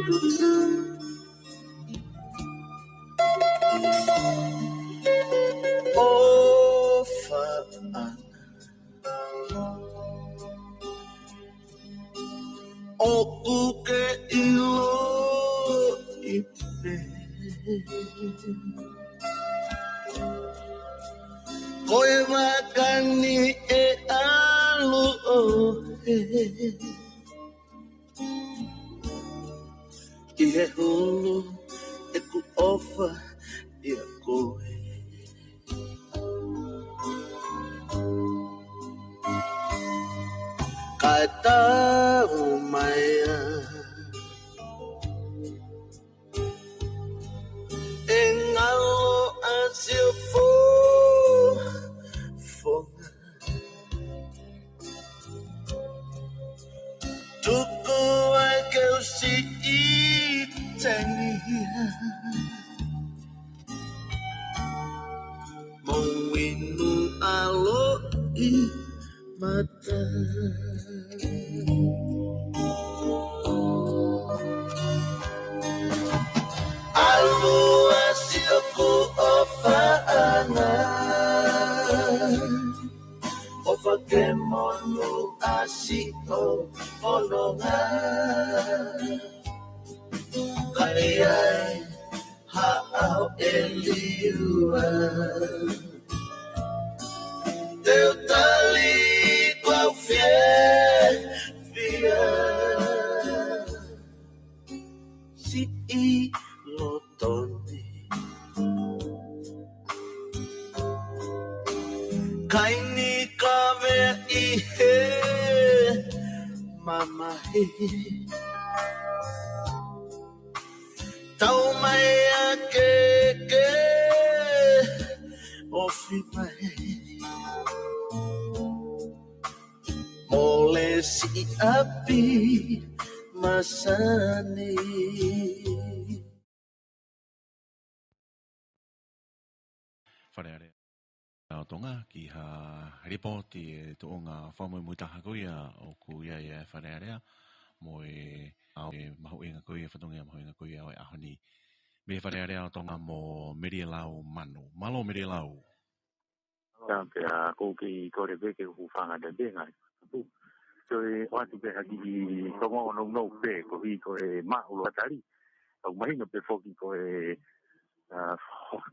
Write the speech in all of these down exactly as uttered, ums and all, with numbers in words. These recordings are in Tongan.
ʻOfa ʻana. ʻOku ke ʻiloʻi pē ko e vaka ni ʻe ʻalu ʻo hē ki he hulu ʻeku ʻofa ʻia koe. Kae tau mai ā, ʻe ngalo ʻa siʻo fofonga. Tuku ai ke u siʻi tangi mo inu ʻa loʻimata. ʻAlu ā siʻoku ʻofa ʻana. ʻOfa ke monū ʻa siʻo fononga. Ka ʻi ai ha ʻaho ʻe liua, te u tali kuo u fiefia. Siʻi loto ni. Kae ʻikai ke u kavea ʻi he mamahi. Tau mai ā ke ke ofi mai. Mole siʻi ʻapi masani. Fale Alea ʻo Tonga, ki ha lipooti ʻe tuʻunga fakamuimui taha ko ia ʻoku ʻi ai ʻa e Fale Alea mo e ʻaho, ʻe mahuʻinga ko ia, fatongia mahuʻinga ko ia ʻo e ʻaho ni. Mei he Fale Alea ʻo Tonga mo Melilau Manu. Mālō Melilau. Ka pea ʻoku ou kei kole pē ke u hūfanga atu pē ngaahi ʻapu. Toe ʻoatu pē ha kiʻi tongo nounou pē koeʻuhi ko e maʻu ʻa e tali. ʻOku mahino pē foki ko e, ā,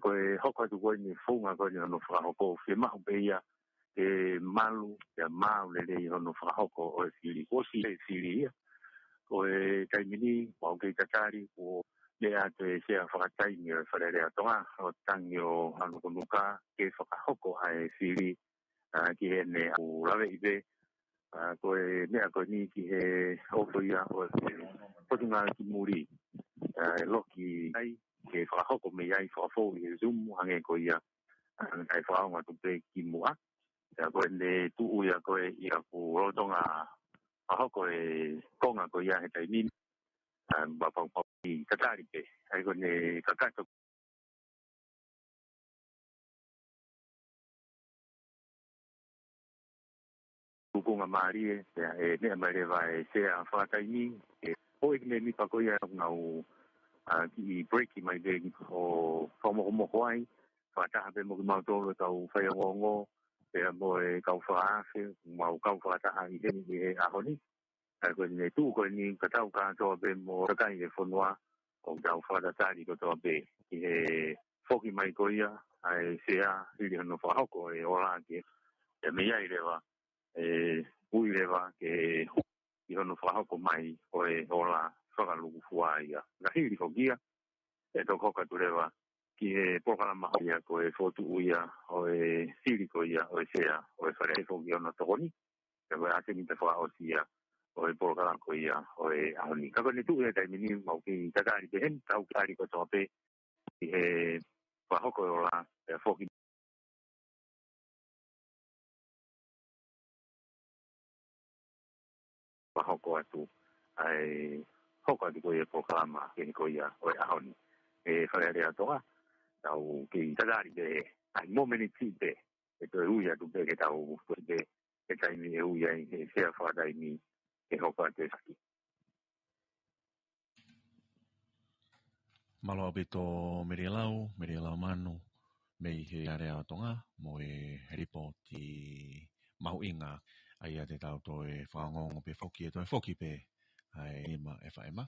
ko e hoko atu ko eni e founga ko eni hono fakahoko, fiemaʻu pē ia ke malu, pea maau lelei hono fakahoko ʻo e fili. Kuo ʻosi e fili ia. Ko e taimi ni, mau kei tatali, kuo meʻa atu e Sea Fakataimi ʻo e Fale Alea ʻo Tonga, ʻo Tangi ʻo Hanukunuka, ke fakahoko ʻa e fili, ā, ki heʻene ʻalu laveʻi pē, ā, ko e meʻa ko eni ki he ʻofa ia ʻo e Potungāue ki Muli, ā, ʻe loki ai, ke fakahoko mei ai fakafou ʻi he Zoom, hangē ko ia, ā, naʻe fakaongo atu pē kimuʻa. Pea ko ʻene tuʻu ia ko ē ʻi ʻapi lolotonga fakahoko e konga ko ia he taimi ni. Ā, pea pau pau ʻi tatali pē. ʻA ia ko ʻene kakato tukunga mālie, pea ʻe meʻa mai leva e Sea Fakataimi, ʻe ʻoe ki he mēmipa ko ia ʻoku nau, ā, kiʻi break mai pē ʻo fakamokomoko ai, fakataha pē mo kimautolu e kau faiongoongo, pea mo e kau fakaafe, mau kau fakataha ʻi heni ʻi he ʻaho ni. ʻA ia ko ʻene tuʻu ko eni ka tau kātoa pē mo e kakai e fonua, ʻo tau fakatatali kotoa pē ki he foki mai ko ia ʻa e Sea hili hono fakahoko e ola ke, ʻe mei ai leva, ʻe ui leva ke ʻi hono fakahoko mai ʻo e ola fakalukufua ia. Ka hili hoki ia, ʻe toki hoko atu leva ki he polokalama hoʻi ia ko e fokotuʻu ia ʻo e fili ko ia ʻo e Sea ʻo e Fale Alea, foki hono tokoni, pea ko e ʻasenita fakaʻosi ia ʻo e polokalama ko ia ʻo e ʻaho ni. Ka ko ʻene tuʻu ia taimi ni mau kei tatali pē heni, tau tatali kotoa pē ʻi he fakahoko e ola, pea foki fakahoko atu, ʻa e hoko atu ko ia e polokalama kehe ko ia ʻo e ʻaho ni. ʻE Fale Alea ʻo Tonga, tau kei tatali pē, ʻa e momeniti pē, ʻe toe ui atu pē ke tau pē, ʻe taimi ʻe ui ai ʻe he Sea Fakataimi ke hoko atu e fili. Mālō ʻaupito Mele Lau, Mele Lau Manu, mei he Alea ʻo Tonga, mo e lipooti mahuʻinga, ʻa ia te tau toe fakaongoongo pē foki ʻe toe foki pē ʻa e nima ʻe faʻema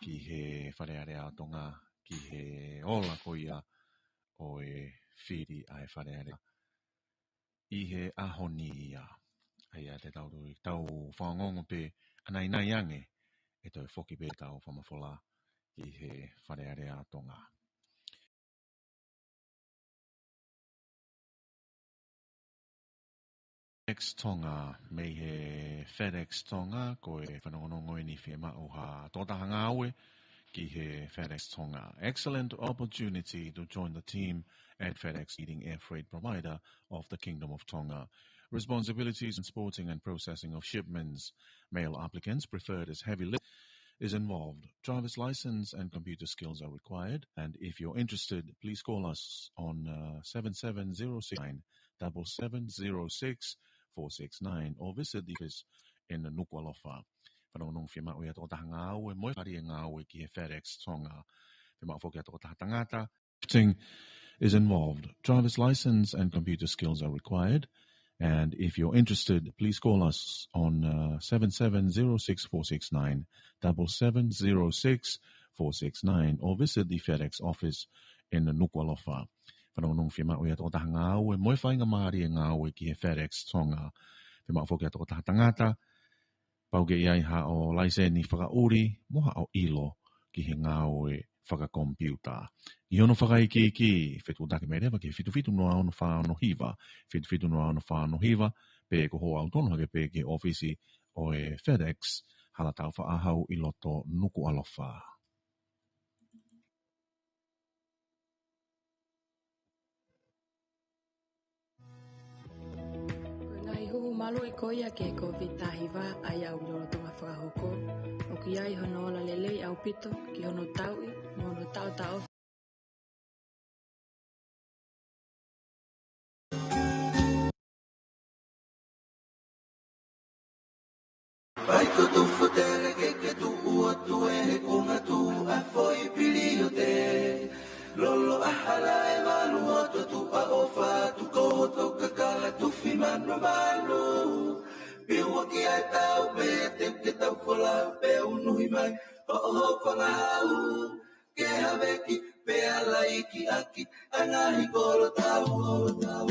ki he Fale Alea ʻo Tonga, ki he ola ko ia ʻo e fili ʻa e Fale Alea ʻi he ʻaho ni ia. ʻA ia te tau, tau fakaongoongo pē ʻanainai ange ʻe toe foki pē ʻetau fakamafola ki he Fale Alea ʻo Tonga. FedEx Tonga, mei he FedEx Tonga, ko e fanongonongo eni fiemaʻu ha tokotaha ngāue ki he FedEx Tonga. Excellent opportunity to join the team at FedEx, leading air freight provider of the Kingdom of Tonga. Responsibilities: transporting and processing of shipments. Male applicants preferred as heavy lift is involved. Driver's license and computer skills are required. And if you're interested, please call us on, uh, seven seven zero six nine double seven zero six four six nine or visit the office in Nukuʻalofa. Fanongonongo fiemaʻu ia tokotaha ngāue mo e fāʻeleʻi ngāue ki he FedEx Tonga. Fiemaʻu foki ha tokotaha tangata. Lifting is involved. Driver's license and computer skills are required. And if you're interested, please call us on, uh, seven seven zero six four six nine double seven zero six four six nine or visit the FedEx office in Nukuʻalofa. Fanongonongo fiemaʻu ia tokotaha ngāue mo e faingamālie ngāue ki he FedEx Tonga. Fiemaʻu foki ha tokotaha tangata. Pau ke ʻi ai haʻo laiseni fakaʻuli mo haʻo ʻilo ki he ngāue fakakomipiuta. ʻI hono fakaikiiki, fetuʻutaki mai leva ki he fitu fitu noa ono fā ono hiva, fitu fitu noa ono fā ono hiva, pe ko hoʻo aʻu tonu hake pē ki he ʻōfisi ʻo e FedEx, Hala Taufaʻāhau ʻi loto Nukuʻalofa. Ko e ngaahi huhu maluʻi ko ia ki he Kōviti taha hiva, ʻa ia ʻoku lolotonga fakahoko, ʻoku ʻi ai hono ola lelei ʻaupito ki hono tauʻi mo hono taʻotaʻofi. ʻAi ko tu fotele ke ke tuʻu atu ʻe he konga tuʻa foʻi piliote. Lolo ʻahala ʻe malu atu ʻa tuʻa ʻofa atu ko hoto kakala tufi manumanu. Piua ki ai tau pē te ke tau kola pē unuhi mai hoʻo hoko ngahau. Ke haveki pea laiki ʻaki ʻa e ngaahi kolo tau, tau.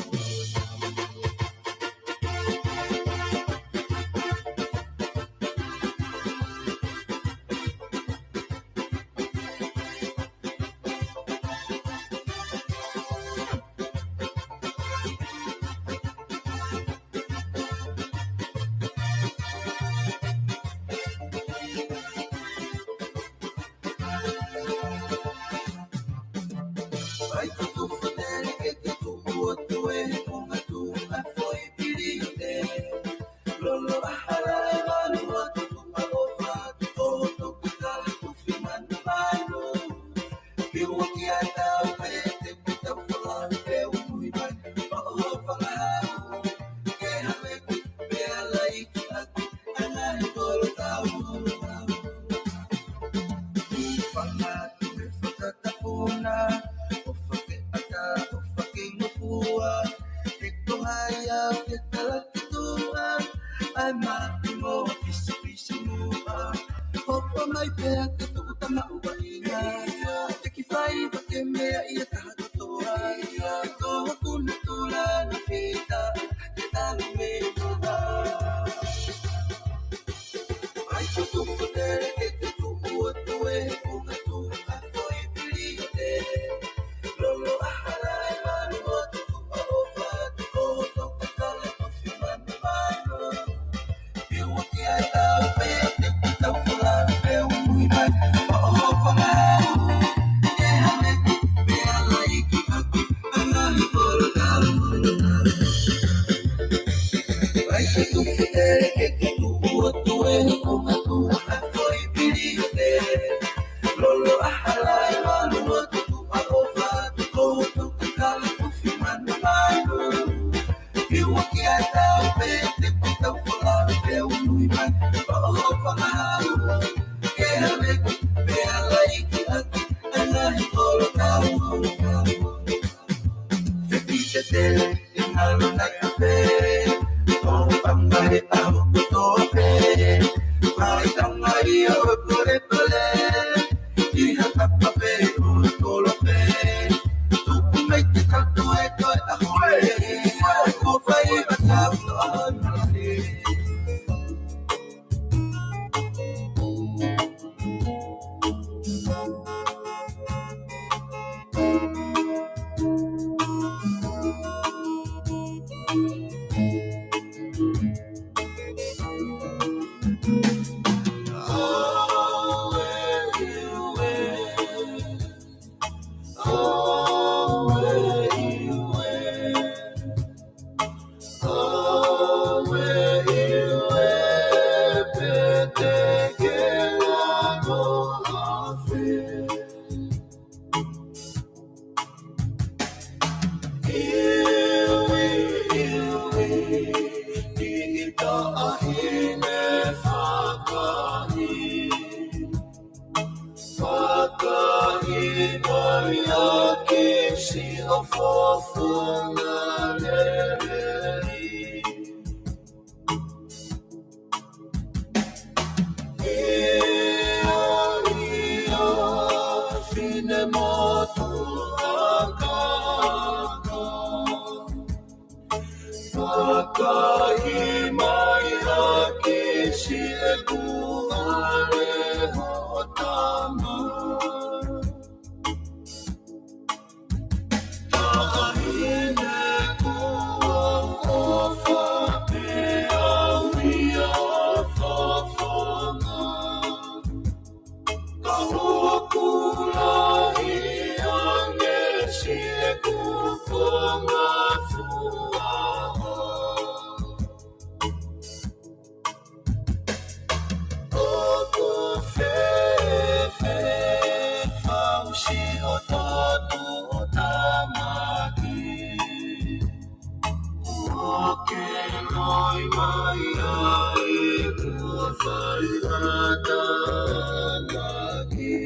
Hopa mai pea ke tuku tama uaina. Te ki fai wa ke mea ia taha kotoa. Ko hoku natula na fita ke talu me koa. ʻAi ko tu fotele ke ke tuʻu atu ʻe he konga tuʻa foʻi piliote. Lolo ʻahala ʻe malu atu tuʻa ʻofa atu ko hoto kakala tufi manumanu. ʻo fofonga lelei. ʻIo, ʻio, finemotuʻa kākā. Fakaʻimaiʻaki siʻeku vale hoʻo tama. Taʻahine kuo u ʻofa pea u ʻi ai ʻo fofonga. Ka ʻoku lahi ange siʻeku fanga fuaʻa. ʻOku fēfē fau siʻoto tuʻutāmaki? Kuo ke loi mai ai kuo fai ha tāmaki.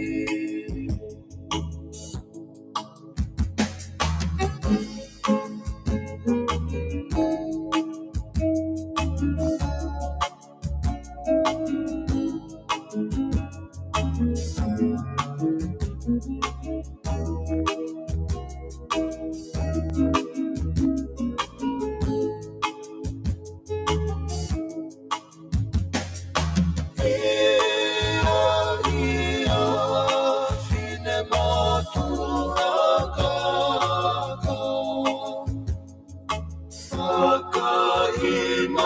ʻIo, ʻio, finemotuʻa kākā.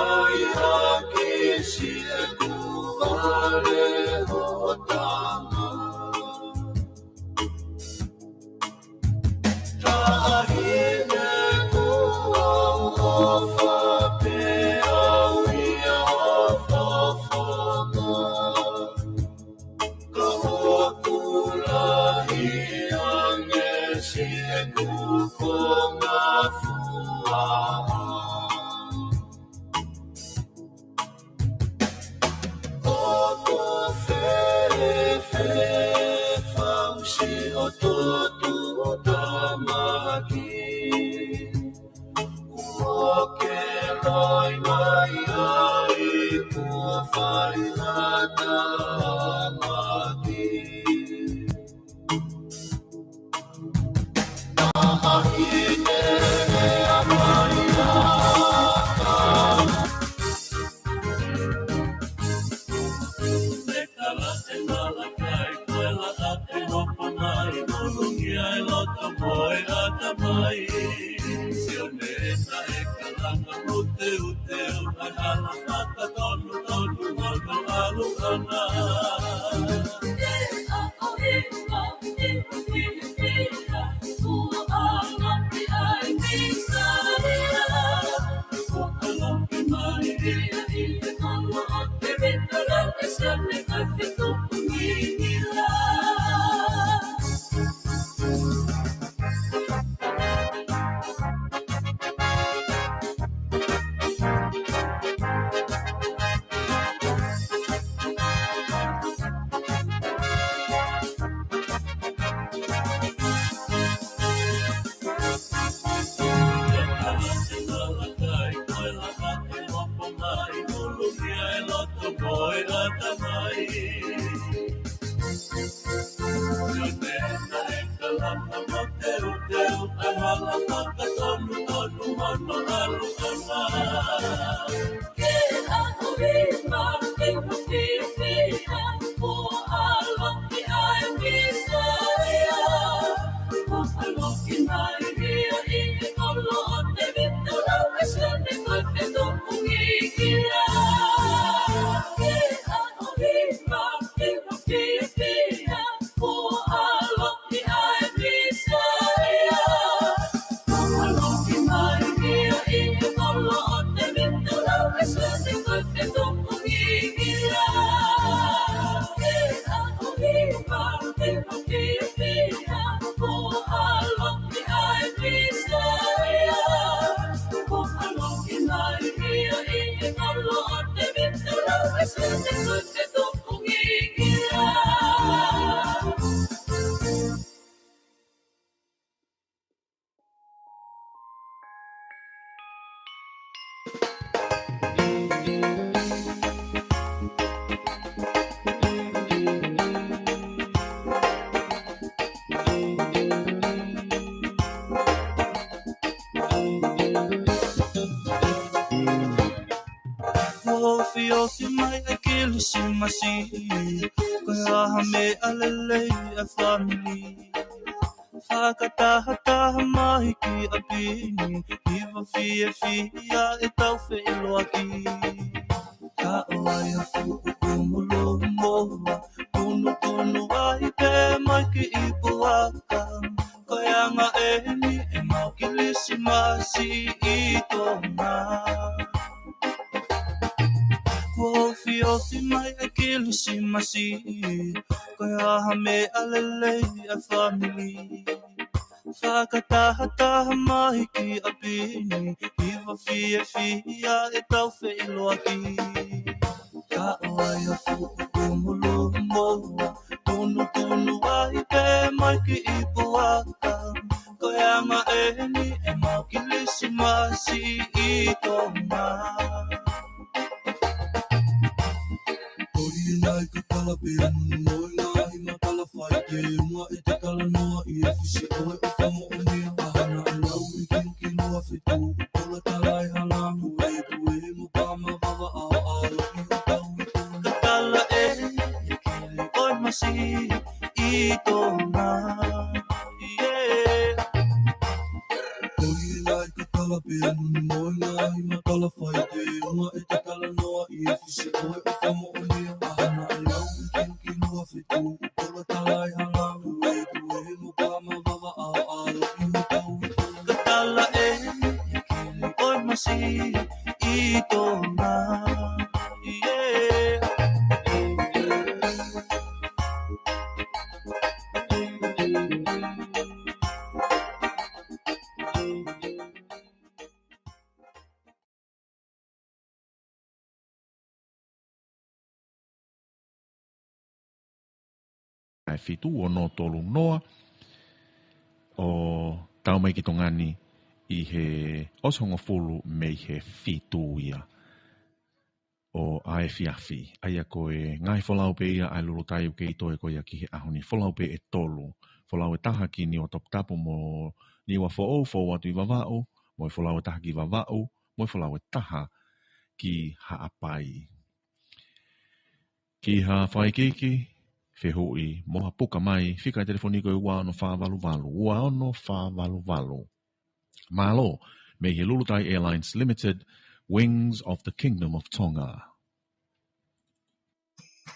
Fakaʻimaiʻaki siʻeku vale hoʻo tama. Taʻahine kuo u ʻofa pea u ʻi ai ʻo fofonga. Ka ʻoku lahi ange siʻeku fanga fuaʻa. ʻOku fēfē fau siʻoto tuʻutāmaki? Kuo ke loi mai ai kuo fai ha tāmaki. Taʻahine ʻe amai aka. Te kala te nala kai koe la ake hopo mai, moʻoni ʻa e loto mo e ʻatamai. Sione ʻe taʻe kalanga mo te uteu, ʻa e hala fakatonutonu mo hono ʻalu ʻana. Te a ʻohi ma i ʻohi pia, ua ʻaloʻi ai Misalia. Ua ʻaloʻi mai ia ʻi he kolo ʻo Tevita, lau e Sione ka fetuku ngingila. Kilisimasi, ko e hā ha meʻa lelei ʻa e fāmili? Fakatahataha mai ki ʻapi ni, hiva fiefia ʻetau feʻiloaki. Ka ʻoua ʻe fuʻu kumulumuʻa, tunutunu ai pē mai ki puaka. Ko e anga ʻeni ʻemau Kilisimasi ʻi Tonga. Kuo ofiofi mai e Kilisimasi, ko e hā ha meʻa lelei ʻa e fāmili? Fakatahataha mai ki ʻapi ni, hiva fiefia ʻetau feʻiloaki. Ka ʻoua ʻe fuʻu kumulumuʻa, tunutunu ai pē mai ki puaka. Ko e anga ʻeni ʻemau Kilisimasi ʻi Tonga. Ko ia nai ka tala pē anu ni mo e ngaahi matala fai ke uma e te talanoa ʻi e fisi ko e ʻofa moʻoni ʻa hana e lau i kiuki lua fetu kola tala e hala pue pue mo pama vava ʻao ʻao i o tau i tau. Ka tala e kili ʻo e masi ʻi Tonga. Yeah. Ko ia nai ka tala pē anu ni mo e ngaahi matala fai ke uma e te talanoa ʻi e fisi ko e ʻofa moʻoni ʻa hana e lau i kiuki lua fetu kola tala e hala pue pue mo pama vava ʻao ʻao i o tau i tau. Ka tala e kili ʻo e masi ʻi Tonga. Yeah. ʻA e fitu ono tolu noa, ʻo tau mai ki Tonga ni ʻi he ʻosi hongofulu mei he fitu ia ʻo e efiafi. ʻA ia ko e ngaahi folau pē ia ʻa e Lulutai ʻoku kei toe ko ia ki he ʻaho ni, folau pē ʻe tolu. Folau ʻe taha ki Niuatoputapu mo Niuafoʻou, fou atu ʻi Vavaʻu, mo e folau ʻe taha ki Vavaʻu, mo e folau ʻe taha ki Haʻapai. Ki ha fakaikiiki, fehuʻi, mo ha puka mai, fika ʻa e telefoni ko e ua ono fā valu valu, ua ono fā valu valu. Mālō, mei he Lulutai Airlines Limited, Wings of the Kingdom of Tonga.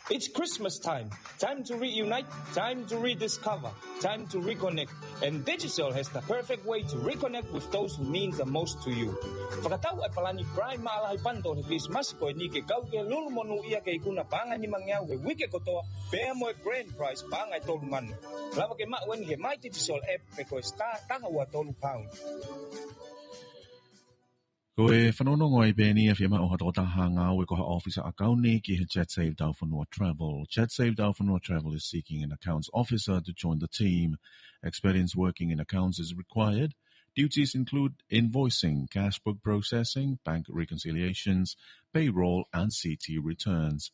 It's Christmas time. Time to reunite, time to rediscover, time to reconnect. And Digicel has the perfect way to reconnect with those who mean the most to you. Fakatau e palani Prime maʻalahi bundle he Kilisimasi ko eni ke kau ke lulu monūʻia ke ikuna paʻanga ʻe nimangeau he uike kotoa, pea mo e grand prize paʻanga ʻe tolu mano. Lava ke maʻu eni he My Digicel app pe ko e star taha ua tolu pound. Ko e fanongonongo ʻa e peni ʻa e fiemaʻu ha tokotaha ngāue ko ha ʻōfisa ʻakauni ki he JetSave Taufanua Travel. JetSave Taufanua Travel is seeking an accounts officer to join the team. Experience working in accounts is required. Duties include invoicing, cash book processing, bank reconciliations, payroll, and C T returns.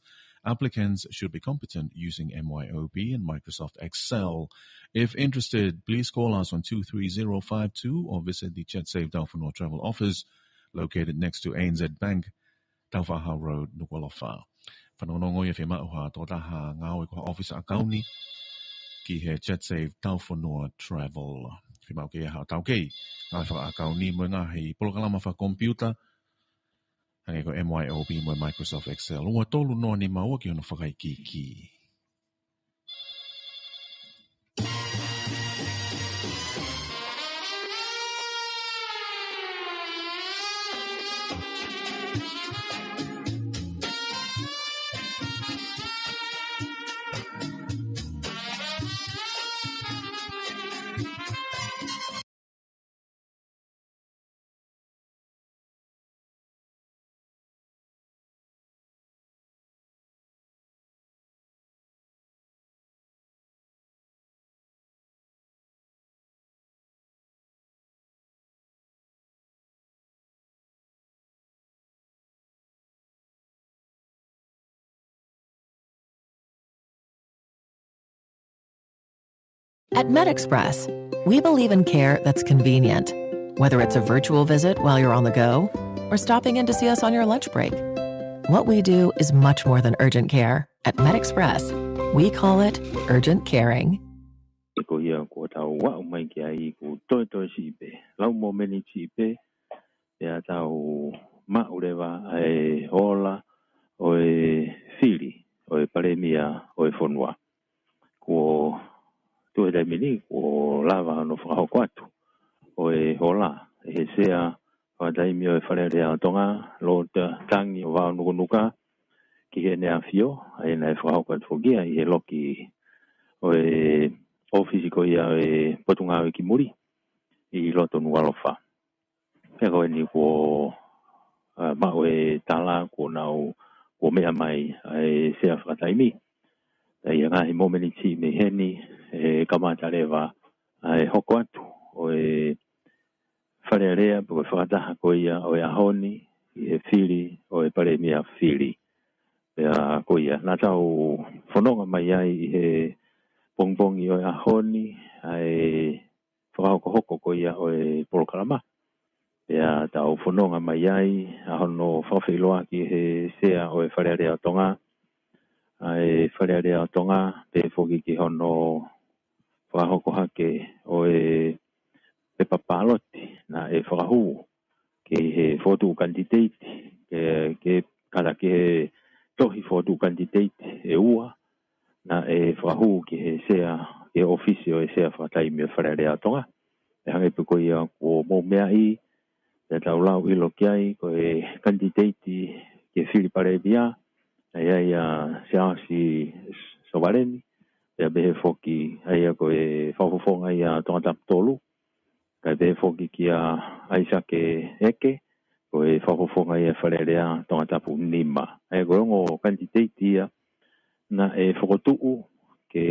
Applicants should be competent using M Y O B and Microsoft Excel. If interested, please call us on two three zero five two or visit the JetSave Taufanua Travel office located next to A N Z Bank, Taufaʻāhau Road, Nukuʻalofa. Fanongonongo ia fiemaʻu ha tokotaha ngāue ko ha ʻōfisa ʻakauni ki he JetSave Taufanua Travel. Fiemaʻu ke ʻi ai haʻo taukei, ngāue fakaʻakauni mo e ngaahi polokalama fakakomipiuta, hangē ko e M Y O B mo e Microsoft Excel. Ua tolu noa nima ua ki hono fakaikiiki. At MedExpress, we believe in care that's convenient, whether it's a virtual visit while you're on the go or stopping in to see us on your lunch break. What we do is much more than urgent care. At MedExpress, we call it urgent caring. Ko ia kuo tau aʻu mai ki ai kuo toe toe siʻi pē. Lau momeniti siʻi pē, pea tau maʻu leva ʻa e ola ʻo e fili ʻo e palēmia ʻo e fonua. Kuo tuʻu he taimi ni, kuo lava hono fakahoko atu ʻo e ola ʻe he Sea Fakataimi ʻo e Fale Alea ʻo Tonga, Lord Tangi ʻOvaonukunuka, ki heʻene ʻAfio, ʻa ia naʻe fakahoko atu foki ia ʻi he loki ʻo e ʻōfisi ko ia ʻo e Potungāue ki Muli ʻi loto Nukuʻalofa. Pea ko eni kuo, ʻa, maʻu e tala kuo nau, kuo meʻa mai ʻa e Sea Fakataimi. ʻA ia ngaahi momeniti mei heni, ʻe kamata leva ʻa e hoko atu ʻo e Fale Alea, pe ko e fakataha ko ia ʻo e ʻaho ni, ʻi he fili ʻo e palēmia fili. Pea ko ia, naʻa tau fononga mai ai ʻi he pongipongi ʻo e ʻaho ni, ʻa e fakahokohoko ko ia ʻo e polokalama. Pea tau fononga mai ai, ʻa hono fakafeʻiloaki ʻe he Sea ʻo e Fale Alea ʻo Tonga, ʻa e Fale Alea ʻo Tonga, pehē foki ki hono fakahoko hake ʻo e pepa pāloti naʻe fakahū ki he fokotuʻu kanititeiti, ke, ke kata ki he tohi fokotuʻu kanititeiti ʻe ua, naʻe fakahū ki he Sea, ki he ʻōfisi ʻo e Sea Fakataimi ʻo e Fale Alea ʻo Tonga. ʻE hangē pē ko ia kuo mou meaʻi, pea tau lau ʻilo ki ai, ko e kanititeiti ki he fili palēmia, ʻa ia ʻa Siaosi Sovaleni, pea pehē foki, ʻa ia ko e fakafofonga ia Tongatapu tolu, kae pehē foki kia ʻAisake Eke, ko e fakafofonga ia Fale Alea Tongatapu nima. ʻA ia ko e ongo kanititeiti ia naʻe fokotuʻu ke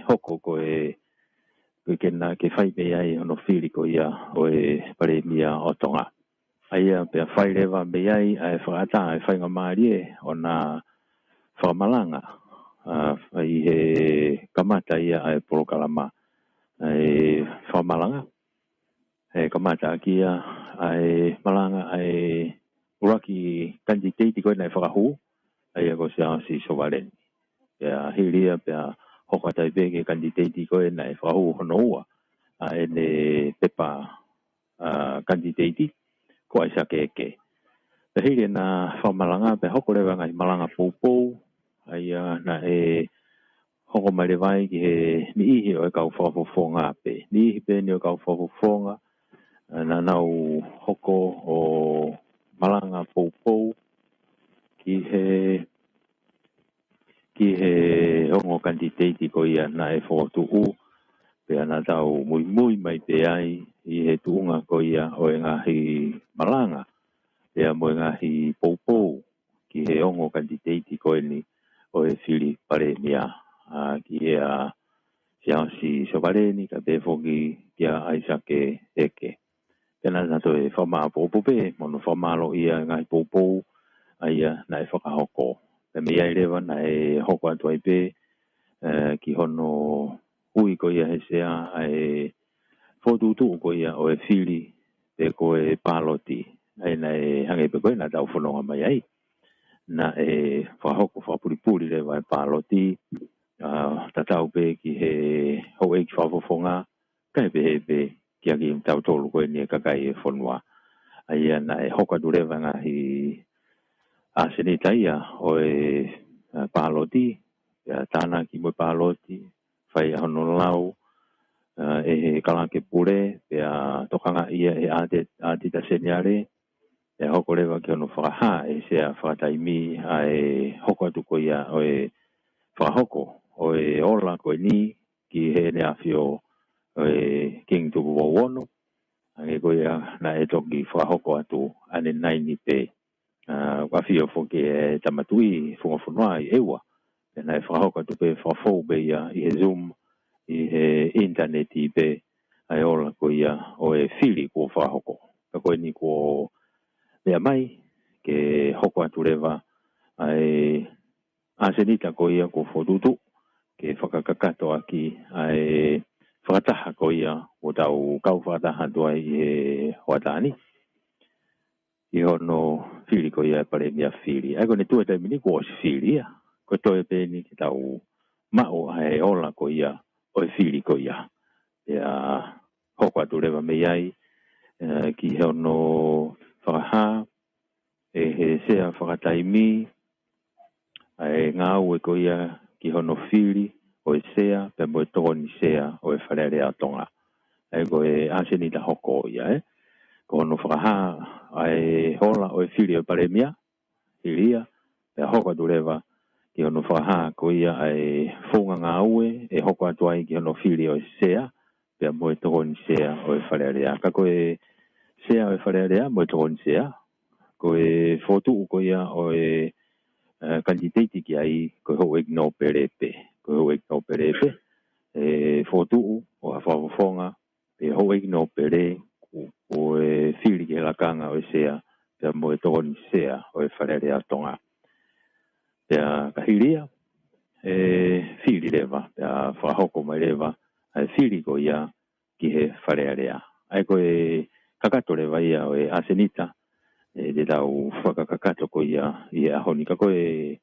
hoko ko e, ko e ke na, ke fai pē ai hono fili ko ia ʻo e palēmia ʻo Tonga. ʻA ia pea fai leva mei ai ʻa e fakaʻatā ʻa e faingamālie ʻo na fakamalanga, ʻa, ʻi he kamata ia ʻa e polokalama, ʻa e fakamalanga. ʻE kamata ʻaki ia ʻa e malanga ʻa e ʻuluaki kanititeiti ko ē naʻe fakahū, ʻa ia ko Siaosi Sovaleni. Pea hili ia pea hoko atu ai pē ki he kanititeiti ko ē naʻe fakahū hono ua ʻa ʻene pepa, ʻa, kanititeiti, ko ʻAisake Eke. Pea hili ʻena fakamalanga, pea hoko leva ngaahi malanga poupou, ʻa ia naʻe hoko mai leva ai ki he niʻihi ʻo e kau fakafofonga pē. Niʻihi pē eni ʻo e kau fakafofonga, ʻa, naʻa nau hoko ʻo malanga poupou ki he, ki he ongo kanititeiti ko ia naʻe fokotuʻu, pea naʻa tau muimui mai pē ai ʻi he tuʻunga ko ia ʻo e ngaahi malanga, pea mo e ngaahi poupou ki he ongo kanititeiti ko eni ʻo e fili palēmia, ʻa, ki he ʻa Siaosi Sovaleni, kae pehē foki kia ʻAisake Eke. Pea naʻa na toe fakamāʻopoʻopo pē, mo hono fakamālōʻia e ngaahi poupou, ʻa ia naʻe fakahoko. Pea mei ai leva naʻe hoko atu ai pē, ʻe, ki hono ui ko ia ʻe he Sea ʻa e fokotuʻutuʻu ko ia ʻo e fili, pe ko e pāloti. ʻA ia naʻe hangē pē ko ē naʻa tau fononga mai ai. Naʻe fakahoko fakapulipuli leva e pāloti, ʻa, tatau pē ki he houʻeiki fakafofonga, kae pehē pē kia kitautolu ko eni e kakai e fonua. ʻA ia naʻe hoko atu leva ngaahi ʻasenita ia ʻo e, ʻa, pāloti, pea tānaki mo e pāloti, fai ʻa hono lau, ʻa, ʻe he kalake pule, pea tokangaʻi ia ʻe he ʻaudit-, ʻaudita seniale, pea hoko leva ki hono fakahā ʻe he Sea Fakataimi ʻa e hoko atu ko ia ʻo e fakahoko ʻo e ola ko eni ki heʻene ʻAfio ʻo e Kingi Tupou Ono, hangē ko ia naʻe toki fakahoko atu ʻanenaini pē. ʻA, ʻoku ʻafio foki e Tama Tuʻi Funga Fonua ʻi ʻEua, pea naʻe fakahoko atu pē fakafou pē ia ʻi he Zoom, ʻi he ʻinitaneti pē, ʻa e ola ko ia ʻo e fili kuo fakahoko. Pea ko eni kuo meʻa mai ke hoko atu leva ʻa e ʻasenita ko ia kuo fokotuʻutuʻu ke fakakakato ʻaki ʻa e fakataha ko ia kuo tau kau fakataha atu ai ʻi he hoʻatā ni. ʻI hono fili ko ia e palēmia fili. ʻA ia ko ʻene tuʻu he taimi ni kuo ʻosi fili ia. Ko e toe pē eni ke tau maʻu ʻa e ola ko ia ʻo e fili ko ia. Pea hoko atu leva mei ai, ē, ki hono fakahā ʻe he sea fakataimi ʻa e ngāue ko ia ki hono fili ʻo e sea, pea mo e tokoni sea ʻo e Fale Alea ʻo Tonga. ʻA ia ko e ʻasenita hoko ia, ē. Ko hono fakahā ʻa e ola ʻo e fili ʻo e palēmia, fili ia, pea hoko atu leva ki hono fakahā ko ia ʻa e founga ngāue ʻe hoko atu ai ki hono fili ʻo e sea, pea mo e tokoni sea ʻo e Fale Alea. Ka ko e sea ʻo e Fale Alea mo e tokoni sea, ko e fokotuʻu ko ia ʻo e, ē, kanititeiti ki ai, ko e houʻeiki nōpele pē. Ko e houʻeiki nōpele pē ʻe fokotuʻu ʻo fakafofonga, pea houʻeiki nōpele kuo, kuo fili ki he lakanga ʻo e sea, pea mo e tokoni sea ʻo e Fale Alea ʻo Tonga. Pea ka hili ia, ʻe fili leva, pea fakahoko mai leva ʻa e fili ko ia ki he Fale Alea. ʻA ia ko e kakato leva ia ʻo e ʻasenita, ē, te tau fakakakato ko ia ʻi he ʻaho ni. Ka ko e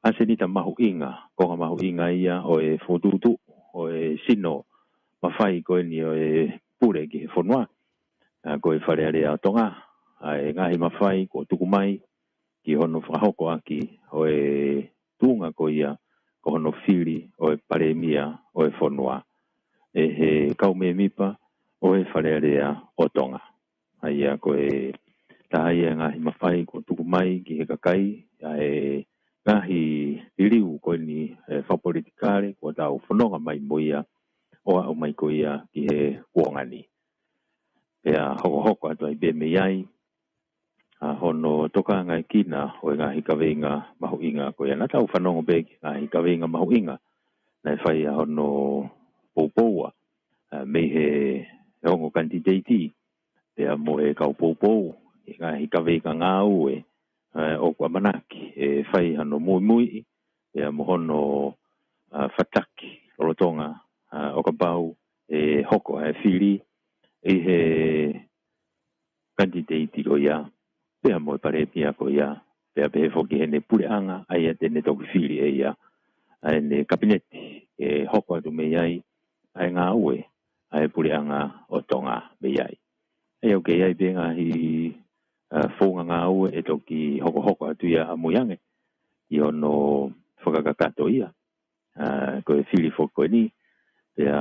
ʻasenita mahuʻinga, konga mahuʻinga ia ʻo e fokotuʻutuʻu ʻo e sino mafai ko eni ʻo e pule ki he fonua, ʻa, ko e Fale Alea ʻo Tonga. ʻA e ngaahi mafai kuo tuku mai ki hono fakahoko ʻaki ʻo e tuʻunga ko ia ko hono fili ʻo e palēmia ʻo e fonua ʻe he kau mēmipa ʻo e Fale Alea ʻo Tonga. ʻA ia ko e taha ia e ngaahi mafai kuo tuku mai ki he kakai, ʻa e ngaahi liliu ko eni, ē, fakapolitikale kuo tau fononga mai mo ia ʻo aʻu mai ko ia ki he kuonga ni. Pea hokohoko atu ai pē mei ai ʻa hono tokangaʻekina ʻo e ngaahi kaveinga mahuʻinga ko ia. Naʻa tau fanongo pē ki he ngaahi kaveinga mahuʻinga naʻe fai ʻa hono poupoua, ē, mei he ongo kanititeiti, pea mo e kau poupou, ʻi he ngaahi kaveinga ngāue, ē, ʻoku ʻamanaki ʻe fai hano muimuiʻi, pea mo hono, ā, fataki lolotonga, ā, ʻo kapau ʻe hoko ʻa e fili ʻi he kanititeiti ko ia, pea mo e palēmia ko ia, pea pehē foki heʻene puleʻanga, ʻa ia te ne toki fili ʻe ia ʻa ʻene kapineti, ʻe hoko atu mei ai ʻa e ngāue ʻa e puleʻanga ʻo Tonga mei ai. ʻA ia ʻoku ʻi ai pē ngaahi, ā, founga ngāue ʻe toki hokohoko atu ia ʻamui ange ʻi hono fakakakato ia. Ā, ko e fili foki ko eni, pea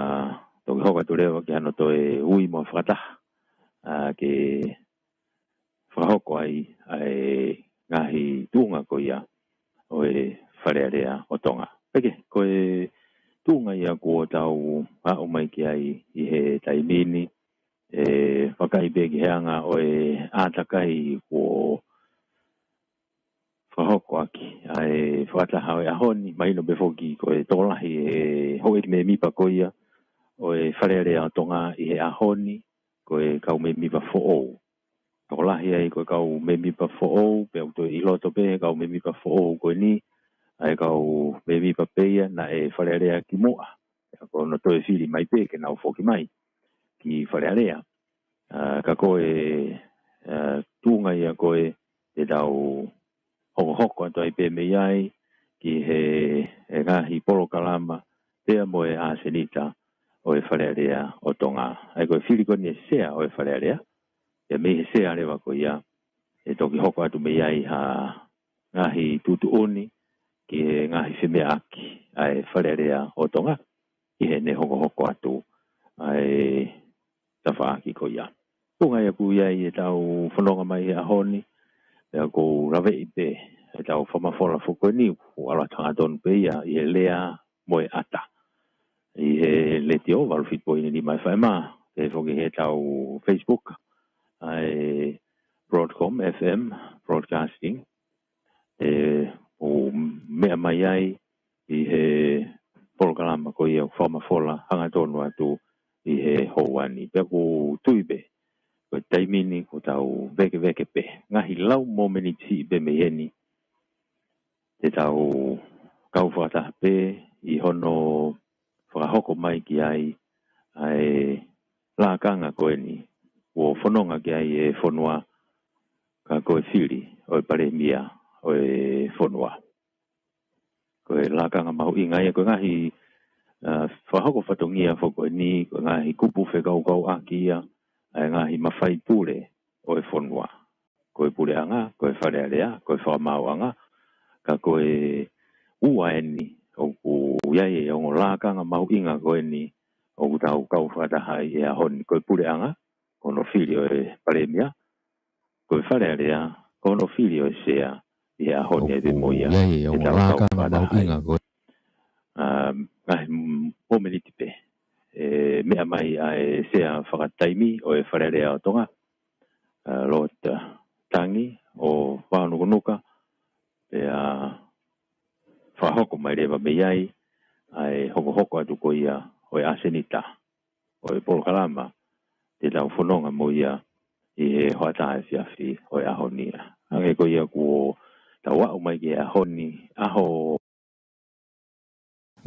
toki hoko atu leva ki hano toe ui mo fakataha, ā, ke fakahoko ai ʻa e ngaahi tuʻunga ko ia ʻo e Fale Alea ʻo Tonga. Pea ko e tuʻunga ia kuo tau aʻu mai ki ai ʻi he taimi ni, ē, vakai pē ki he anga ʻo e ʻātakai kuo fakahoko ʻaki ʻa e fakataha ʻo e ʻaho ni, mahino pē foki ko e tokolahi e houʻeiki mēmipa ko ia ʻo e Fale Alea ʻo Tonga ʻi he ʻaho ni, ko e kau mēmipa foʻou. Tokolahi ai ko e kau mēmipa foʻou, pea ʻoku toe ʻi loto pē he kau mēmipa foʻou ko eni, ʻa e kau mēmipa pē ia naʻe Fale Alea kimuʻa. Pea ko hono toe fili mai pē ke nau foki mai ki Fale Alea. Ā, ka ko e, ā, tuʻunga ia ko ē te tau hokohoko atu ai pē mei ai ki he, he ngaahi polokalama pea mo e ʻasenita ʻo e Fale Alea ʻo Tonga. ʻA ia ko e fili ko eni e sea ʻo e Fale Alea, pea mei he sea leva ko ia, ʻe toki hoko atu mei ai ha ngaahi tuʻutuʻuni ki he ngaahi femeʻaʻaki ʻa e Fale Alea ʻo Tonga ʻi heʻene hokohoko atu ʻa e tafaʻaki ko ia. Ko e ngaahi ʻaho ia ʻi heʻetau fononga mai he ʻaho ni, pea ʻoku ou laveʻi pē ʻetau fakamafola foki ko eni, ʻoku ʻalu atu hangatonu pē ia ʻi he lea mo e ʻata. ʻI he letiō, valu fitu poini nima F M, pea foki heʻetau Facebook, ʻa e Broadcom F M Broadcasting, ē, ʻo meʻa mai ai ʻi he polokalama ko ia ʻoku fakamafola hangatonu atu ʻi he houa ni. Pea ʻoku ou tui pē, ko e taimi ni ʻoku tau vēkeveke pē. Ngaahi lau mōmeniti siʻi pē mei heni, te tau kau fakataha pē ʻi hono fakahoko mai ki ai ʻa e lakanga ko eni kuo fononga ki ai e fonua, ka ko e fili ʻo e palēmia ʻo e fonua. Ko e lakanga mahuʻinga ia, ko e ngaahi, ā, fakahoko fatongia foki ko eni, ko e ngaahi kupu fekaukauʻaki ia ʻa e ngaahi mafai pule ʻo e fonua. Ko e puleʻanga, ko e Fale Alea, ko e fakamaauʻanga, ka ko e ua eni ʻoku ʻi ai e ongo lakanga mahuʻinga ko eni ʻoku tau kau fakataha ai he ʻaho ni. Ko e puleʻanga, ko hono fili ʻo e palēmia, ko e Fale Alea, ko hono fili ʻo e sea ʻi he ʻaho ni, ʻa ia ʻoku pē mo ia ʻoku ʻi ai e ongo lakanga mahuʻinga ko ē. Ā, ngaahi, mm, momeniti pē, ʻe meʻa mai ʻa e sea fakataimi ʻo e Fale Alea ʻo Tonga, ā, Lord Tangi ʻo Vaonukunuka, pea fakahoko mai leva mei ai ʻa e hokohoko atu ko ia ʻo e ʻasenita ʻo e polokalama te tau fononga mo ia ʻi he hoʻatā efiafi ʻo e ʻaho ni. Hangē ko ia kuo tau aʻu mai ki he ʻaho ni, ʻaho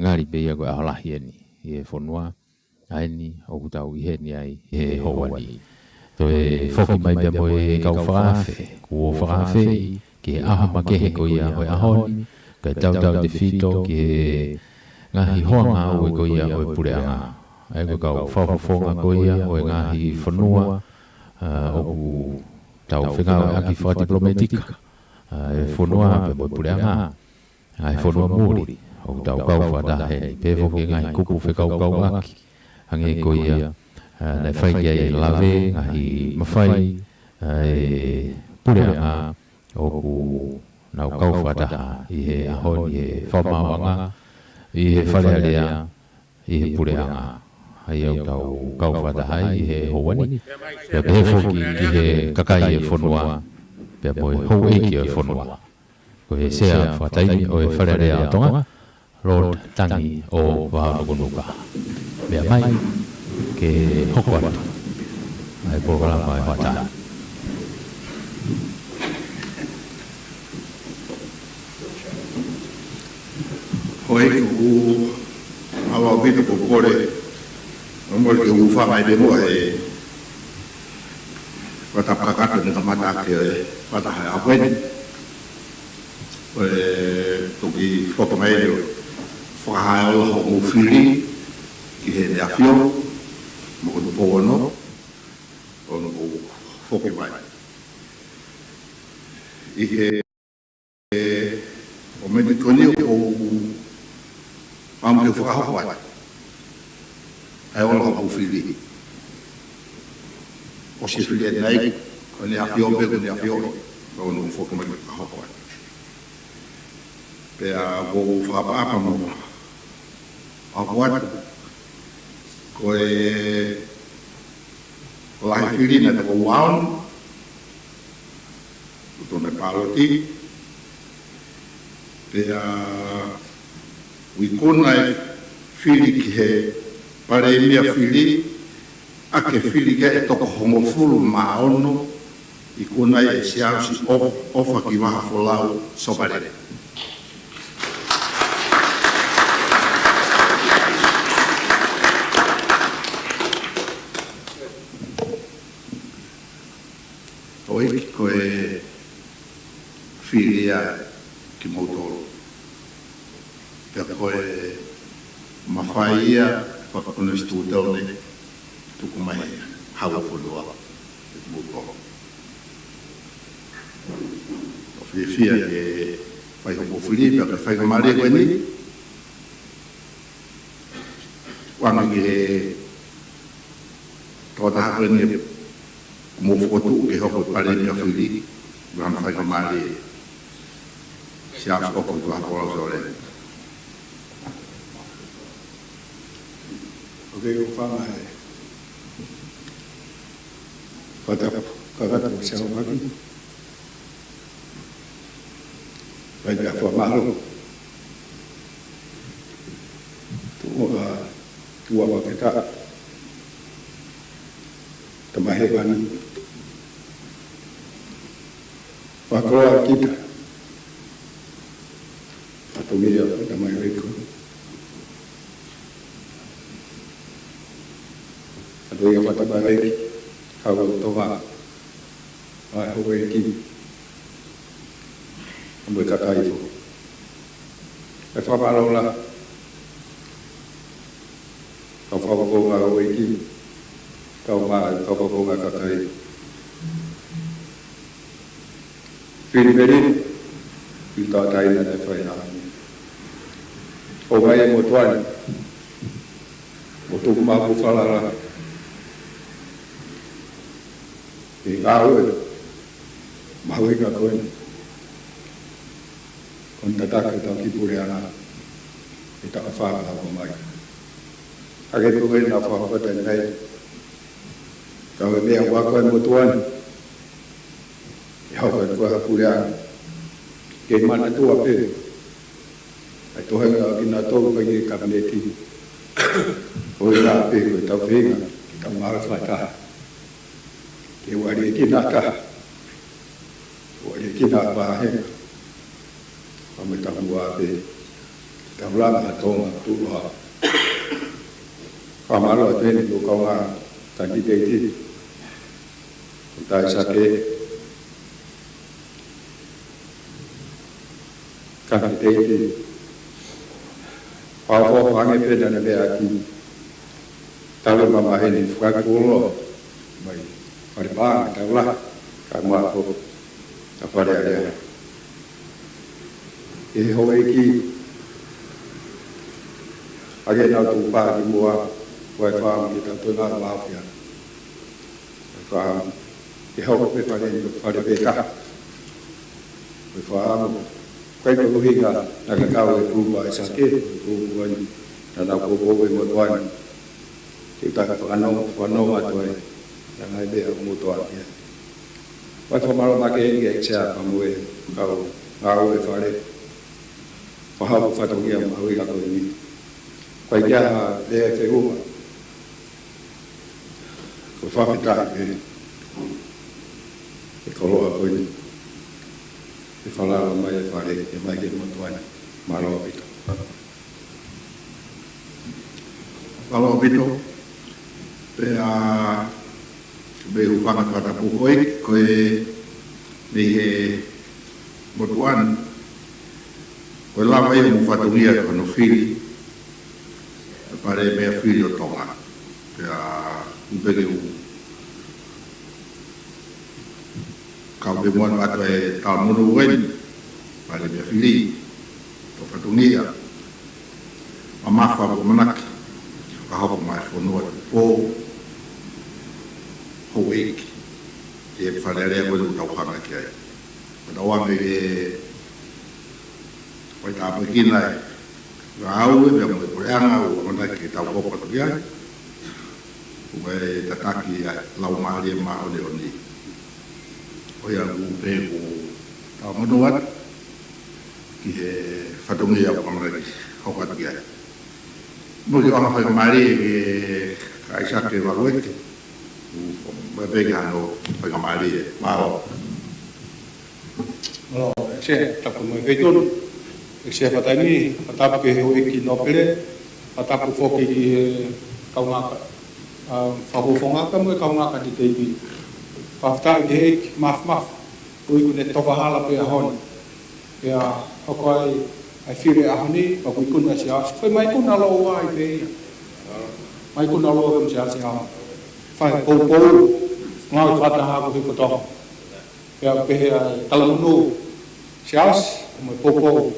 ngali pē ia ko e ʻaho lahi eni ʻi he fonua, ʻa eni ʻoku tau ʻi heni ai he houa ni. Toe foki mai pea mo e kau fakaafe, kuo fakaafeʻi ki he ʻaho makehe ko ia ʻo e ʻaho ni, kae tautautefito ki he ngaahi hoa ngāue ko ia ʻo e puleʻanga. ʻA ia ko e kau fakafofonga ko ia ʻo e ngaahi fonua, ā, ʻoku tau fengāueʻaki fakatipilōmētika, ā, e fonua pea mo e puleʻanga, ngaahi fonua muli ʻoku tau kau fakataha heni, pehē foki e ngaahi kupu fekaukauʻaki, hangē ko ia, ā, naʻe fai ki ai e lave, ngaahi mafai ʻa e puleʻanga ʻoku nau kau fakataha ʻi he ʻaho ni he fakamaauʻanga, ʻi he Fale Alea, ʻi he puleʻanga. ʻA ia ʻoku tau kau fakataha ai ʻi he houa ni. Pea pehē foki ki he kakai e fonua, pea mo e houʻeiki ʻo e fonua. Ko e sea fakataimi ʻo e Fale Alea ʻo Tonga, Lord Tangi ʻo Vaonukunuka. Meʻa mai ke hoko atu ʻa e polokalama ʻo e hoʻatā. Houʻeiki, ʻoku ou ʻaupito kole, ʻo mole ke u fai mai pē muʻa e fakatapu kakato ne kamata ʻaki e fakataha he ʻaho ni. ʻOku toki foki mai ʻo fakahā e ola hoʻomou fili ki Heʻene ʻAfio, mo hono pou ono, ʻo hono pou foki mai. ʻI he momeniti ko eni ʻoku ou pau ke u fakahoko atu ʻa e ola hoʻomou fili. ʻOsi e fili ʻanenai, ko ʻEne ʻAfio pē, ko ʻEne ʻAfio, ʻo hono foki mai ke fakahoko atu. Pea ʻoku ou fakaʻapaʻapa mo ʻaupito atu, ko e lahi fili naʻe toko ua ono, ʻoku tonu e pāloti, pea ʻoku ikuna e fili ki he palēmia fili, ʻa ia ko e fili ko ē ʻe toko hongofulu mā ono, ikuna ʻe Siaosi ʻOf-, ʻOfakivaha Folau Sopalele. Houʻeiki, ko e fili ia kimoutolu. Pea ko e mafai ia fakakonisitūtone tuku mai he Hau ʻo e Fonua kiate kimoutolu. ʻOku ou fiefia ke fai hoʻomou fili, pea ko e faingamālie ko eni, ʻoange ki he tokotaha ko eni ʻoku mou fokotuʻu ke hoko ko e palēmia fili, ʻoku ou faingamālie, Siaosi ʻOfakivaha Folau Sopalele. ʻOku ou fakaʻapaʻapa he fakatapu kakato mo e siaosi. Pea ʻoku ou fakamālō. Tuʻa, tuʻa fakatapu. Tamai Hēvani. Fakakoloa kita. Fatongia ʻo Tamai Hēvani. Fatongia ʻo Tamai Hēvani. Hau ʻo Tonga. Ngaahi houʻeiki, Mo e kakai foki. ʻE fakamālō lahi. Kau fakafofonga houʻeiki, kau ma-, kau fakafofonga kakai. Fili Melino, fili tauʻatāina naʻe fai ʻi he ʻaho ni. ʻOmai e motuʻa ni, mo tuku maʻu mo falala ʻi he ngāue mahuʻinga ko eni. Ko hono tataki ʻetau kiʻi puleʻanga ʻi he taʻu ʻe fā ka hoko mai. Hangē pē ko ē naʻa ku fakapatani mai, ka ko e meʻa ʻoku ako e motuʻa ni, ʻe hoko atu ko e ha puleʻanga. Ke manatua pē ʻa e toenga ʻo kinautolu ko ē ʻi he kapineti. Ko e ʻuhinga pē ko ʻetau feinga ke tau ngāue fakataha. Ke ʻoua ʻe liʻekina ha taha, ʻoua ʻe liʻekina ha vāhenga. Ka mo e taumuʻa pē ke tau langa ha Tonga tuʻuloa. Fakamālō atu heni ki he kaungā kanititeiti, ko Taisake, kanititeiti fakaʻofoʻofa ange pē naʻa ne meʻa ki he taʻu ʻe mamahi ni, fakafuoloa mai Falepaʻanga, Taulahi, kae ʻumaʻā foki ʻa Fale Alea. Ki he houʻeiki, ʻa ia naʻa nau tuʻu pē ki muʻa, ʻoku ou fakaʻamu ke tau toe ngāue maʻu pē ia. Fakaʻamu ke hoko pē Fale, Fale pē taha. Ko e fakaʻamu, ko e ʻuhinga naʻa ke kau he kulupu ʻa Sake, ko e kulupu ko eni naʻa nau poupou he motuʻa ni. Ke tau fakanonga, fakanonga atu ai ʻa e ngaahi meʻa ʻoku mou tō ai. Pea fakamālō makehe ki he Sea pea mo e kau ngāue Fale, fakahoko e fatongia mahuʻinga ko eni. Ko ia ha lea ʻe feʻunga, ko e fakafetaʻi pē ki he koloa ko eni, ʻe falala mai e Fale, ʻe mai ki he motuʻa ni. Mālō ʻaupito. Mālō ʻaupito. Pea mei he hūfanga he fakatapu ko ē, ko e mei he motuʻa ni, ko e lava ia mo e fatongia ko hono fili ʻa e Palēmia fili ʻo Tonga. Pea ʻoku pehē ke u kau pē muʻa atu e talamonū ko eni, Palēmia fili, ko e fatongia mamafa ʻoku ʻamanaki ke fakahoko maʻa e fonua Tupou, houʻeiki, ki he Fale Alea ko eni ʻoku tau hanga ki ai. Ka tau ame ke faitāpuekina e ngāue pea mo e puleʻanga ʻoku ʻamanaki ke tau hoko atu ki ai. Ko e tataki ʻa e Laumālie Māʻoniʻoni. Ko ia ʻoku pehē ʻoku tau monū atu ki he fatongia ʻoku ʻamanaki ke hoko atu ki ai. Mo e kiʻi ʻohake faingamālie kia Kaisake Valueke, ʻoku mai pē ke hano faingamālie. Mālō. Mālō, ʻEiki, tapu mo e feituʻu. ʻEiki Fatai ni, fakatapu ki he houʻeiki nōpele, fakatapu foki ki he kaungā ka-, ʻa, fakafofonga pea mo e kaungā kanititeiti. Fakafetaʻi ki he ʻEiki Māfimafi, ʻoku ʻikai ke ne tofa hala pē ʻaho ni. Pea hoko ai ʻa e fili ʻaho ni, pea ʻoku ikuna ʻa Siaosi. Ko e maikuna lōua ia. Maikuna lōua ʻa Siaosi ʻaho ni. Fai poupou, ngāue fakataha ko ē ko Tonga. Pea pehē ʻa e talamonū, Siaosi, mo e poupou.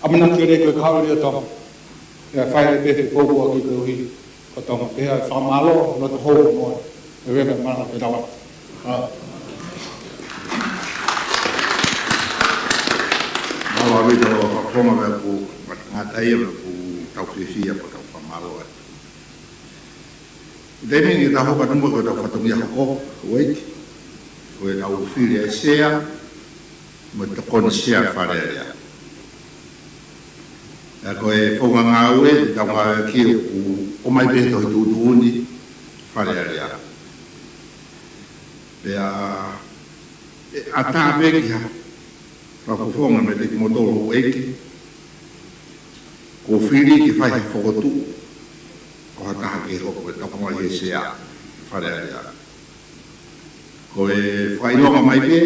ʻAmanaki lelei ko e kahaʻu ʻo Tonga. Pea fai pē e poupou ʻaki koeʻuhi ko Tonga. Pea fakamālō, loto hou mo e reka mana ke tawa. ʻA. Mālō ʻaupito, fakafofonga, pea ʻoku ngata ia, pea ʻoku tau fiefia, pea tau fakamālō atu. ʻI he taimi ni ke tau hoko atu mo e ko ʻetau fatongia hoko, houʻeiki, ko ʻetau fili ʻa e Sea, mo e Tokoni Sea Fale Alea. Pea ko e founga ngāue te tau ngāueʻaki ʻoku ʻomai pē he tohi tuʻutuʻuni Fale Alea. Pea ʻe ʻatā pē ki ha fakafofonga meiate kimoutolu houʻeiki, kuo fili ke fai ha fokotuʻu ʻo ha taha ke hoko ko e tokoni he Sea Fale Alea. Ko e fakaʻilonga mai pē,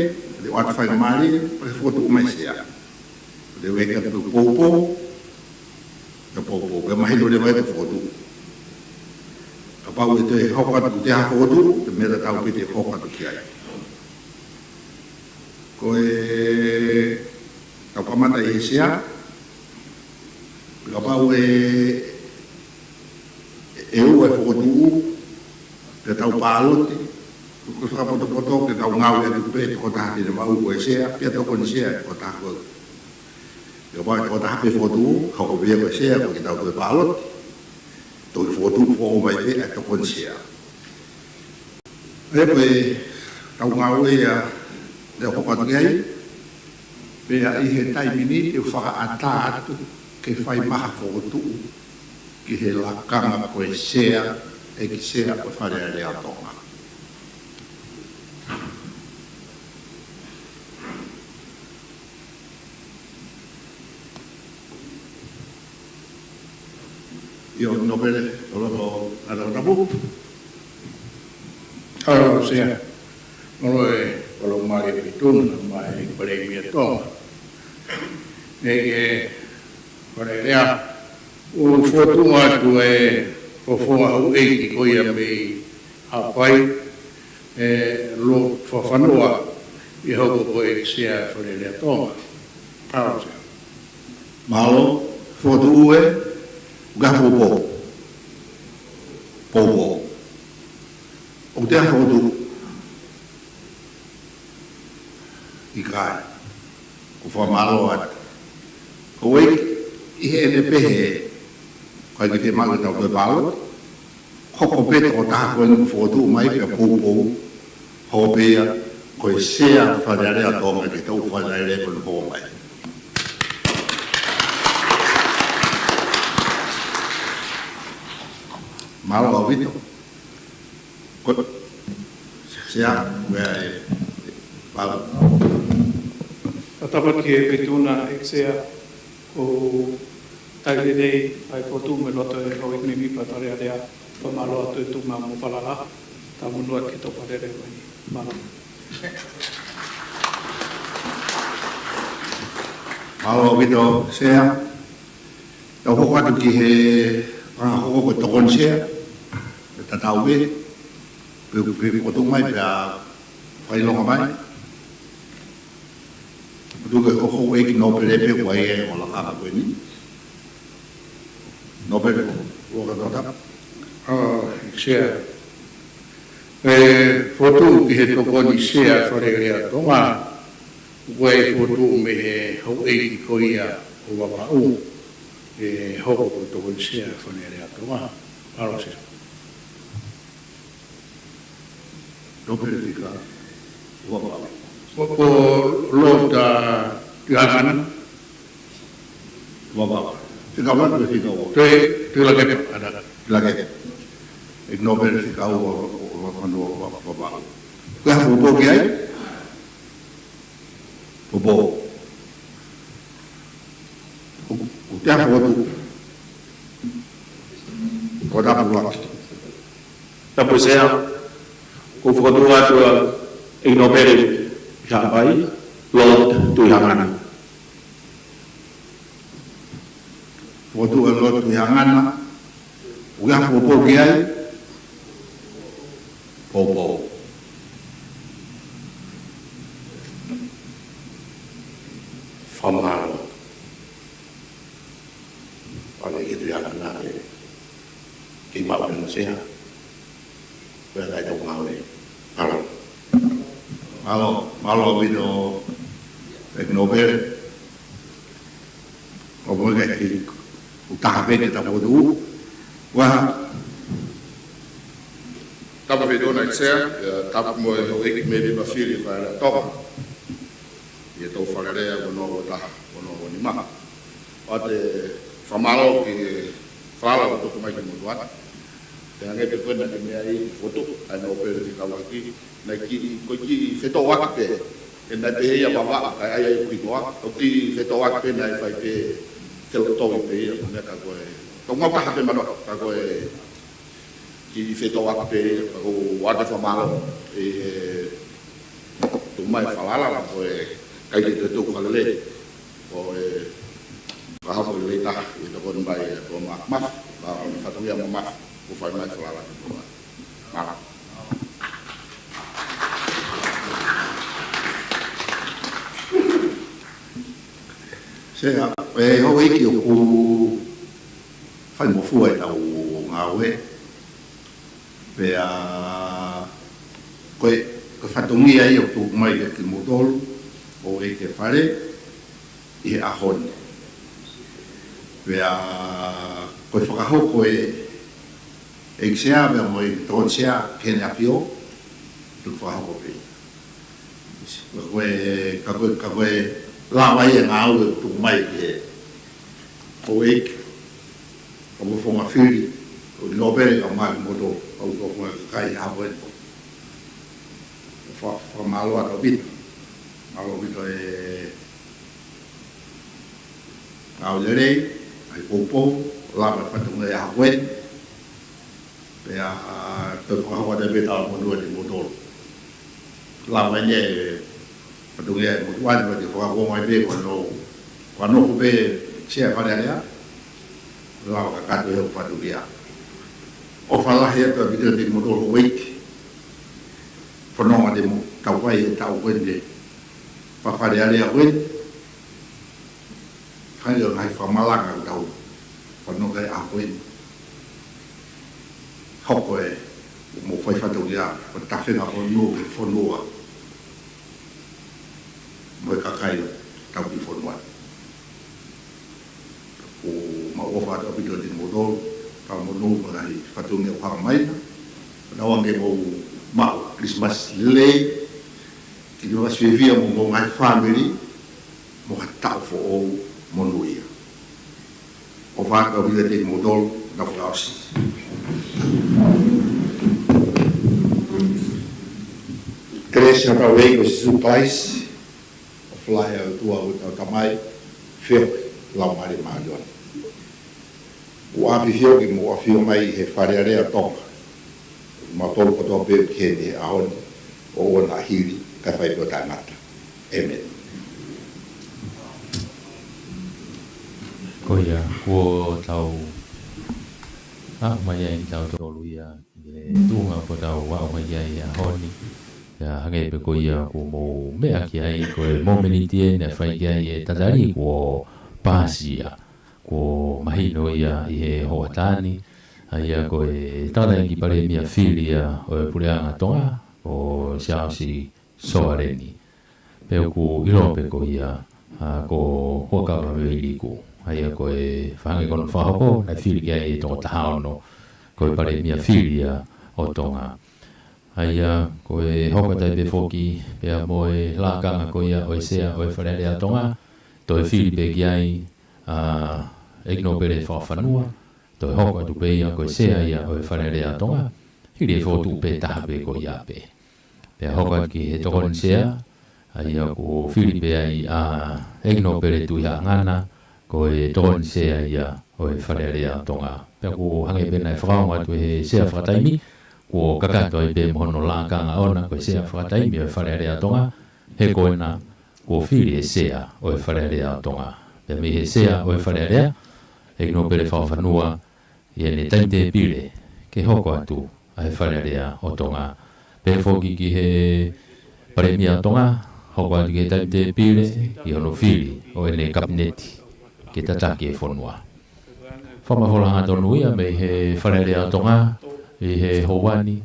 ʻe ʻOatu faingamālie, pea ke fokotuʻu mai Sea. Te u ʻeke atu poupou, ke poupou, ke mahino leva e fokotuʻu. Kapau ʻe toe hoko atu ʻe ha fokotuʻu, ko e meʻa tatau pē te hoko atu ki ai. Ko e, tau kamata ʻi he Sea, kapau ʻe, ʻe ua e fokotuʻu, pea tau pāloti, ko e fakapotopoto ke tau ngāue atu pē tokotaha te ne maʻu ko e Sea, pea tokoni Sea tokotaha ko ē. Kapau ʻe tokotaha pē fokotuʻu, hoko pē ia ko e Sea, ko ē ke tau toe pāloti. Toki fokotuʻu foʻou mai pē ʻa e tokoni Sea. ʻE pē tau ngāue ia, te u hoko atu ki ai, pea ʻi he taimi ni te u fakaʻatā atu ke fai mai ha fokotuʻu ki he lakanga ko e Sea, ʻEiki Sea ʻo e Fale Alea ʻo Tonga. ʻIo, Nōpele, ʻoku loto ʻa e Tongatapu. ʻAlo, Sea. Mālō e, ʻoku loto mālie e feituʻu, mo e Palēmia ʻo Tonga. ʻEiki Fale Alea, ʻoku fokotuʻu atu e fofonga houʻeiki ko ia mei Haʻapai, ʻe Lord Fakafanua, ʻe hoko ko e ʻEiki Sea Fale Alea ʻo Tonga. ʻAlo, Sea. Mālō, fokotuʻu ē, ʻoku ʻi ai ha poupou? Poupou. ʻOku toe ʻi ai ha fokotuʻu? ʻIkai. ʻOku ou fakamālō atu. Ko e, ʻi heʻene pehē, ʻoku ʻikai ke fiemaʻu ke tau toe pāloti. Hoko pē tokotaha ko eni ʻoku fokotuʻu mai pea poupou. Hoko pē ia ko e Sea Fale Alea ʻo Tonga ki he taʻu Fale Alea ko eni ʻoku hoko mai. Mālō ʻaupito. Ko, Sea, meʻa ē, Paula. Fakatapu ki he feituʻu na, ʻEiki Sea, ʻoku talitali lelei ʻa e fokotuʻu mei loto ʻa e Houʻeiki Mēmipa Fale Alea, fakamālō atu e tuʻunga mo e falala, tapu mo e ʻoatu ki he taʻu Fale Alea ko eni. Mālō. Mālō ʻaupito, Sea. Tau hoko atu ki he, ʻa, hoko ko e tokoni Sea, ʻe tatau pē, pe, pe fokotuʻu mai pea fakaʻilonga mai. Tuku ke hoko ʻEiki Nōpele pē ʻoku ʻi ai e ʻo e lakanga ko eni. Nōpele ko, ko ka tō tap. ʻA, Sea. ʻE fokotuʻu ki he tokoni Sea Fale Alea ʻo Tonga, ko e fokotuʻu mei he houʻeiki ko ia ʻo Vavaʻu, ʻe hoko ko e tokoni Sea Fale Alea ʻo Tonga. Mālō Sea. Nōpele Fika, Vavaʻu. Ko, ko Lord, ʻa, Tuʻihaʻangana. Vavaʻu. Fika ua, Fika ua. Te, Tuʻilakepa, ʻa ia. Tuʻilakepa. ʻEiki Nōpele Fika ua, ʻo, ʻo, ʻo, ʻo, ʻo, Vavaʻu. Ko e hā e poupou ki ai? Poupou. ʻOku, ʻoku toe ʻi ai ha fokotuʻu? Ko e tapu ʻuluaki. Tapu Sea, ʻoku fokotuʻu atu ʻa e ʻEiki Nōpele Haʻapai, Lord Tuʻihaʻangana. Fokotuʻu ʻa Lord Tuʻihaʻangana, ʻoku ʻi ai ha poupou ki ai? Poupou. Fakamālō. ʻAlu ki he Tuʻihaʻangana ē. Kei maʻu pē ʻa Sea. Pea kai tau ngāue. Mālō. Mālō, mālō ʻaupito ʻEiki Nōpele. ʻO mo e kiʻi ʻū taha pē ke tau fokotuʻu. Ua. Tapu feituʻu na ʻEiki Sea, ʻa, tapu mo e Houʻeiki Mēmipa Fale Alea ʻo Tonga. ʻI he taʻu Fale Alea ua noa ua taha, ua noa ua nima. ʻOatu e fakamālō ki he falala ʻoku tuku mai ki he motuʻa ni. Pea hangē pē ko ena ke meʻa ʻi he fokotuʻu ʻa e Nōpele Fika ʻuluaki, naʻe kiʻi, ko e kiʻi fetōʻaki pē. He naʻe pehē ia ʻa Vavaʻu, kae ʻai ʻa e ʻuhinga, ko e kiʻi fetōʻaki pē naʻe fai pē felotoi pē ia, ko e meʻa ka ko e, ko e ngāue taha pē mano, ka ko e kiʻi fetōʻaki pē ia, ka ʻoku ou ʻoatu e fakamālō ʻi he tuku Mai falala, ko e ʻikai ke toe tuku fakalelei. Ko e fakahoko lelei taha, ʻi he tokoni mai ʻa e Toa Mā-, Mamafa, ka ko e fatongia Mamafa, kuo fai mai falala ki he Toa Mā-, Mamafa. Sea, ʻe houʻeiki ʻoku fai mo fua ʻetau ngāue. Pea ko e, ko e fatongia ia ʻoku tuku mai kiate kimoutolu, houʻeiki Fale, ʻi he ʻaho ni. Pea ko e fakahoko ʻe ʻEiki Sea pea mo e Tokoni Sea ki Heʻene ʻAfio, tuku fakahoko pē. Ka ko e, ka ko e, ka ko e lava ia e ngāue ʻoku tuku mai ki he houʻeiki, kau fofonga fili, ʻo Nōpele kae ʻumaʻā kimoutolu, kau fofonga kakai ʻi he ʻaho ni. Fa-, fakamālō atu ʻaupito. Mālō ʻaupito e ngāue lelei, ʻa e poupou, lava e fatongia ʻi he ʻaho ni. Pea, ʻa, toe fakahoko atu pē ʻetau monū atu kimoutolu. Lava eni e fatongia ʻi he motuʻa ni, pea te u fakakonga ai pē ko hono, ko hono nofo pē Sea Fale Alea. Lava kakato he fatongia. ʻOfa lahi atu ʻaupito kiate kimoutolu houʻeiki. Fononga te mou tauhi e tau ko eni. Fa Fale Alea ko eni. Hangē ko e ngaahi fakamalanga ʻoku tau fanongo ki ai he ʻaho ni. Hoko e, mo e fai fatongia, ko e tafenga monū ki he fonua. Mo e kakai ʻo ʻetau kiʻi fonua. ʻOku mau ʻofa atu ʻaupito kiate kimoutolu, ʻetau monū mo e ngaahi fatongia ʻoku hanga mai na. Pea ʻoua ʻe mou maʻu Christmas lelei, ke mou ʻasi fiefia mo homou ngaahi fāmili, mo ha taʻu foʻou monūʻia. ʻOfa atu ʻaupito kiate kimoutolu, na fakaʻosi. Kelesi ʻa hotau ʻEiki ko Sīsū Kalaisi, ʻofa lahi ʻa e ʻOtua ko hotau Tamai, feohi ʻa e Laumālie Māʻoniʻoni, ʻoku ʻafio, ke mou ʻafio mai he Fale Alea ʻo Tonga. Mautolu kotoa pē ʻoku ʻi heni he ʻaho ni, ʻo ʻoua naʻa hili, kae fai pē ʻo taʻengata. ʻĒmeni. Ko ia, kuo tau aʻu mai ai kitautolu ia ki he tuʻunga kuo tau aʻu mai ai he ʻaho ni. Pea hangē pē ko ia kuo mou meʻa ki ai, ko e mōmeniti eni naʻe fai ki ai e tatali kuo paasi ia. Kuo mahino ia ʻi he hoʻatā ni, ʻa ia ko e tangataʻeiki palēmia fili ia ʻo e puleʻanga Tonga, ko Siaosi Sovaleni. Pea ʻoku ʻiloa pē ko ia, ʻa, ko Huʻakavameiliku. ʻA ia ko e fanga kiʻi konga fakahoko, naʻe fili ki ai e toko taha ono, ko e palēmia fili ia ʻo Tonga. ʻA ia ko e hoko atu ai pē foki, pea mo e lakanga ko ia ʻo e Sea ʻo e Fale Alea ʻo Tonga, toe fili pē ki ai, ʻa, ʻEiki Nōpele Fakafanua, toe hoko atu pē ia ko e Sea ia ʻo e Fale Alea ʻo Tonga, hili e fokotuʻu pē taha pē ko ia pē. Pea hoko atu ki he Tokoni Sea, ʻa ia kuo fili pē ai ʻa ʻEiki Nōpele Tuʻihaʻangana, ko e Tokoni Sea ia ʻo e Fale Alea ʻo Tonga. Pea ʻoku hangē pē naʻe fakaongo atu ʻe he Sea fakataimi, kuo kakato ai pē mo hono lakanga ʻoʻona ko e Sea fakataimi ʻo e Fale Alea ʻo Tonga, he ko ena kuo fili e Sea ʻo e Fale Alea ʻo Tonga. Pea mei he Sea ʻo e Fale Alea, ʻEiki Nōpele Fakafanua, ʻi heʻene taimi tēpile ke hoko atu ʻa e Fale Alea ʻo Tonga. Pehē foki ki he Palēmia ʻo Tonga, hoko atu ki he taimi tēpile ki hono fili ʻo ʻene Kapineti ke tataki e fonua. Fakamafola hangatonu ia mei he Fale Alea ʻo Tonga ʻi he houa ni.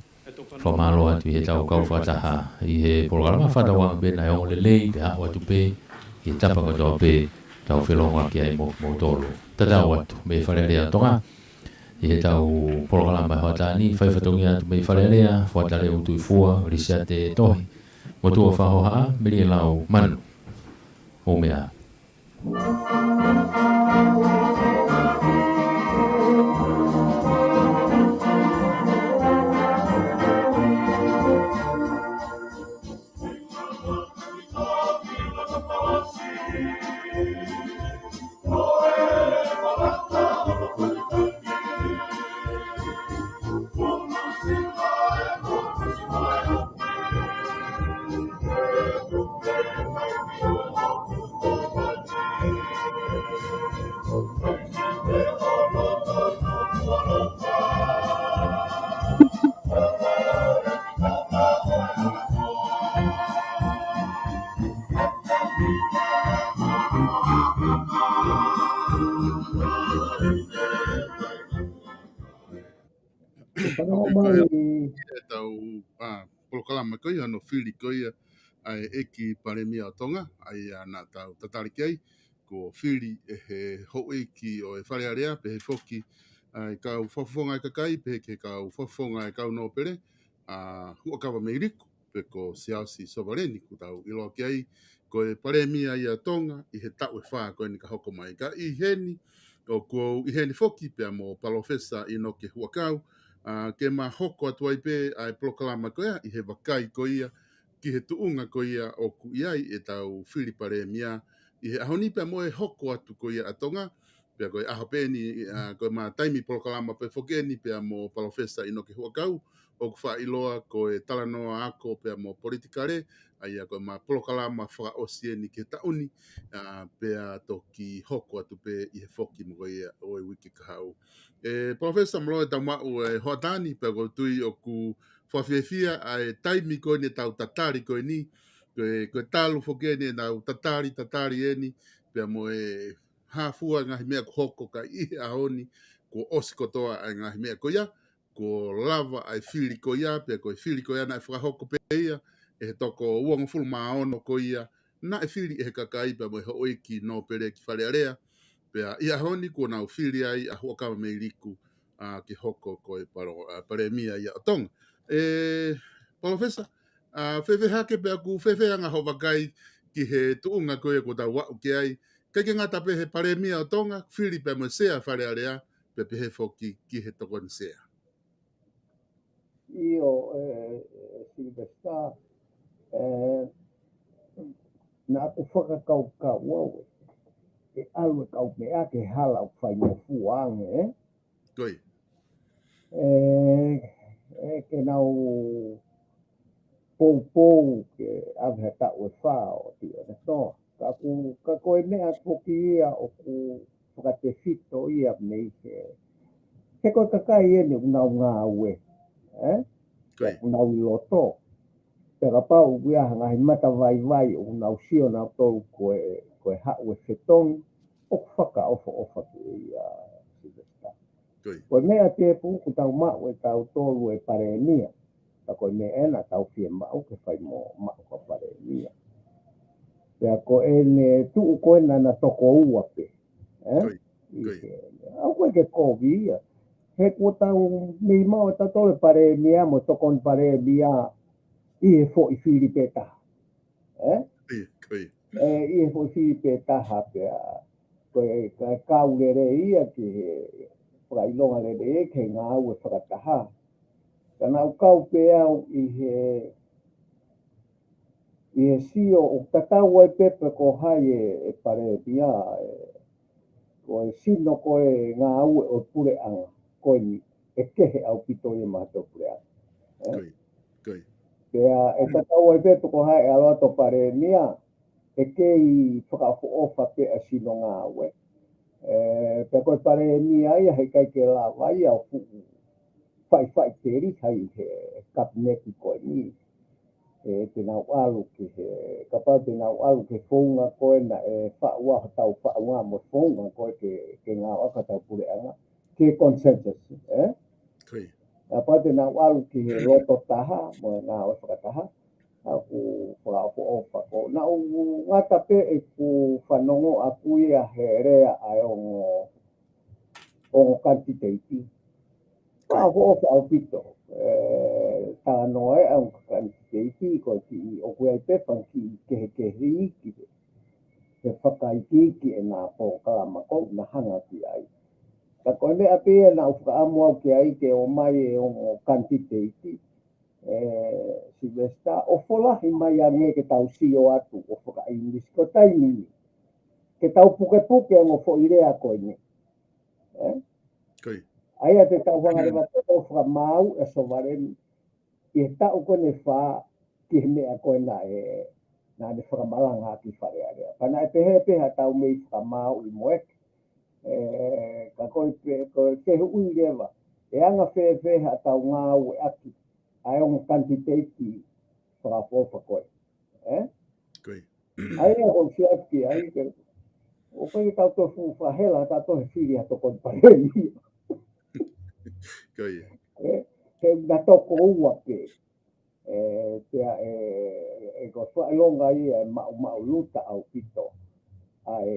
Fakamālō atu ʻi heʻetau kau fakataha ʻi he polokalama, fakatauange pē naʻe ongo lelei, pea aʻu atu pē ki he tapa kotoa pē ʻoku tau felōngoaki ai mo kimoutolu. Tatau atu mei Fale Alea ʻo Tonga ʻi heʻetau polokalama he hoʻatā ni, fai fatongia atu mei Fale Alea, Fuataleu Tuʻifua, Lisiate Tohi, Motuʻa Fahohaʻa, Meliʻelau Manu. Mou meʻa. polokalama ko ia hono fili ko ia ʻa e ʻEiki Palēmia ʻo Tonga, ʻa ia naʻa tau tatali ki ai, kuo fili ʻe he houʻeiki ʻo e Fale Alea, pehē foki ʻa e kau fakafofonga ʻa e kakai, pehē ki he kau fakafofonga ʻa e kau nōpele, ʻa Huʻakavameiliku, pe ko Siaosi Sovaleni, kuo tau ʻiloa ki ai, ko e Palēmia ia ʻo Tonga, ʻi he taʻu ʻe fā ko eni ka hoko mai. Ka ʻi heni, ʻoku ou ʻi heni foki pea mo Palōfesa ʻInoke Huʻakau, ʻa, ke ma hoko atu ai pē ʻa e polokalama ko ia, ʻi he vakai ko ia, ki he tuʻunga ko ia ʻoku ʻi ai ʻetau fili Palēmia, ʻi he ʻaho ni pea mo e hoko atu ko ia ʻa Tonga, pea ko e ʻaho pē eni, ʻa, ko e ma taimi polokalama pē foki eni pea mo Palōfesa ʻInoke Huʻakau, ʻoku faʻa ʻiloa ko e talanoa ako pea mo politikale, ʻa ia ko e ma polokalama fakaʻosi eni ki he taʻu ni, ʻa, pea toki hoko atu pē ʻi he foki mo ko ia ʻo e uike kahaʻu. ʻE, Palōfesa, mālō e tau maʻu e hoʻatā ni, pea ʻoku ou tui ʻoku fakafiefia ʻa e taimi ko eni ʻetau tatali ko eni, ko e, ko e talu foki eni ʻetau tatali, tatali eni, pea mo e hā fua ngaahi meʻa kuo hoko ka ʻi he ʻaho ni, kuo ʻosi kotoa ʻa e ngaahi meʻa ko ia, kuo lava ʻa e fili ko ia, pea ko e fili ko ia naʻe fakahoko pē ia ʻe he toko uongofulu mā ono ko ia, naʻe fili ʻe he kakai pea mo e houʻeiki nōpele ki Fale Alea, pea ʻi he ʻaho ni kuo nau fili ai ʻa Huʻakavameiliku, ʻa, ke hoko ko e palo-, ʻa, Palēmia ia ʻo Tonga. ʻE, Palōfesa, ʻa, fēfē hake pea ʻoku fēfē anga hoʻo vakai ki he tuʻunga ko ia kuo tau aʻu ki ai, ʻikai ke ngata pē he Palēmia ʻo Tonga, fili pea mo e Sea Fale Alea, pea pehē foki ki he Tokoni Sea. ʻIo, ʻe, ʻe Sylvester, ʻe, naʻa ku fakakaukau au ʻe, ʻe ʻalu e kau meʻa ki he hala ʻoku faingofua ange, ē? Ko ia. ʻE, ʻe, ke nau poupou ke ʻave ha taʻu ʻe fā ʻo ti ʻo ne toa. Ka ʻoku, ka ko e meʻa foki ia ʻoku fakatefito ia mei he, he ko e kakai eni ʻoku nau ngāue, ē? Ko ia. ʻOku nau ʻi loto. Pea kapau ʻoku ʻi ai ha ngaahi mata vaivai ʻoku nau sio nautolu ko e, ko e haʻu e fetongi, ʻoku fakaʻofoʻofa pē ia, Sylvester. Ko ia. Ko e meʻa tēpū ʻoku tau maʻu ʻe tautolu e Palēmia. Ka ko e meʻa ena tau fiemaʻu ke fai mo maʻu ko e Palēmia. Pea ko ʻene tuʻu ko ena naʻa toko ua pē. Ē? Ko ia. ʻIo. ʻOku ʻikai ke kovi ia. He kuo tau mei maʻu ʻe tautolu e Palēmia mo e Tokoni Palēmia ʻi he foʻi fili pē taha. Ē? Ko ia, ko ia. ʻE, ʻi he foʻi fili pē taha pea, ko e, ka, kau lelei ia ki he, fakaʻilonga lelei ki he ngāue fakataha. Ka naʻa ku kau pē au ʻi he, ʻi he sio ʻoku tatau ai pē pe ko hai e, e Palēmia, ʻe, ko e sino ko e ngāue ʻo e puleʻanga ko eni, ʻe kehe ʻaupito ia maʻa e puleʻanga. Ē? Ko ia, ko ia. Pea ʻe tatau ai pē pe ko hai e ʻalu atu ʻo Palēmia, ʻe kei fakaʻofoʻofa pē ʻa e sino ngāue. ʻE, pea ko e Palēmia ia heʻikai ke lava ia ʻo fuʻu faʻifaʻiteliha ʻi he kapineti ko eni. ʻE, te nau ʻalu ki he, kapau te nau ʻalu ki he founga ko ē naʻe faʻu ai hotau founga mo e founga ko ē ke, ke ngāueʻaki hotau puleʻanga, ki he consensus, ē? Ko ia. Kapau te nau ʻalu ki he loto taha, mo e ngāue fakataha, ʻoku fakaʻofoʻofa ko. Naʻa ku ngata pē ʻeku fanongo ʻaku ia he lea ʻa e ongo, ongo kanititeiti. Ko ia. Fakaʻofoʻofa ʻaupito. ʻE, talanoa ʻa e ongo kanititeiti, ko e kiʻi, ʻoku ʻi ai pē fanga kiʻi kehekehe iiki he fakaikiiki ʻena polokalama ko ē naʻa na hanga ki ai. Ka ko e meʻa pē ia naʻa ku fakaʻamu au ki ai ke ʻomai e ongo kanititeiti, ʻe, Sylvester, ʻo folahi mai ange ke tau sio atu ʻo fakaʻinisi ko e taimi ni. Ke tau pukepuke ongo foʻi lea ko eni. Ē? Ko ia. ʻA ia te tau hanga leva ʻo fakamaau ʻe Sovaleni ʻi he taʻu ko eni ʻe fā ki he meʻa ko ē naʻe, naʻa ne fakamalanga ʻaki Fale Alea. Pea naʻe pehē pē haʻatau mei fakamaauʻi mo ʻEki. ʻE, ka ko e pe-, ko e fehuʻi leva, ʻe anga fēfē haʻatau ngāueʻaki ʻa e ongo kanititeiti fakaʻofoʻofa ko ē. Ē? Ko ia. ʻA ia ʻoku ou sio atu ki ai ke, ʻoku ʻikai ke tau toe fuʻu fakahela, tau toe fili ha Tokoni Palēmia. Ko ia. Ē, he naʻa toko ua pē. ʻE, Pea ʻe, ʻe ko e faʻa longa ia ʻe maʻumaʻuluta ʻaupito ʻa e,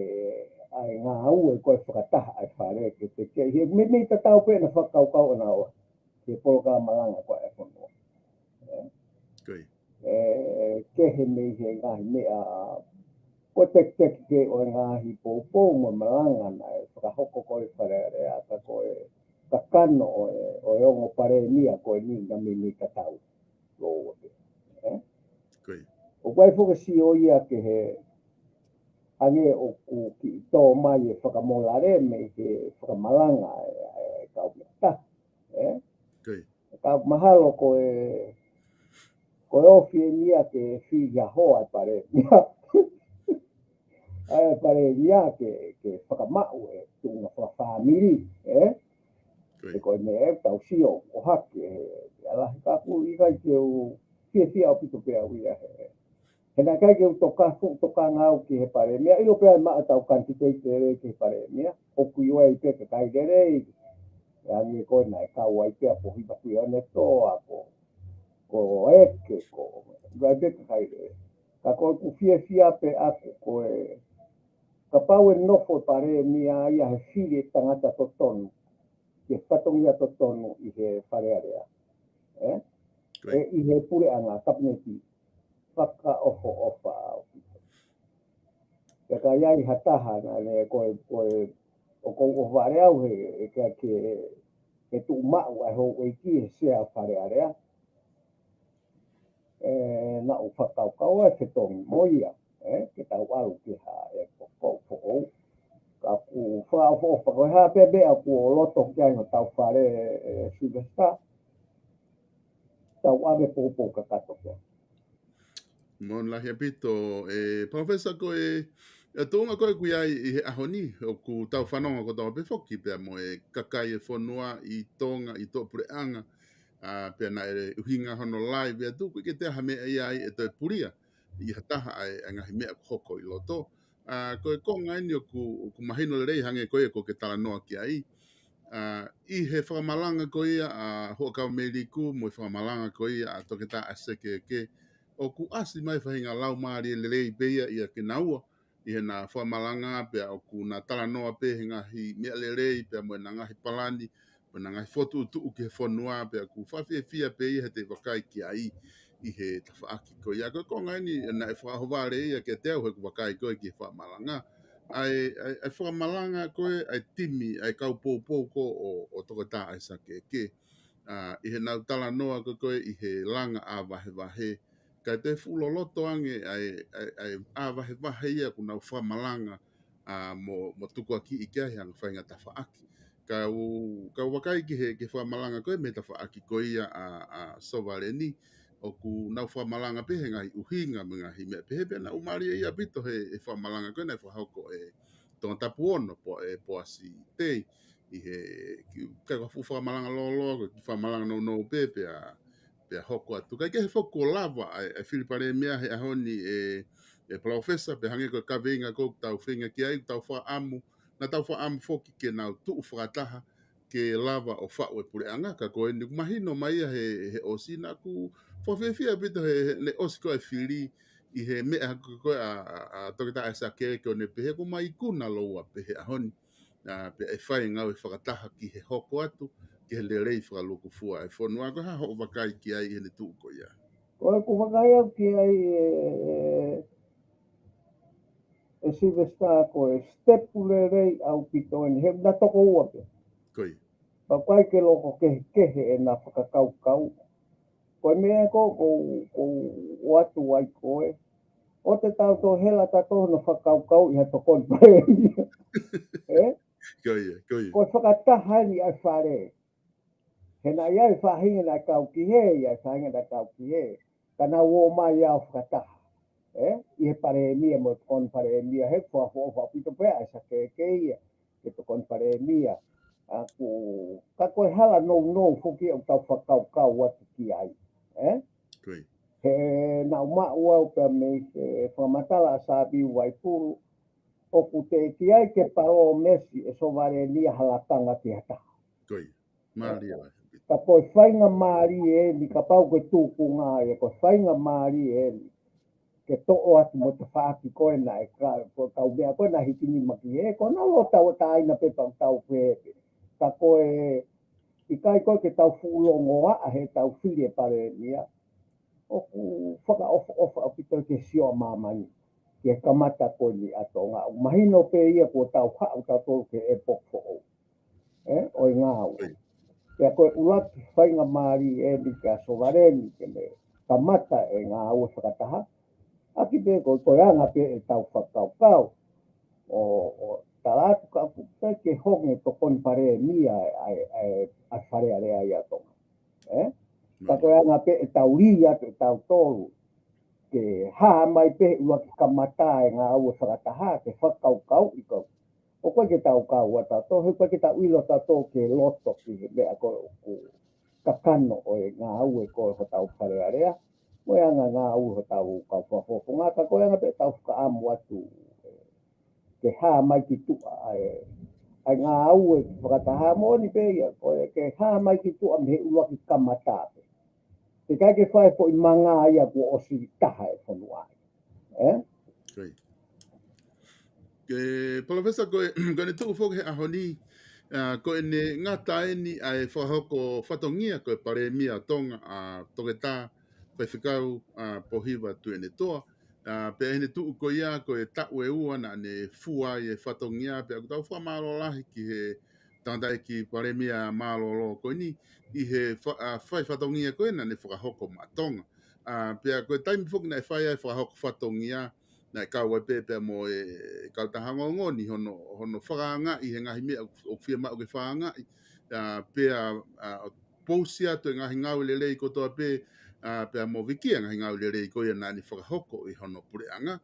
ʻa e ngāue ko e fakataha ʻa e fale ke te ke. He meimei tatau pē ʻena fakakaukau ʻanaua ki he polokalama langa ko ē ʻa e fonua. ʻE, Ko ia. ʻe, kehe mei he ngaahi meʻa ko e teketeke pē ʻo e ngaahi poupou mo e malanga naʻe fakahoko ko ē ʻi Fale Alea, ka ko e kakano ʻo e, ʻo e ongo palēmia ko eni naʻa meimei tatau. Lōua pē. ʻE? Ko ia. ʻOku ʻi ai foki e sio ia ki he ʻange ʻoku kiʻi tō mai e fakamolale mei he fakamalanga ʻa e, ʻa e kau meʻa taha. ʻE? Ko ia. Ka mahalo ko e, ko e ofi eni ia ke fili ʻa hoa e palēmia. ʻA e palēmia ke, ke fakamaʻu e tuʻunga fakafāmili, ʻe? Ko He ia. ko e meʻa ʻe tau sio ʻo hake, ʻe, ʻe ala he kaku ʻikai ke u fiefia ʻaupito pē au ia he. He naʻe ʻikai ke u toka, fuʻu tokanga au ki he palēmia, ʻilo pē ʻa e maʻa tau kanititeiti lelei ki he palēmia, ʻoku ʻi ai pē kakai lelei, ʻe ʻange ko ē naʻe kau ai pē ʻa Pohiva Kuionetoa, ko, ko Eke, ko, ʻi ai pē kakai lelei. Ka ko ʻeku fiefia pē ʻaku ko e, kapau ʻe nofo e palēmia ia he fili e tangata totonu, ke fatongia totonu ʻi he Fale Alea. ʻE? Ko ʻE ia. ʻi he puleʻanga kapineti, fakaʻofoʻofa ʻaupito. Pea ka ʻi ai ha taha naʻa ne ko e, ko e, ʻoku ou ʻohovale au he, he ke, ke, ke tuʻu maʻu ʻa e houʻeiki he sea Fale Alea. ʻE, naʻa ku fakakaukau ʻe fetongi mo ia, ʻe, ke tau ʻalu ki ha ʻepoko foʻou. Ka ʻoku fakaʻofoʻofa ko e hā pē meʻa ʻoku ou loto ki ai ʻo tau fale, ʻe, Sylvester. Tau ʻave poupou kakato pē. Mālō lahi ʻaupito, ʻe, Professor, ko e, e tuʻunga ko ē ʻoku ʻi ai ʻi he ʻaho ni, ʻoku tau fanongo kotoa pē foki pea mo e kakai e fonua ʻi Tonga, ʻi tuʻapuleʻanga, ʻa, pea naʻe ʻuhinga hono live atu, ʻoku ʻikai ke toe ʻi ai ha meʻa ia ai ʻe toe pulia ʻi ha taha ʻa e, ʻa e ngaahi meʻa ʻoku hoko ʻi loto. ʻA, ko e konga eni ʻoku, ʻoku mahino lelei hangē ko ia ʻoku ke talanoa ki ai. ʻA, ʻi he fakamalanga ko ia ʻa Huʻakavameiliku mo e fakamalanga ko ia ʻa Toketā ʻAisake Eke, ʻoku ʻasi mai e faʻahinga laumālie lelei pē ia ʻia kinaua, ʻi heʻena fakamalanga pea ʻoku na talanoa pē he ngaahi meʻa lelei pea mo ʻena ngaahi palani, mo ʻena ngaahi fokotuʻutuʻu ki he fonua pea ʻoku fakafiefia pē ia heʻete vakai ki ai ʻi he tafaʻaki ko ia. Ko e konga eni naʻe fakaʻohovale ia kiate au heʻeku vakai ko ē ki he fakamalanga. ʻA e, ʻa e, ʻa e fakamalanga ko ē, ʻa e timi, ʻa e kau poupou ko ē ʻo, ʻo Toketā ʻAisake Eke. ʻA, ʻi heʻenau talanoa ko ē ko ē ʻi he langa ʻa vahevahe. Ka ʻe toe fuʻu loloto ange ʻa e, ʻa e, ʻa e ʻa vahevahe ia ʻoku nau fakamalanga, ʻa, mo, mo tukuakiʻi ki ai ʻa e ngaahi faʻahinga tafaʻaki. Ka u, ka u vakai ki he, ki he fakamalanga ko ē mei he tafaʻaki ko ia ʻa, ʻa Sovaleni, ʻoku nau fakamalanga pē he ngaahi ʻuhinga mo e ngaahi meʻa pehē pea naʻa ku mālieʻia ʻaupito he, he fakamalanga ko ē naʻe fakahoko ʻe Tongatapu Ono, po, ʻe Poasi Tei, ʻi he, ki, ka ko e fuʻu fakamalanga lōloa, ko e kiʻi fakamalanga nounou pē, pea, pea hoko atu. Kae kehe foki kuo lava ʻa e, ʻa e fili palēmia he ʻaho ni ʻe, ʻe Professor, pea hangē ko e kaveinga ko ē ʻoku tau feinga ki ai, ʻoku tau fakaʻamu, naʻa tau fakaʻamu foki ke nau tuʻu fakataha, ke lava ʻo faʻu e puleʻanga, ka ko eni ʻoku mahino mai ia he, he ʻosi naʻa ku fakafiefia ʻaupito he, he, ne ʻosi ko ē e fili ʻi he meʻa ko ē ʻa, ʻa, ʻa Toketā ʻAisake Eke ʻo ne pehē ʻoku ma ikuna lōua pē he ʻaho ni. ʻA, pea ʻe fai e ngāue fakataha ki he hoko atu, ki he lelei fakalūkufua e fonua. Ko e hā hoʻo vakai ki ai ʻi heʻene tuʻu ko ia? Ko ʻeku vakai au ki ai ʻe, ʻe, ʻe Sylvester ko e step lelei ʻaupito eni, he naʻe toko ua pē. Ko ia. Pea ʻoku ʻikai ke loko kehekehe ʻena fakakaukau. Ko e meʻa ko, ko, ko u ʻoatu ai ko ē. ʻOua te tau toe hela tautolu hono fakakaukau ʻi ha tokoni palēmia. ʻE? Ko ia, ko ia. Ko e fakataha eni ʻa e fale. He naʻe ʻi ai e faʻahinga naʻe kau ki hē, ʻi ai e faʻahinga naʻe kau ki hē. Ka naʻa ku ō mai au fakataha. ʻE? ʻI he palēmia mo e tokoni palēmia, he fakaʻofoʻofa ʻaupito pē ʻa ʻAisake Eke ia, ke tokoni palēmia. ʻA ku, ka ko e hala nounou foki ʻoku tau fakakaukau atu ki ai. ʻE? Ko ia. He naʻa ku maʻu au pea mei he fakamatala ʻa Sāmiu Vaipulu, ʻoku teʻeki ai ke palōmesi ʻe Sovaleni ha lakanga ki ha taha. Ko ia. Mālie lahi ʻaupito. Ka ko e faingamālie eni, kapau ko e tūkunga ia, ko e faingamālie eni ke toʻo atu mo e tafaʻaki ko ē naʻe ka, ko e kau meʻa ko ē naʻe hiki nima ki hē, ko ena lo tau tāina pē pau tau pē pē. Ka ko e ʻikai ko ē ke tau fuʻu longoaʻa he tau fili e palēmia. ʻOku fakaʻofoʻofa ʻaupito ke sio ʻa māmani ki he kamata ko eni ʻa Tonga. ʻOku mahino pē ia kuo tau haʻu tautolu ki he ʻepoki foʻou ʻo e ngāue. Pea ko e ʻuluaki faingamālie eni kia Sovaleni ke ne kamata e ngāue fakataha. ʻAki pē ko, ko e anga pē ʻetau fakakaukau ʻo, ʻo tala atu ka ʻoku ʻikai ke honge tokoni palēmia ʻa e, ʻa e, ʻa e Fale Alea ia ʻa Tonga. ʻE? Ka ko e anga pē ʻetau lī atu ʻe tautolu ke hā mai pē he ʻuluaki kamata e ngāue fakataha, ke fakakaukauʻi kau. ʻOku ʻikai ke tau kau ʻa tautolu, he ʻoku ʻikai ke tau ʻilo tautolu ke loto ki he meʻa ko ē ʻoku kakano ʻo e ngāue ko ē hotau Fale Alea, mo e anga ngāue hotau kau fakafofonga, ka ko e anga pē ʻetau fakaʻamu atu ke hā mai ki tuʻa ʻa e, ʻa e ngāue fakataha moʻoni pē ia, ko e ke hā mai ki tuʻa mei he ʻuluaki kamata pē. Teʻeki ai ke fai foʻi manga ia kuo ʻosi taha e fonua. ʻE? Ko ia. Ke Palōfesa, ko e, ko ʻene tuʻu foki he ʻaho ni, ʻa, ko ʻene ngata eni ʻa e fakahoko fatongia ko e Palēmia ʻo Tonga, ʻa Toketā Faifekau, ʻa Pōhiva Tuʻiʻonetoa. ʻA, pea ʻi heʻene tuʻu ko ia, ko e taʻu ʻe ua naʻa ne fua ai e fatongia, pea ʻoku tau fakamālō lahi ki he tangataʻeiki Palēmia mālōlō ko eni, ʻi he fa-, ʻa, fai fatongia ko ē naʻa ne fakahoko maʻa Tonga. ʻA, pea ko e taimi foki naʻe fai ai e fakahoko fatongia, naʻe kau ai pē pea mo e kautaha ongoongo ni hono, hono fakaangaʻi he ngaahi meʻa ʻoku, ʻoku fiemaʻu ke fakaangaʻi, ʻa, pea, ʻa, pousi atu e ngaahi ngāue lelei kotoa pē, ʻa, pea mo vikia e ngaahi ngāue lelei ko ia naʻa ne fakahoko ʻi hono puleʻanga.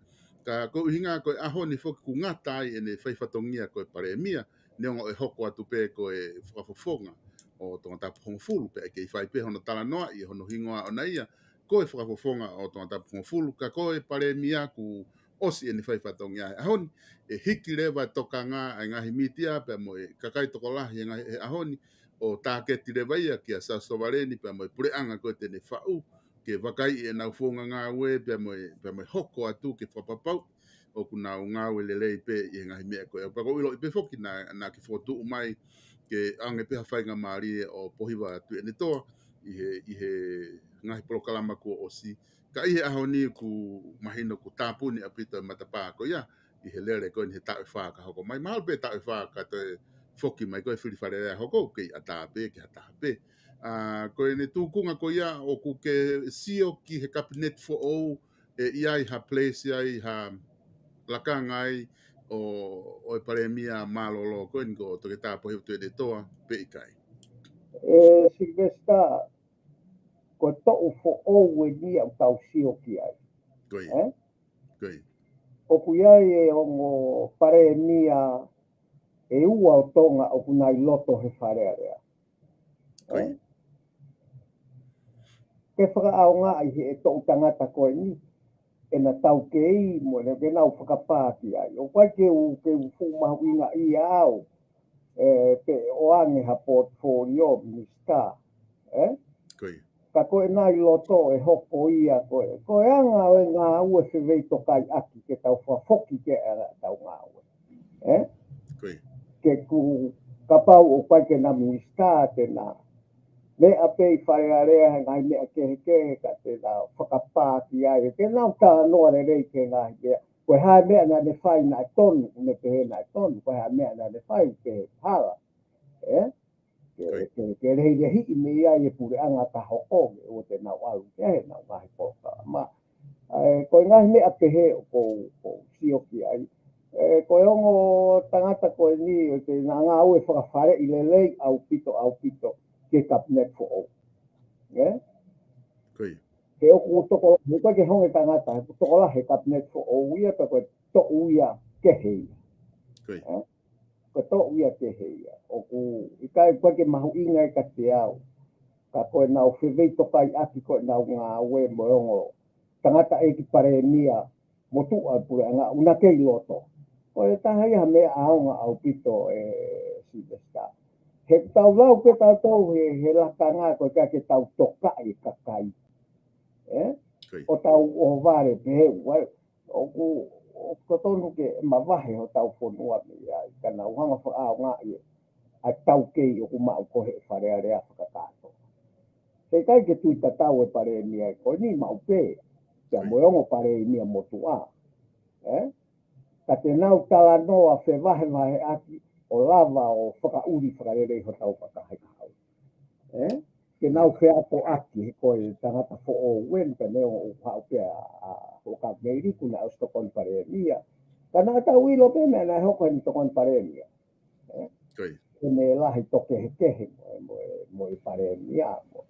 Ka ko e ʻuhinga ko e ʻaho ni foki ʻoku ngata ai ʻene fai fatongia ko e Palēmia, neongo ʻe hoko atu pē ko e fakafofonga ʻo Tongatapu hongofulu, pea ʻe kei fai pē hono talanoaʻi hono hingoa ʻona ia, ko e fakafofonga ʻo Tongatapu hongofulu, ka ko e Palēmia kuo ʻosi ʻene fai fatongia he ʻaho ni, ʻe hiki leva e tokanga ʻa e ngaahi mītia pea mo e kakai tokolahi he ngaahi, he ʻaho ni, ʻo tāketi leva ia kia Siaosi Sovaleni pea mo e puleʻanga ko ē te ne faʻu, ke vakaiʻi ʻenau founga ngāue pea mo e, pea mo e hoko atu ke fakapapauʻi ʻoku nau ngāue lelei pē ʻi he ngaahi meʻa ko ē. Pea ʻoku ou ʻiloʻi pē foki naʻa, naʻa ke fokotuʻu mai ke ʻoange pē ha faingamālie ʻo Pōhiva Tuʻiʻonetoa ʻi he, ʻi he ngaahi polokalama kuo ʻosi. Ka ʻi he ʻaho ni ʻoku mahino ʻoku tāpuni ʻaupito e matapā ko ia ʻi he lele ko eni he taʻu ʻe fā ka hoko mai. Mahalo pē taʻu ʻe fā ka toe foki mai ko e fili Fale Alea hoko, kei ʻatā pē ki ha taha pē. ʻA, ko ʻene tūkunga ko ia ʻoku ke sio ki he kapineti foʻou, ʻe ʻi ai ha place ai, ha lakanga ai ʻo, ʻo e Palēmia mālōlō ko eni ko Toketā Pōhiva Tuʻiʻonetoa pe ʻikai? ʻE, Sylvester, ko e toʻu foʻou eni ʻoku tau sio ki ai. Ko ia. ʻE? Ko ia. ʻOku ʻi ai e ongo Palēmia ʻe ua ʻo Tonga ʻoku nau ʻi loto he Fale Alea. Ko ia. ʻE? Ke fakaʻaongaʻi he toʻu tangata ko eni, ʻena taukei mo ʻena ke nau fakapā ki ai. ʻOku ʻikai ke u, ke u fuʻu mahuʻingaʻia au, ʻe, pe ʻoange ha portfolio, Minisitā. ʻE? Ko ia. Ka ko ʻena ʻi loto ʻe hoko ia ko e, ko e anga ʻo e ngāue fefeitokaiʻaki ke tau fakafoki ki ai ʻetau ngāue. ʻE? Ko ia. Ke ku kapau ʻoku ʻikai ke na minisitā te na meʻa pē ʻi Fale Alea he ngaahi meʻa kehekehe ka te na fakapā ki ai. Ke nau talanoa lelei ki he ngaahi meʻa. Ko e hā e meʻa naʻa ne fai naʻe tonu, ʻoku ne pehē naʻe tonu. Ko e hā e meʻa naʻa ne fai pehē hala. ʻE? Ke, Ko ia. ke, ke lehilehiʻi mei ai e puleʻanga ka hoko, ke ʻoua te nau ʻalu ki ai ʻenau ngaahi polokalama. ʻE, ko e ngaahi meʻa pehē ʻoku ou, ʻoku ou sio ki ai. ʻE, ko e ongo tangata ko eni, ʻoku na ngāue fakafaleʻi lelei ʻaupito, ʻaupito, ki he kapineti foʻou. ʻE? Ko ia. He ʻoku tokolahi, he ʻoku ʻikai ke honge tangata, he ʻoku tokolahi he kapineti foʻou ia, pea ko e toʻu ia kehe ia. Ko ia. ʻE? Ko e toʻu ia kehe ia. ʻOku ʻikai, ʻoku ʻikai ke mahuʻinga ia kiate au. Ka ko ʻenau fefeitokaiʻaki ko ʻenau ngāue mo e ongo tangataʻeiki palēmia motuʻa e puleʻanga ʻoku na kei loto. Ko e taha ia ha meʻa ʻaonga ʻaupito, ʻe Sylvester. He tau lau pē tautolu he, he lakanga ko e ʻikai ke tau tokaʻi e kakai. ʻE? ʻO tau ʻohovale pē he ua. ʻOku, ʻoku totonu ke mavahe hotau fonua mei ai. Ka naʻa ku hanga fakaʻaongaʻi ʻa e taukei ʻoku maʻu ko ē he Fale Alea fakakātoa. He ʻikai ke tui tatau e palēmia ko eni maʻu pē. Pea mo e ongo palēmia motuʻa. ʻE? Ka te nau talanoa fevahevaheʻaki ʻo lava ʻo fakaʻuli fakalelei hotau fakahekau. ʻE? Ke nau feakoʻaki he ko e tangata foʻou eni pea neongo ʻoku haʻu pē ʻa, ʻa Huʻakavameiliku naʻe ʻosi tokoni palēmia. Ka naʻa tau ʻilo pē meʻa naʻe hoko heni tokoni palēmia. ʻE? Ko ia. Ke ne lahi tō kehekehe mo e, mo e, mo e palēmia mo.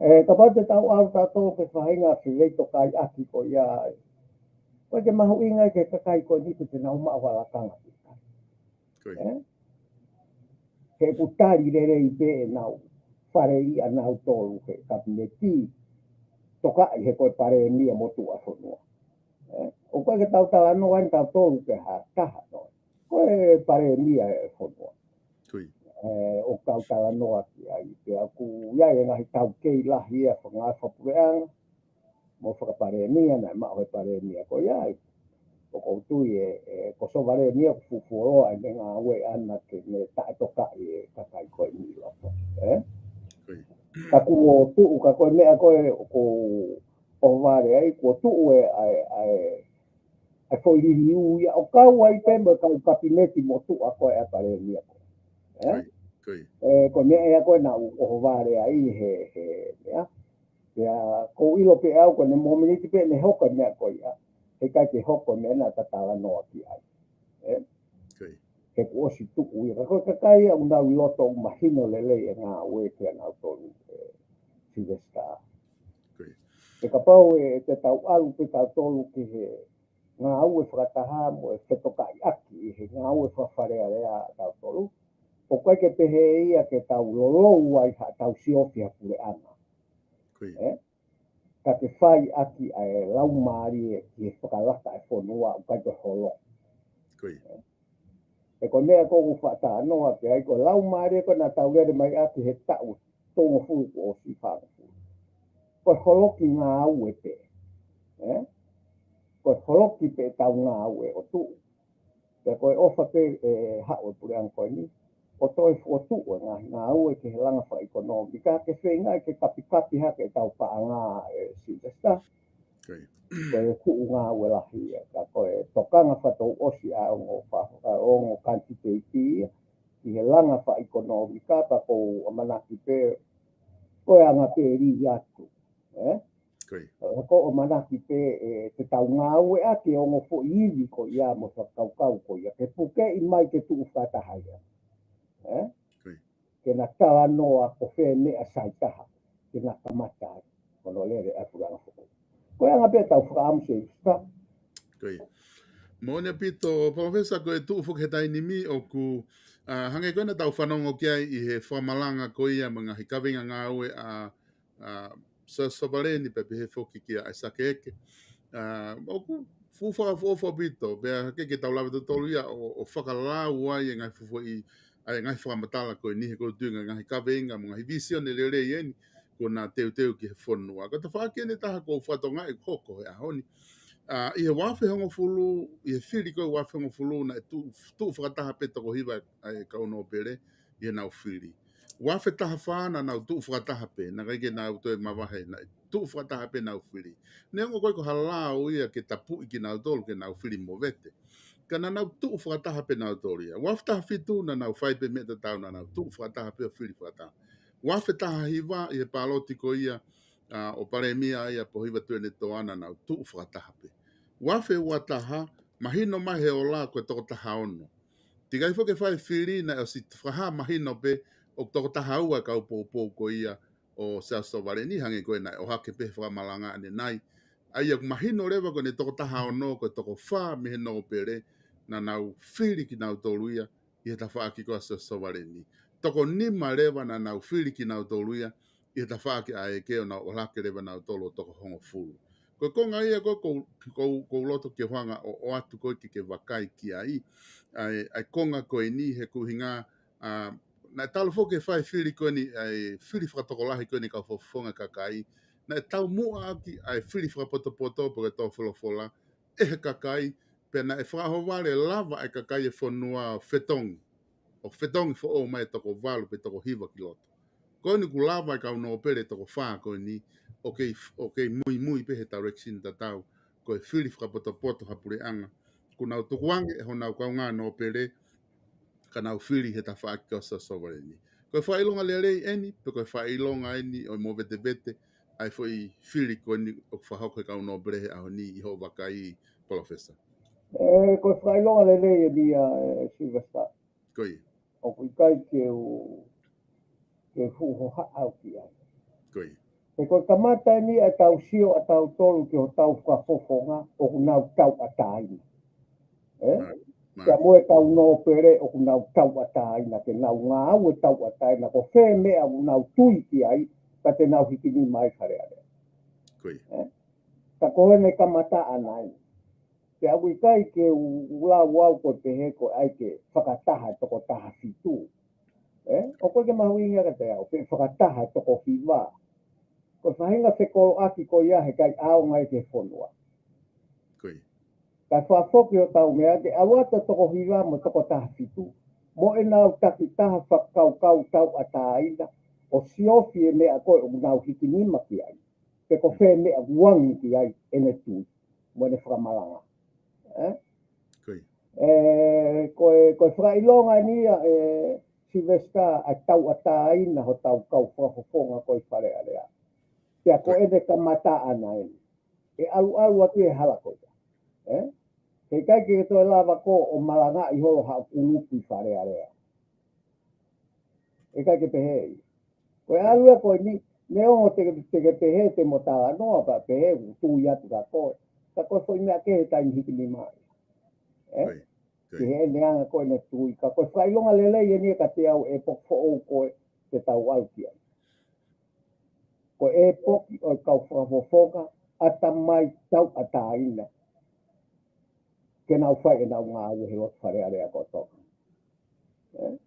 ʻE, kapau te tau ʻalu tautolu ki he faʻahinga fili tokaiʻaki ko ia. Ko e ke mahuʻinga ke kakai ko eni ke te nau maʻu ha lakanga. Ko ia. ʻE? He ʻoku tali lelei pē ʻenau fale ʻia nautolu he kapineti tokaʻi he ko e palēmia motuʻa fonua. ʻE? ʻOku ʻikai ke tau talanoa eni tautolu ke ha taha noa. Ko e palēmia e fonua. Ko ia. ʻE, ʻoku tau talanoa ki ai, pea ʻoku ʻi ai e ngaahi taukei lahi ia fanga fakapuleʻanga, mo fakapalēmia, naʻe maʻu he palēmia ko ia. ʻOku ou tui ʻe, ʻe, ko Sovaleni ʻoku fufuoloa ʻene ngāue ʻana ke ne taʻetokaʻi e kakai ko eni ʻi loto. ʻE? Ko ia. Ka kuo tuʻu, ka ko e meʻa ko ē ʻoku ʻohovale ai, kuo tuʻu e, ʻa e, ʻa e, ʻa e foʻi liliu ia ʻo kau ai pē mo e kau kapineti motuʻa ko ē ʻa e palēmia ko ē. ʻE? Ko ia, ko ia. ʻE, ko e meʻa ia ko ē naʻa ku ʻohovale ai he, he, meʻa. Pea, ʻoku ou ʻilo pē au ko ʻene momeniti pē ʻene hoko e meʻa ko ia. He ʻikai ke hoko e meʻa naʻa ta talanoa ki ai. ʻE? Ko ia. He kuo ʻosi tuʻu ia. Ka ko e kakai ia ʻoku nau ʻi loto ʻoku mahino lelei e ngāue kia nautolu, ʻe, Sylvester. Ko ia. He kapau ʻe, te tau ʻalu pē tautolu ki he ngāue fakataha mo e fetokaiʻaki ʻi he ngāue fakafalealea ʻa tautolu. ʻOku ʻikai ke pehē ia ke tau lolou ai haʻatau siofi ha puleʻanga. Ko ia. ʻE? Ka ke fai ʻaki ʻa e laumālie ki he fakalaka e fonua ʻoku ʻikai ke holo. Ko ia. ʻE? He ko e meʻa ʻoku ou faʻa talanoa ki ai, ko e laumālie ko ē naʻa tau lele mai ʻaki he taʻu tolungofulu kuo ʻosi, fāngofulu. Ko e holoki ngāue pē. ʻE? Ko e holoki pē ʻetau ngāue ʻo tuʻu. Pea ko e ʻofa pē ʻe haʻu e puleʻanga ko eni, ʻo toe fokotuʻu e ngaahi ngāue ki he langa fakaʻekonōmika ke feinga ke kapikapi hake ʻetau paʻanga, ʻe Sylvester. Ko ia. Ko e tuʻu ngāue lahi ia, ka ko e tokanga fakatouʻosi ʻa e ongo fa-, ʻa e ongo kanititeiti ia, ki he langa fakaʻekonōmika, pea ʻoku ou ʻamanaki pē, ko e anga pē lī atu. ʻE? Ko ia. Ka ʻoku ou ʻamanaki pē ʻe te tau ngāueʻaki e ongo foʻi ivi ko ia mo e fakakaukau ko ia, ke pukeʻi mai ke tuʻu fakataha ia. ʻE? Ko ia. Ke na talanoa ko fē meʻa sai taha, ke na kamata ai, ko hono lele ʻa e puleʻanga foʻou. Ko e anga pē ʻetau fakaʻamu Sylvester. Ko ia. Moʻoni ʻaupito, Palōfesa, ko e tuʻu foki he taimi ni ʻoku, ʻa, hangē ko ē naʻa tau fanongo ki ai ʻi he fakamalanga ko ia mo e ngaahi kaveinga ngāue ʻa, ʻa, Sir Sovaleni pea pehē foki kia ʻAisake Eke. ʻA, ʻoku fuʻu fakaʻofoʻofa ʻaupito, pea ke, ke tau lave tautolu ia ʻo, ʻo fakalau ai e ngaahi fuʻu foʻi, ʻa e ngaahi fakamatala ko eni he ʻoku ou tui ko e ngaahi kaveinga mo e ngaahi vīsone lelei eni, kuo na teuteu ki he fonua. Ko e tafaʻaki eni ʻe taha ʻoku ou fakatokangaʻi ʻoku hoko he ʻaho ni. ʻA, ʻi he ua afe hongofulu, ʻi he fili ko ē ua afe hongofulu naʻe tuʻu, tuʻu fakataha pē toko hiva ʻa e kau nōpele ʻi heʻenau fili. Ua afe taha fā naʻa nau tuʻu fakataha pē, naʻe ʻikai ke nau toe mavahe, naʻe tuʻu fakataha pē ʻenau fili. Neongo ko e ʻikai ko ha lao ia ke tapuʻi kinautolu ke nau fili movete. Ka naʻa nau tuʻu fakataha pē nautolu ia. Ua afe taha fitu naʻa nau fai pē meʻa tatau, naʻa nau tuʻu fakataha pē ʻo fili fakataha. Ua afe taha hiva ʻi he pāloti ko ia, ʻa, ʻo palēmia ia Pōhiva Tuʻiʻonetoa naʻa nau tuʻu fakataha pē. Ua afe ua taha, mahino mai he ola ko e toko taha ono. Teʻeki ai foki ke fai fili naʻe ʻosi fakahā mahino pē ʻoku toko taha ua e kau poupou ko ia ʻo Sir Sovaleni, hangē ko ē naʻe ʻohake pē he fakamalanga ʻanenai. ʻA ia ʻoku mahino leva ko ʻene toko taha ono ko e toko fā mei he nōpele naʻa nau fili kinautolu ia ʻi he tafaʻaki ko ē ʻa Sir Sovaleni. Toko nima leva naʻa nau fili kinautolu ia ʻi he tafaʻaki ʻa Eke ʻo nau ʻohake leva nautolu ʻo toko hongofulu. Ko e konga ia ko ē ʻoku ou, ʻoku ou, ʻoku ou loto ke u hanga ʻo, ʻoatu ko ē ke, ke vakai ki ai. ʻA e, ʻa e konga ko eni he ko e ʻuhinga, ʻa, Naʻe talu foki e fai fili ko eni, ʻa e fili fakatokolahi ko eni kau fakafofonga kakai. Naʻe taumuʻa ʻaki ʻa e fili fakapotopoto pe ko e tō folofola ʻe he kakai, pea naʻe fakaʻohovale lava e kakai e fonua fetongi. ʻO fetongi foʻou mai e toko valu pe toko hiva ki loto. Ko eni kuo lava e kau nōpele toko fā ko eni, ʻo kei, ʻo kei muimui pē he direction tatau, ko e fili fakapotopoto ha puleʻanga. Kuo nau tukuange ʻe honau kaungā nōpele, ka nau fili he tafaʻaki ko Sosovale ni. Ko e fakaʻilonga lelei eni, pe ko e fakaʻilonga eni ʻo e movetevete, ʻa e foʻi fili ko eni ʻoku fakahoko he kau nōpele he ʻaho ni ʻi hoʻo vakai, Palōfesa? ʻE, ko e fakaʻilonga lelei eni ia, ʻe Sylvester. Ko ia. ʻOku ʻikai ke u, ke fuʻu hohaʻa au ki ai. Ko ia. He ko e kamata eni ʻa e tau sio ʻa tautolu ki hotau fakafofonga ʻoku nau tauʻatāina. ʻE? Right, right. Pea mo e kau nōpele ʻoku nau tauʻatāina, ke nau ngāue tauʻatāina, ko fē meʻa ʻoku nau tui ki ai, ka te nau hiki nima ai Fale Alea. Ko ia. ʻE? Ka ko eni kamata ʻana eni. Pea ʻoku ʻikai ke u, u lau au ko e pehē ko e ʻai ke fakataha e toko taha fitu. ʻE? ʻOku ʻikai ke mahuʻinga kiate au, pe fakataha e toko hiva. Ko e faʻahinga fekoloʻaki ko ia he ʻikai ʻaonga ia ki he fonua. Ko ia. Ka fakafoki hotau meʻa ke ʻalu atu e toko hiva mo e toko taha fitu. Mo ʻenau takitaha fakakaukau tauʻatāina, ʻo siofi e meʻa ko ē ʻoku nau hiki nima ki ai. Pe ko fē meʻa ʻoku angi ki ai ʻene tui mo ʻene fakamalanga. ʻE? Ko ia. ʻE, ko e, ko e fakaʻilonga eni ia, ʻe Sylvester, ʻa e tauʻatāina hotau kau fakafofonga ko ē ʻi Fale Alea. Pea ko ʻene kamata ʻana eni. ʻE ʻaluʻalu atu e hala ko ia. ʻE? He ʻikai ke toe lava koe ʻo malangaʻi holo haʻo kulupu ʻi Fale Alea. ʻE ʻikai ke pehē ia. Ko e ʻalu ia ko eni, neongo te, te ke pehē te mo talanoa pea pehē ʻoku tui atu ka koe. Ka ko e foʻi meʻa kehe taimi hiki nima ai. ʻE? Ko ia. Ko ia. Ki heʻene anga ko ē ʻene tui. Ka ko e fakaʻilonga lelei eni ia kiate au ʻepoki foʻou ko ē te tau ʻalu ki ai. Ko e ʻepoki ʻo e kau fakafofonga, ʻatamai tauʻatāina. Ke nau fai ʻenau ngāue he loto Fale Alea ko Tonga. ʻE?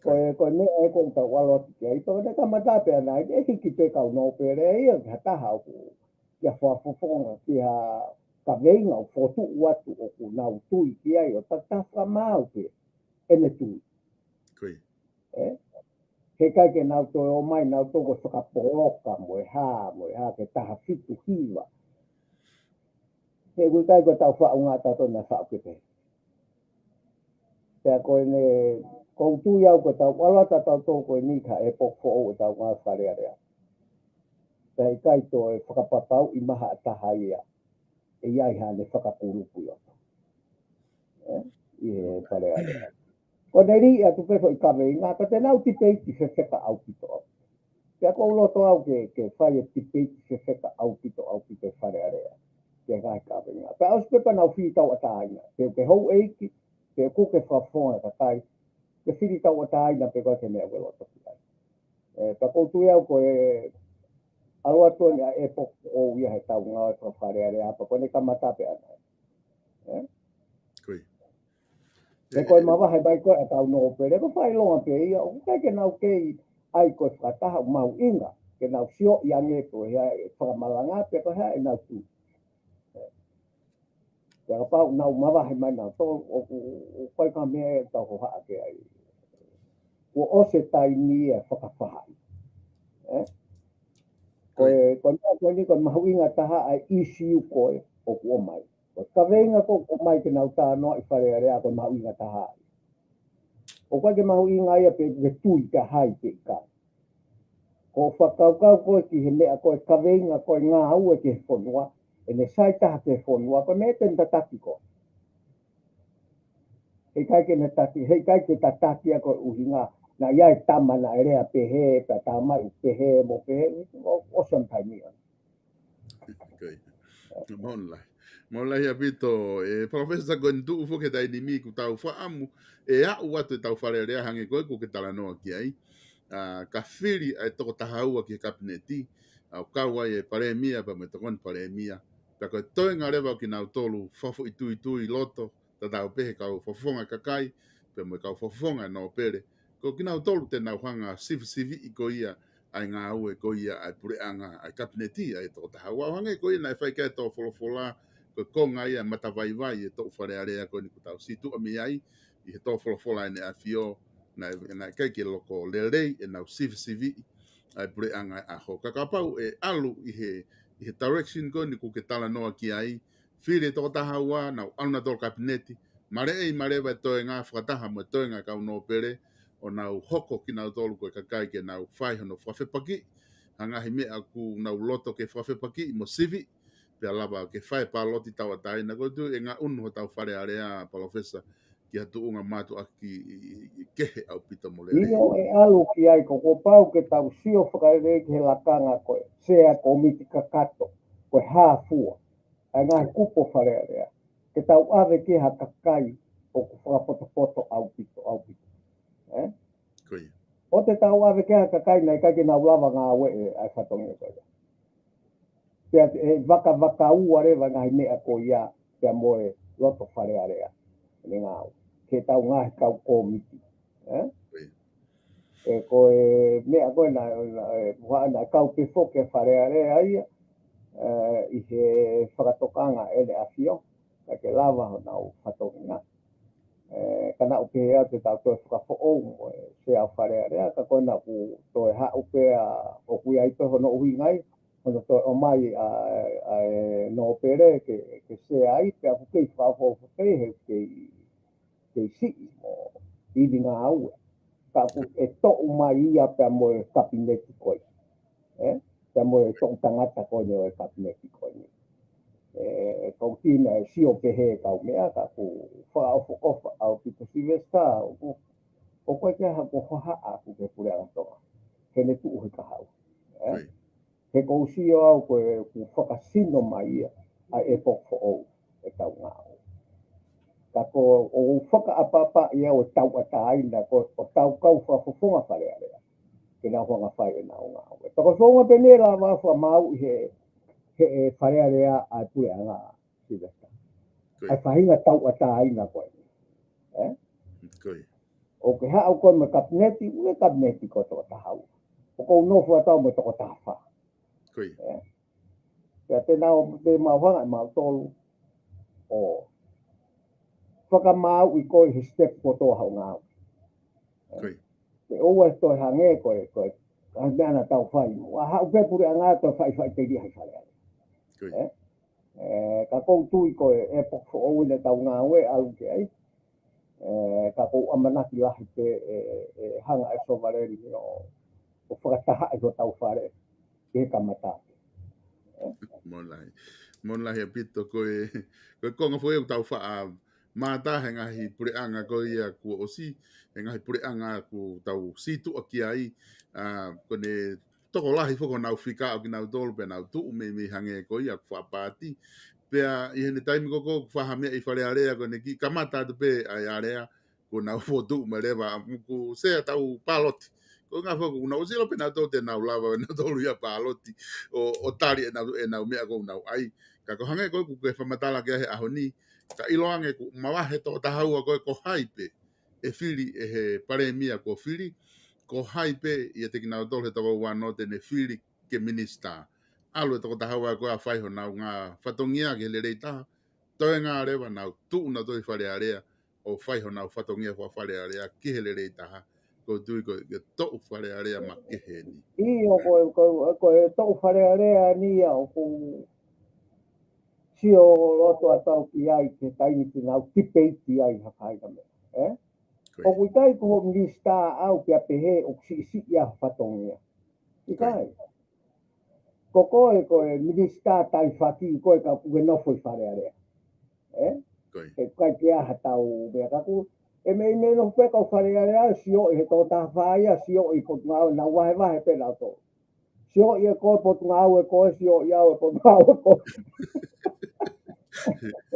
Ko e, ko e meʻa ē ʻoku tau ʻalu atu ki ai, pea ko ʻene kamata pē ʻana eni, ʻe hiki pē kau nōpele ia ki ha taha ʻoku, ki ha fakafofonga, ki ha kaveinga ʻoku fokotuʻu atu ʻoku nau tui ki ai, ʻo takitaha fakamaau pē ʻene tui. Ko ia. ʻE? He ʻikai ke nau toe ō mai, nau toe ko e fakapoloka mo e hā, mo e hā ki he taha fitu hiva. He ʻoku ʻikai ko ʻetau faʻunga ʻatautolu naʻe faʻu ke pehē. Pea ko ʻene, ʻoku ou tui au ko ʻetau ʻalu atu ʻatautolu ko eni ki ha ʻepoki foʻou ʻetau ngāue Fale Alea. Pea ʻikai toe fakapapauʻi mai ha taha ia ʻe ʻi ai haʻane fakakulupu ʻi loto. ʻE? ʻI he Fale Alea. Ko ʻene lī atu pē foʻi kaveinga, ka te nau tipeiti fefeka ʻaupito au. Pea ʻoku ou loto au ke, ke fai e tipeiti fefeka ʻaupito, ʻaupito ʻi Fale Alea. Ke ngaahi kaveinga. Pea ʻosi pē pea nau fili tauʻatāina. Pe ʻoku ke houʻeiki, pe ʻoku ke fakafofonga kakai. Ke fili tauʻatāina pe ko e ke meʻa ʻoku ke loto ki ai. ʻE, pea ʻoku ou tui au ko e ʻalu atu eni ʻa e ʻepoki foʻou ia heʻetau ngāue faka-Fale Alea pea ko ʻene kamata pē ʻana. ʻE? Ko ia. He ko e mavahe mai ko ē ʻa e kau nōpele, ko e fakaʻilonga pē ia, ʻoku ʻikai ke nau kei ʻai ko e fakataha ʻoku mahuʻinga, ke nau sio ʻi ange ko e hā e fakamalanga, pe ko e hā ʻenau tui. Pea kapau ʻoku nau mavahe mai nautolu, ʻoku, ʻoku ʻikai ko ha meʻa ʻe tau hohaʻa ki ai. Kuo ʻosi e taimi ia ʻo e fakafaʻahi. ʻE? Ko e, ko e meʻa ko eni ko e mahuʻinga taha ʻa e ʻīsiu ko ē ʻoku ʻomai. Ko e kaveinga ko ē ʻoku ʻomai ke nau talanoaʻi ʻi Fale Alea ko e mahuʻinga taha. ʻOku ʻikai ke mahuʻinga ia pe ʻoku ke tui ki ai pe ʻikai. Ko e fakakaukau ko ē ki he meʻa ko ē kaveinga ko ē ngāue ki he fonua, ʻene sai taha ki he fonua, ko e meʻa te ne tataki koe. He ʻikai ke ne taki, he ʻikai ke tataki ia ko e ʻuhinga, naʻe ʻi ai e tama naʻe lea pehē, pea tā mai ʻoku pehē, mo pehē, ʻo, ʻosi ʻa e taimi ia. Ko ia. Mālō lahi. Mālō lahi ʻaupito, ʻe Palōfesa, ko eni tuʻu foki he taimi ni ʻoku tau fakaʻamu ʻe aʻu atu ʻetau Fale Alea hangē ko ē ʻoku ke talanoa ki ai. ʻA, ka fili ʻa e toko taha ua ki he kapineti, ʻa, ʻo kau ai e palēmia, pea mo e tokoni palēmia. Pea ko e toenga leva ʻo kinautolu fakafoʻituitui loto, tatau pē he kau fakafofonga kakai, pea mo e kau fakafofonga nōpele, ko kinautolu te nau hanga sivisiviʻi ko ia ʻa e ngāue ko ia ʻa e puleʻanga, ʻa e kapineti, ʻa e toko taha ua. ʻO hangē ko ia naʻe fai ki ai e tō folofola, ko e konga ia matavaivai e toʻu Fale Alea ko eni kuo tau situʻa mei ai, ʻi he tō folofola ʻEne ʻAfio, naʻe, naʻe ʻikai ke loko lelei ʻenau sivisiviʻi ʻa e puleʻanga ʻaho. Ka kapau ʻe ʻalu ʻi he, ʻi he direction ko eni kuo ke talanoa ki ai, fili e toko taha ua, nau ʻalu nautolu kapineti, maleʻei maleva e toenga fakataha mo e toenga kau nōpele, ʻo nau hoko kinautolu ko e kakai ke nau fai hono fakafepakiʻi ha ngaahi meʻa ʻoku nau loto ke fakafepakiʻi mo sivi, pea lava ke fai e pāloti tauʻatāina. Ko e tuʻu e ngaʻunu hotau Fale Alea, Palōfesa, ki ha tuʻunga mātuʻaki kehe ʻaupito mo lelei. ʻIo, ʻe ʻalu ki ai, ko, kuo pau ke tau sio fakalelei ki he lakanga ko e sea komiti kakato, ko e hā fua ʻa e ngaahi kupu Fale Alea, ke tau ʻave ki ha kakai ʻoku fakapotopoto ʻaupito, ʻaupito. Ē? Ko ia. ʻOua te tau ʻave ki ha kakai naʻe ʻikai ke nau lava ngāueʻi ʻa e fatongia ko ia. Pea ʻe vakavakaua leva ngaahi meʻa ko ia, pea mo e loto Fale Alea, ʻene ngāue, ke tau ngaahi kau komiti. Ē? Ko ia. ʻE, ko e meʻa ko ē naʻe, naʻe, ua naʻe kau pē foki e Fale Alea ia, ē, ʻi he fakatokanga ʻEne ʻAfio, ka ke lava honau fatongia. Ē, ka naʻa ʻoku pehē au te tau toe fakafoʻou mo e sea ʻo Fale Alea, ka ko ena ʻoku toe haʻu pē ʻa, ʻoku ʻi ai pē hono ʻuhinga ia, hono toe ʻomai ʻa, ʻa e nōpele ke, ke sea ai, pea ʻoku kei fakaʻofoʻofa pē he ʻoku kei, kei siʻi mo ivi ngāue. Ka ʻoku ʻe toʻu mai ia pea mo e kapineti ko ē. Ē? Pea mo e toʻu tangata ko eni ʻo e kapineti ko eni. Ē, ʻoku ou tui naʻe sio pehē kau meʻa, ka ʻoku fakaʻofoʻofa ʻaupito Silivesitā, ʻoku, ʻoku ʻikai ke ʻi ai ha ko hohaʻa ʻoku ke puleʻanga Tonga. He ne tuʻu he kahaʻu. Ē? Ko ia. He ʻoku ou sio au ko e ʻoku fakasino mai ia ʻa e ʻepoki foʻou ʻetau ngāue. Ka ʻoku ou fakaʻapaʻapaʻi au e tauʻatāina ko ē ʻo ʻetau kau fakafofonga Fale Alea ke nau hanga fai ʻenau ngāue. Pea ko e founga pē eni ʻe lava fakamāuʻi he, he, he Fale Alea ʻa e puleʻanga Silivesitā. Ko ia. ʻA e faʻahinga tauʻatāina ko eni. Ē? Ko ia. ʻOku ke haʻu koe mo e kapineti, ʻoku ke kapineti ko e toko taha ua. ʻOku ou nofo atu au mo e toko taha fā. Ko ia. Ē? Pea te nau, te mau hanga ʻe mautolu ʻo fakamāuʻi koe he step kotoa hoʻo ngāue. Ko ia. Te ʻoua ʻe toe hangē ko e, ko e, ʻa e meʻa naʻa tau fai mo. ʻA haʻu pē puleʻanga toe faʻifaʻiteliha ʻi Fale Alea. Ko ia. Ē? Ē, ka ʻoku ou tui ko e ʻepoki foʻou eni ʻetau ngāue ʻalu ki ai. Ē, ka ʻoku ou ʻamanaki lahi pē ʻe, ʻe hanga ʻe he Sovaleni ʻo, ʻo fakatahaʻi hotau fale ʻi he kamata. Mālō lahi. Mālō lahi ʻaupito ko e, ko e konga foʻou ʻoku tau faʻa mātā he ngaahi puleʻanga ko ia kuo ʻosi, he ngaahi puleʻanga ʻoku tau situʻa ki ai, ā, ko ʻene tokolahi foki honau fika ʻo kinautolu pea nau tuʻu mei, mei hangē ko ia ʻoku faʻa paati. Pea ʻi heʻene taimi ko ē ʻoku faʻa meʻa ʻi Fale Alea ko ʻene kiʻi kamata atu pē ʻa e alea, kuo nau fokotuʻu mai leva, ʻa, ʻoku sea ʻetau pāloti. Ko e ʻuhinga foki ʻoku nau ʻosi ʻilo pē nautolu te nau lava, nautolu ia pāloti, ʻo, ʻo tali ʻenau, ʻenau meʻa ʻoku nau ʻai. Ka ko e hangē ko ē ʻoku ke fakamatala ki ai he ʻaho ni, ka ʻiloange ʻoku mavahe toko taha ua ko ē ko hai pē ʻe fili ʻe he palēmia kuo fili, ko hai pē ʻiate kinautolu he toko uanoa te ne fili ke minisitā. ʻAlu e toko taha ua ko ē ʻo fai honau ngaahi fatongia ki he lelei taha, toe ngā leva nau tuʻu nautolu ʻi Fale Alea ʻo fai honau fatongia faka-Fale Alea ki he lelei taha. ʻOku ou tui ko e, ko e toʻu Fale Alea makehe eni. ʻIo, ko e, ko e, ko e toʻu Fale Alea eni ia ʻoku ou sio loto atu au ki ai ki he taimi te nau tipeiti ai ha faʻahinga meʻa. Ē? Ko ia. ʻOku ʻikai ko hoʻo minisitā au pea pehē ʻoku siʻisiʻi ʻa e fatongia. Ko ia. ʻIkai. Ko koe, ko e minisitā taifaki koe ka ʻoku ke nofo ʻi Fale Alea. Ē? Ko ia. ʻE ʻikai ke ʻi ai haʻatau meʻa ka ʻoku, ʻe meimei nofo pē kau Fale Alea, sioʻi he toko taha fā ia, sioʻi Potungāue, nau vahevahe pē nautolu. Sioʻi ʻe koe Potungāue ko ē, sioʻi au ʻe Potungāue ko ē.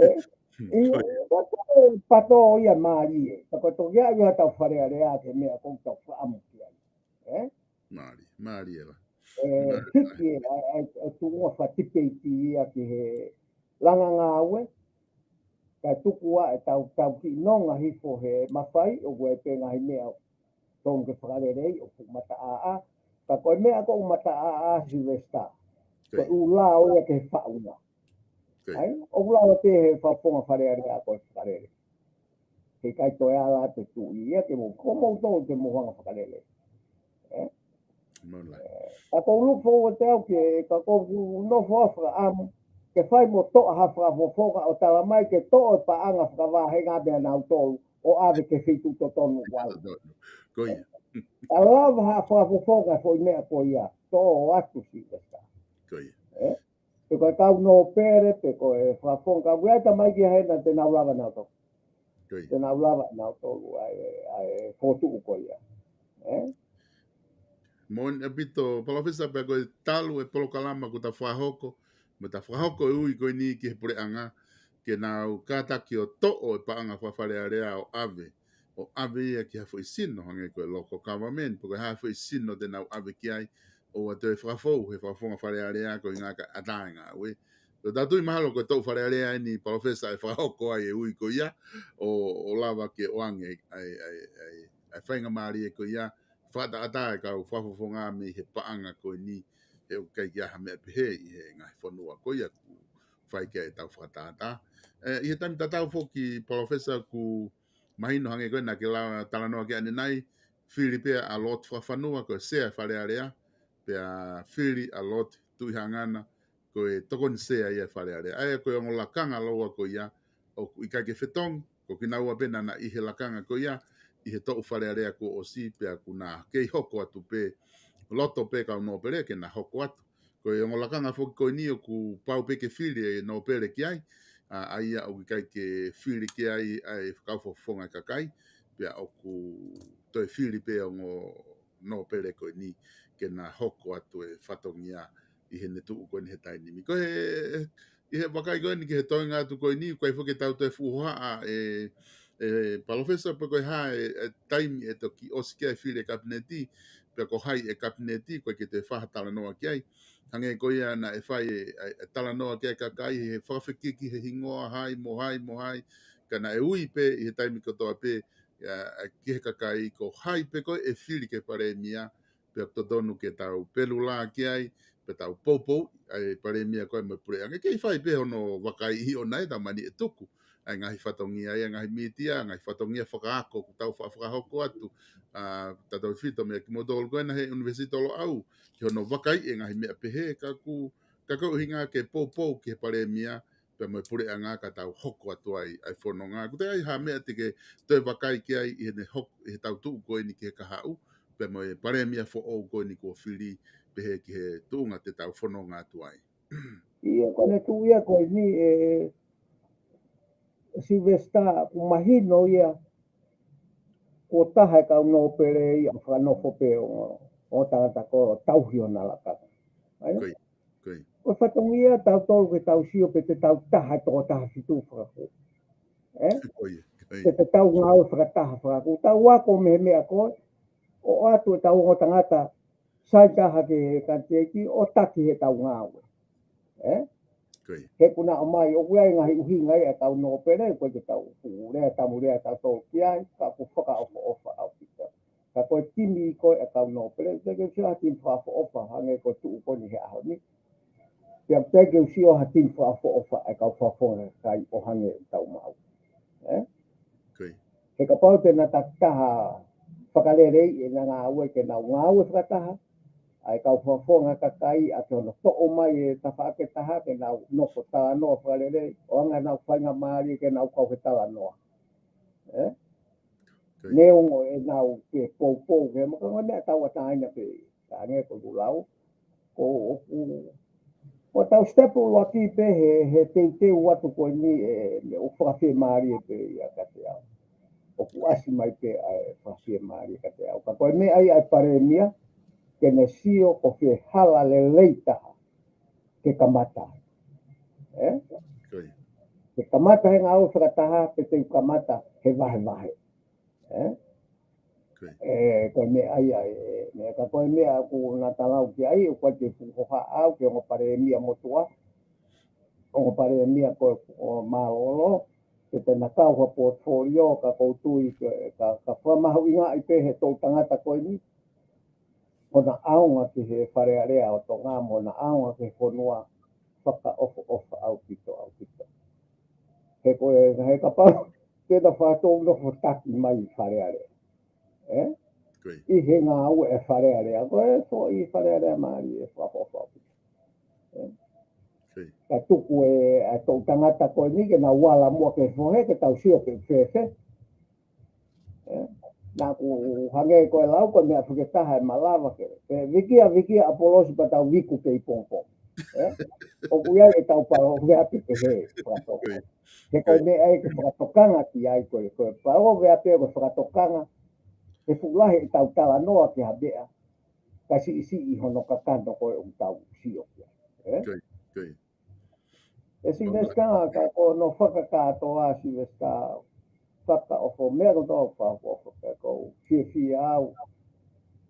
Ē? ʻIo, ko ia. Ko e patō ia mālie. Ka ko e toki ʻi ai haʻatau Fale Alea ki he meʻa ʻoku tau fakaʻamu ki ai. Ē? Mālie, mālie ʻe la. Ē, mālie. Hiki ē, ʻa e, ʻa e, ʻa e tuʻunga fakatipeiti ia ki he langa ngāue. Kae tuku ā ʻetau, tau kiʻi nonga hifo he mafai, ʻoku ʻi ai pē ngaahi meʻa tonu ke fakalelei, ʻoku fuʻu mataʻāʻā. Ka ko e meʻa ʻoku mataʻāʻā, Silivesitā, ko e ʻū lao ia ki he faʻunga. ʻAi, ʻoku lava pē he fakafofonga Fale Alea ko e fakalelei. He ʻikai toe ala atu e tuʻi ia ke mou, ko moutolu te mou hanga fakalelei. Ē? Ka ʻoku ou look forward atu ke, ka ʻoku ou nofo ʻo fakaʻamu ke fai mo toʻo ha fakafofonga ʻo tala mai ke toʻo e paʻanga fakavāhenga meia nautolu ʻo ʻave ki he feituʻu totonu ʻalu. Ko ia. Ka lava ha fakafofonga foʻi meʻa ko ia, toʻo atu, Silivesitā. Ko ia. Ē? Pe ko e kau nōpele, pe ko e fakafofonga, ʻoku ʻi ai e tamaiki ia hena te nau lava nautolu. Ko ia. Te nau lava nautolu ʻa e, ʻa e fokotuʻu ko ia. Ē? Moʻoni ʻaupito, Palōfesa, pea ko e talu e polokalama kuo ta fakahoko, mo ta fakahoko e ui ko eni ki he puleʻanga, ke nau kātaki ʻo toʻo e paʻanga faka-Fale Alea ʻo ʻave, ʻo ʻave ia ki ha foʻi sino hangē ko e local government, pe ko e hā e foʻi sino te nau ʻave ki ai, ʻoua toe fakafou he fakafofonga Fale Alea ko e ngaahi ʻataenga ue. Ko e tau tui mahalo ko e toʻu Fale Alea eni, Palōfesa, ʻe fakahoko ai e ui ko ia, ʻo, ʻo lava ke ʻoange ai, ai, ai, ai, ai faingamālie ko ia, fakaʻataʻatā e kau fakafofonga mei he paʻanga ko eni, he ʻoku ʻikai ke ʻi ai ha meʻa pehē ʻi he ngaahi fonua ko ia ʻoku fai ki ai e tau fakatātā. Ē, ʻi he taimi tatau foki, Palōfesa, ʻoku mahino hangē ko ē naʻa ke lava talanoa ki ai ʻanenai, fili pē ʻa Lord Fakafanua ko e Sea Fale Alea, pea fili ʻa Lord Tuʻihangana ko e tokoni sea ia e Fale Alea. ʻA ia ko e ongo lakanga lōua ko ia, ʻoku ʻikai ke fetongi, ko kinaua pē naʻa na ʻi he lakanga ko ia, ʻi he toʻu Fale Alea kuo ʻosi, pea ʻoku na kei hoko atu pē, loto pē kau nōpele ke na hoko atu. Ko e ongo lakanga foki ko eni ʻoku pau pē ke fili e nōpele ki ai, ʻa, ʻa ia ʻoku ʻikai ke fili ki ai ʻa e kau fakafofonga e kakai, pea ʻoku toe fili pē ongo nōpele ko eni ke na hoko atu e fatongia ʻi heʻene tuʻu ko eni he taimi ni. Ko e, ʻi he vakai ko eni ki he toenga atu ko eni, ʻoku ʻikai foki ke tau toe fuʻu hohaʻa e, e Palōfesa, pe ko e hā e, e taimi ʻe toki ʻosi ki ai e fili e kapineti, pea ko hai e kapineti, ʻoku ʻikai ke toe fai ha talanoa ki ai. Hangē ko ia naʻe fai e, e, e talanoa ki ai e kakai, he fakafekiki he hingoa hai, mo hai, mo hai, ka naʻe ui pē ʻi he taimi kotoa pē, ʻa, ʻa, ki he kakai ko hai pē ko ē ʻe fili ke palēmia, pea ʻoku totonu ke tau pelula ki ai, pea tau poupou ʻa e palēmia ko ē mo e puleʻanga. Kei fai pē hono vakai ʻi ʻona e tamani ʻe tuku ʻa e ngaahi fatongia ia, ngaahi mītia, ngaahi fatongia fakaako ʻoku tau fa-, fakahoko atu, ʻa, tautefito meia kimoutolu ko ena he ʻUnivēsiti Loʻau, ki hono vakai e ngaahi meʻa pehē, ka ʻoku, ka ko e ʻuhinga ke poupou ki he palēmia, pea mo e puleʻanga ka tau hoko atu ai ʻa e fononga. ʻOku ʻikai ha meʻa te ke toe vakai ki ai ʻi heʻene hok-, ʻi he tau tuʻu ko eni ki he kahaʻu, pea mo e palēmia foʻou ko eni kuo fili pehē ki he tuʻunga te tau fononga atu ai. ʻIo, ko ʻene tuʻu ia ko eni ē, Silivesitā, ʻoku mahino ia, kuo taha e kau nōpele ia ʻo fakanofo pē ʻo, ʻo tangata ko ē ʻo tauhi ʻona lakanga. ʻAi? Ko ia, ko ia. Ko e fatongia tautolu ke tau sio pe te tau taha e toko taha fitu fakakū. Ē? Ko ia, ko ia. Pe te tau ngāue fakataha fakakū. Tau ako mei he meʻa ko ē, ʻo ʻoatu e tau ongo tangata, sai taha ki he kaniteki, ʻo taki he tau ngāue. Ē? Ko ia. He ʻoku na ʻomai, ʻoku ʻi ai e ngaahi ʻuhinga ia ʻa e kau nōpele, ko e ke tau fuʻu lea, tamu lea tautolu ki ai, ka ʻoku fakaʻofoʻofa ʻaupito. Ka ko e timi ko ē ʻa e kau nōpele, teʻeki ke u sio ha timi fakaʻofoʻofa, hangē ko e tuʻu ko eni he ʻaho ni. Pea teʻeki ke u sio ha timi fakaʻofoʻofa ʻa e kau fakafofonga kakai ʻo hangē ʻoku tau maʻu. Ē? Ko ia. He kapau te na takitaha fakaleleiʻi ʻena ngāue ke nau ngāue fakataha, ʻa e kau fakafofonga kakai ʻa ke hono toʻo mai e tafaʻaki ʻe taha ke nau nofo talanoa fakalelei, ʻo anga ʻenau faingamālie ke nau kau he talanoa. Ē? Ko ia. Neongo ʻenau ke poupou ke maka ngone tauʻatāina pē. Ka hangē ko ʻeku lau, ko ʻoku, ko ʻetau step ʻuluaki pē he, he teuteu atu ko eni ē, meʻa ʻoku fakafiemālie pē ia kiate au. ʻOku ʻasi mai pē ʻa e fakafiemālie kiate au. Ka ko e meʻa ia ʻa e palēmia, ke ne sio ko fē hala lelei taha ke kamata. Ē? Ko ia. Ke kamata he ngāue fakataha, pe te u kamata he vahevahe. Ē? Ko ia. Ē, ko e meʻa ia, ē, meʻa ka ko e meʻa ʻoku na talau ki ai, ʻoku ʻikai ke fuʻu hohaʻa au ki he ongo palēmia motuʻa, ongo palēmia ko ē ʻoku mālōlō, Pe te na kau ha portfolio ka kou tui ke, ka, ka fakamahuʻingaʻi pē he toʻu tangata ko eni, hona ʻaonga ki he Fale Alea ʻo Tonga, mo hona ʻaonga ki he fonua, fakaʻofoʻofa ʻaupito, ʻaupito. He ko e, he kapau, te na fakatau nofo taki mai Fale Alea. Eh? Ko ia. ʻI he ngāue ʻa e Fale Alea, ko e foʻi Fale Alea mālie ʻe fakaʻofoʻofa ʻaupito. Eh? Ko ia. Ka tuku e, ʻa e toʻu tangata ko eni ke na uala muʻa ke fohe ke tau sio ke fēfē. Eh? Naʻa ku hangē ko e lau ko e meʻa fakataha ʻe malava ke. Pe vikia, vikia ʻapolosi pea tau viku pē ʻi pongipongi. Eh? ʻOku ʻi ai ʻetau palōveape pehē, fakatokanga. Ko ia. He ko e meʻa ē ke fakatokanga ki ai ko e, ko e palōveape ko e fakatokanga. He fuʻu lahi ʻetau talanoa ki ha meʻa. Ka siʻisiʻi hono kakano ko e ʻoku tau sio ki ai. Eh? Ko ia, ko ia. ʻE Silivesitā, ka ko hono fakakātoa Silivesitā, fakaʻofoʻofa meʻa ko tau fakaʻofoʻofa pē kou fiefia au.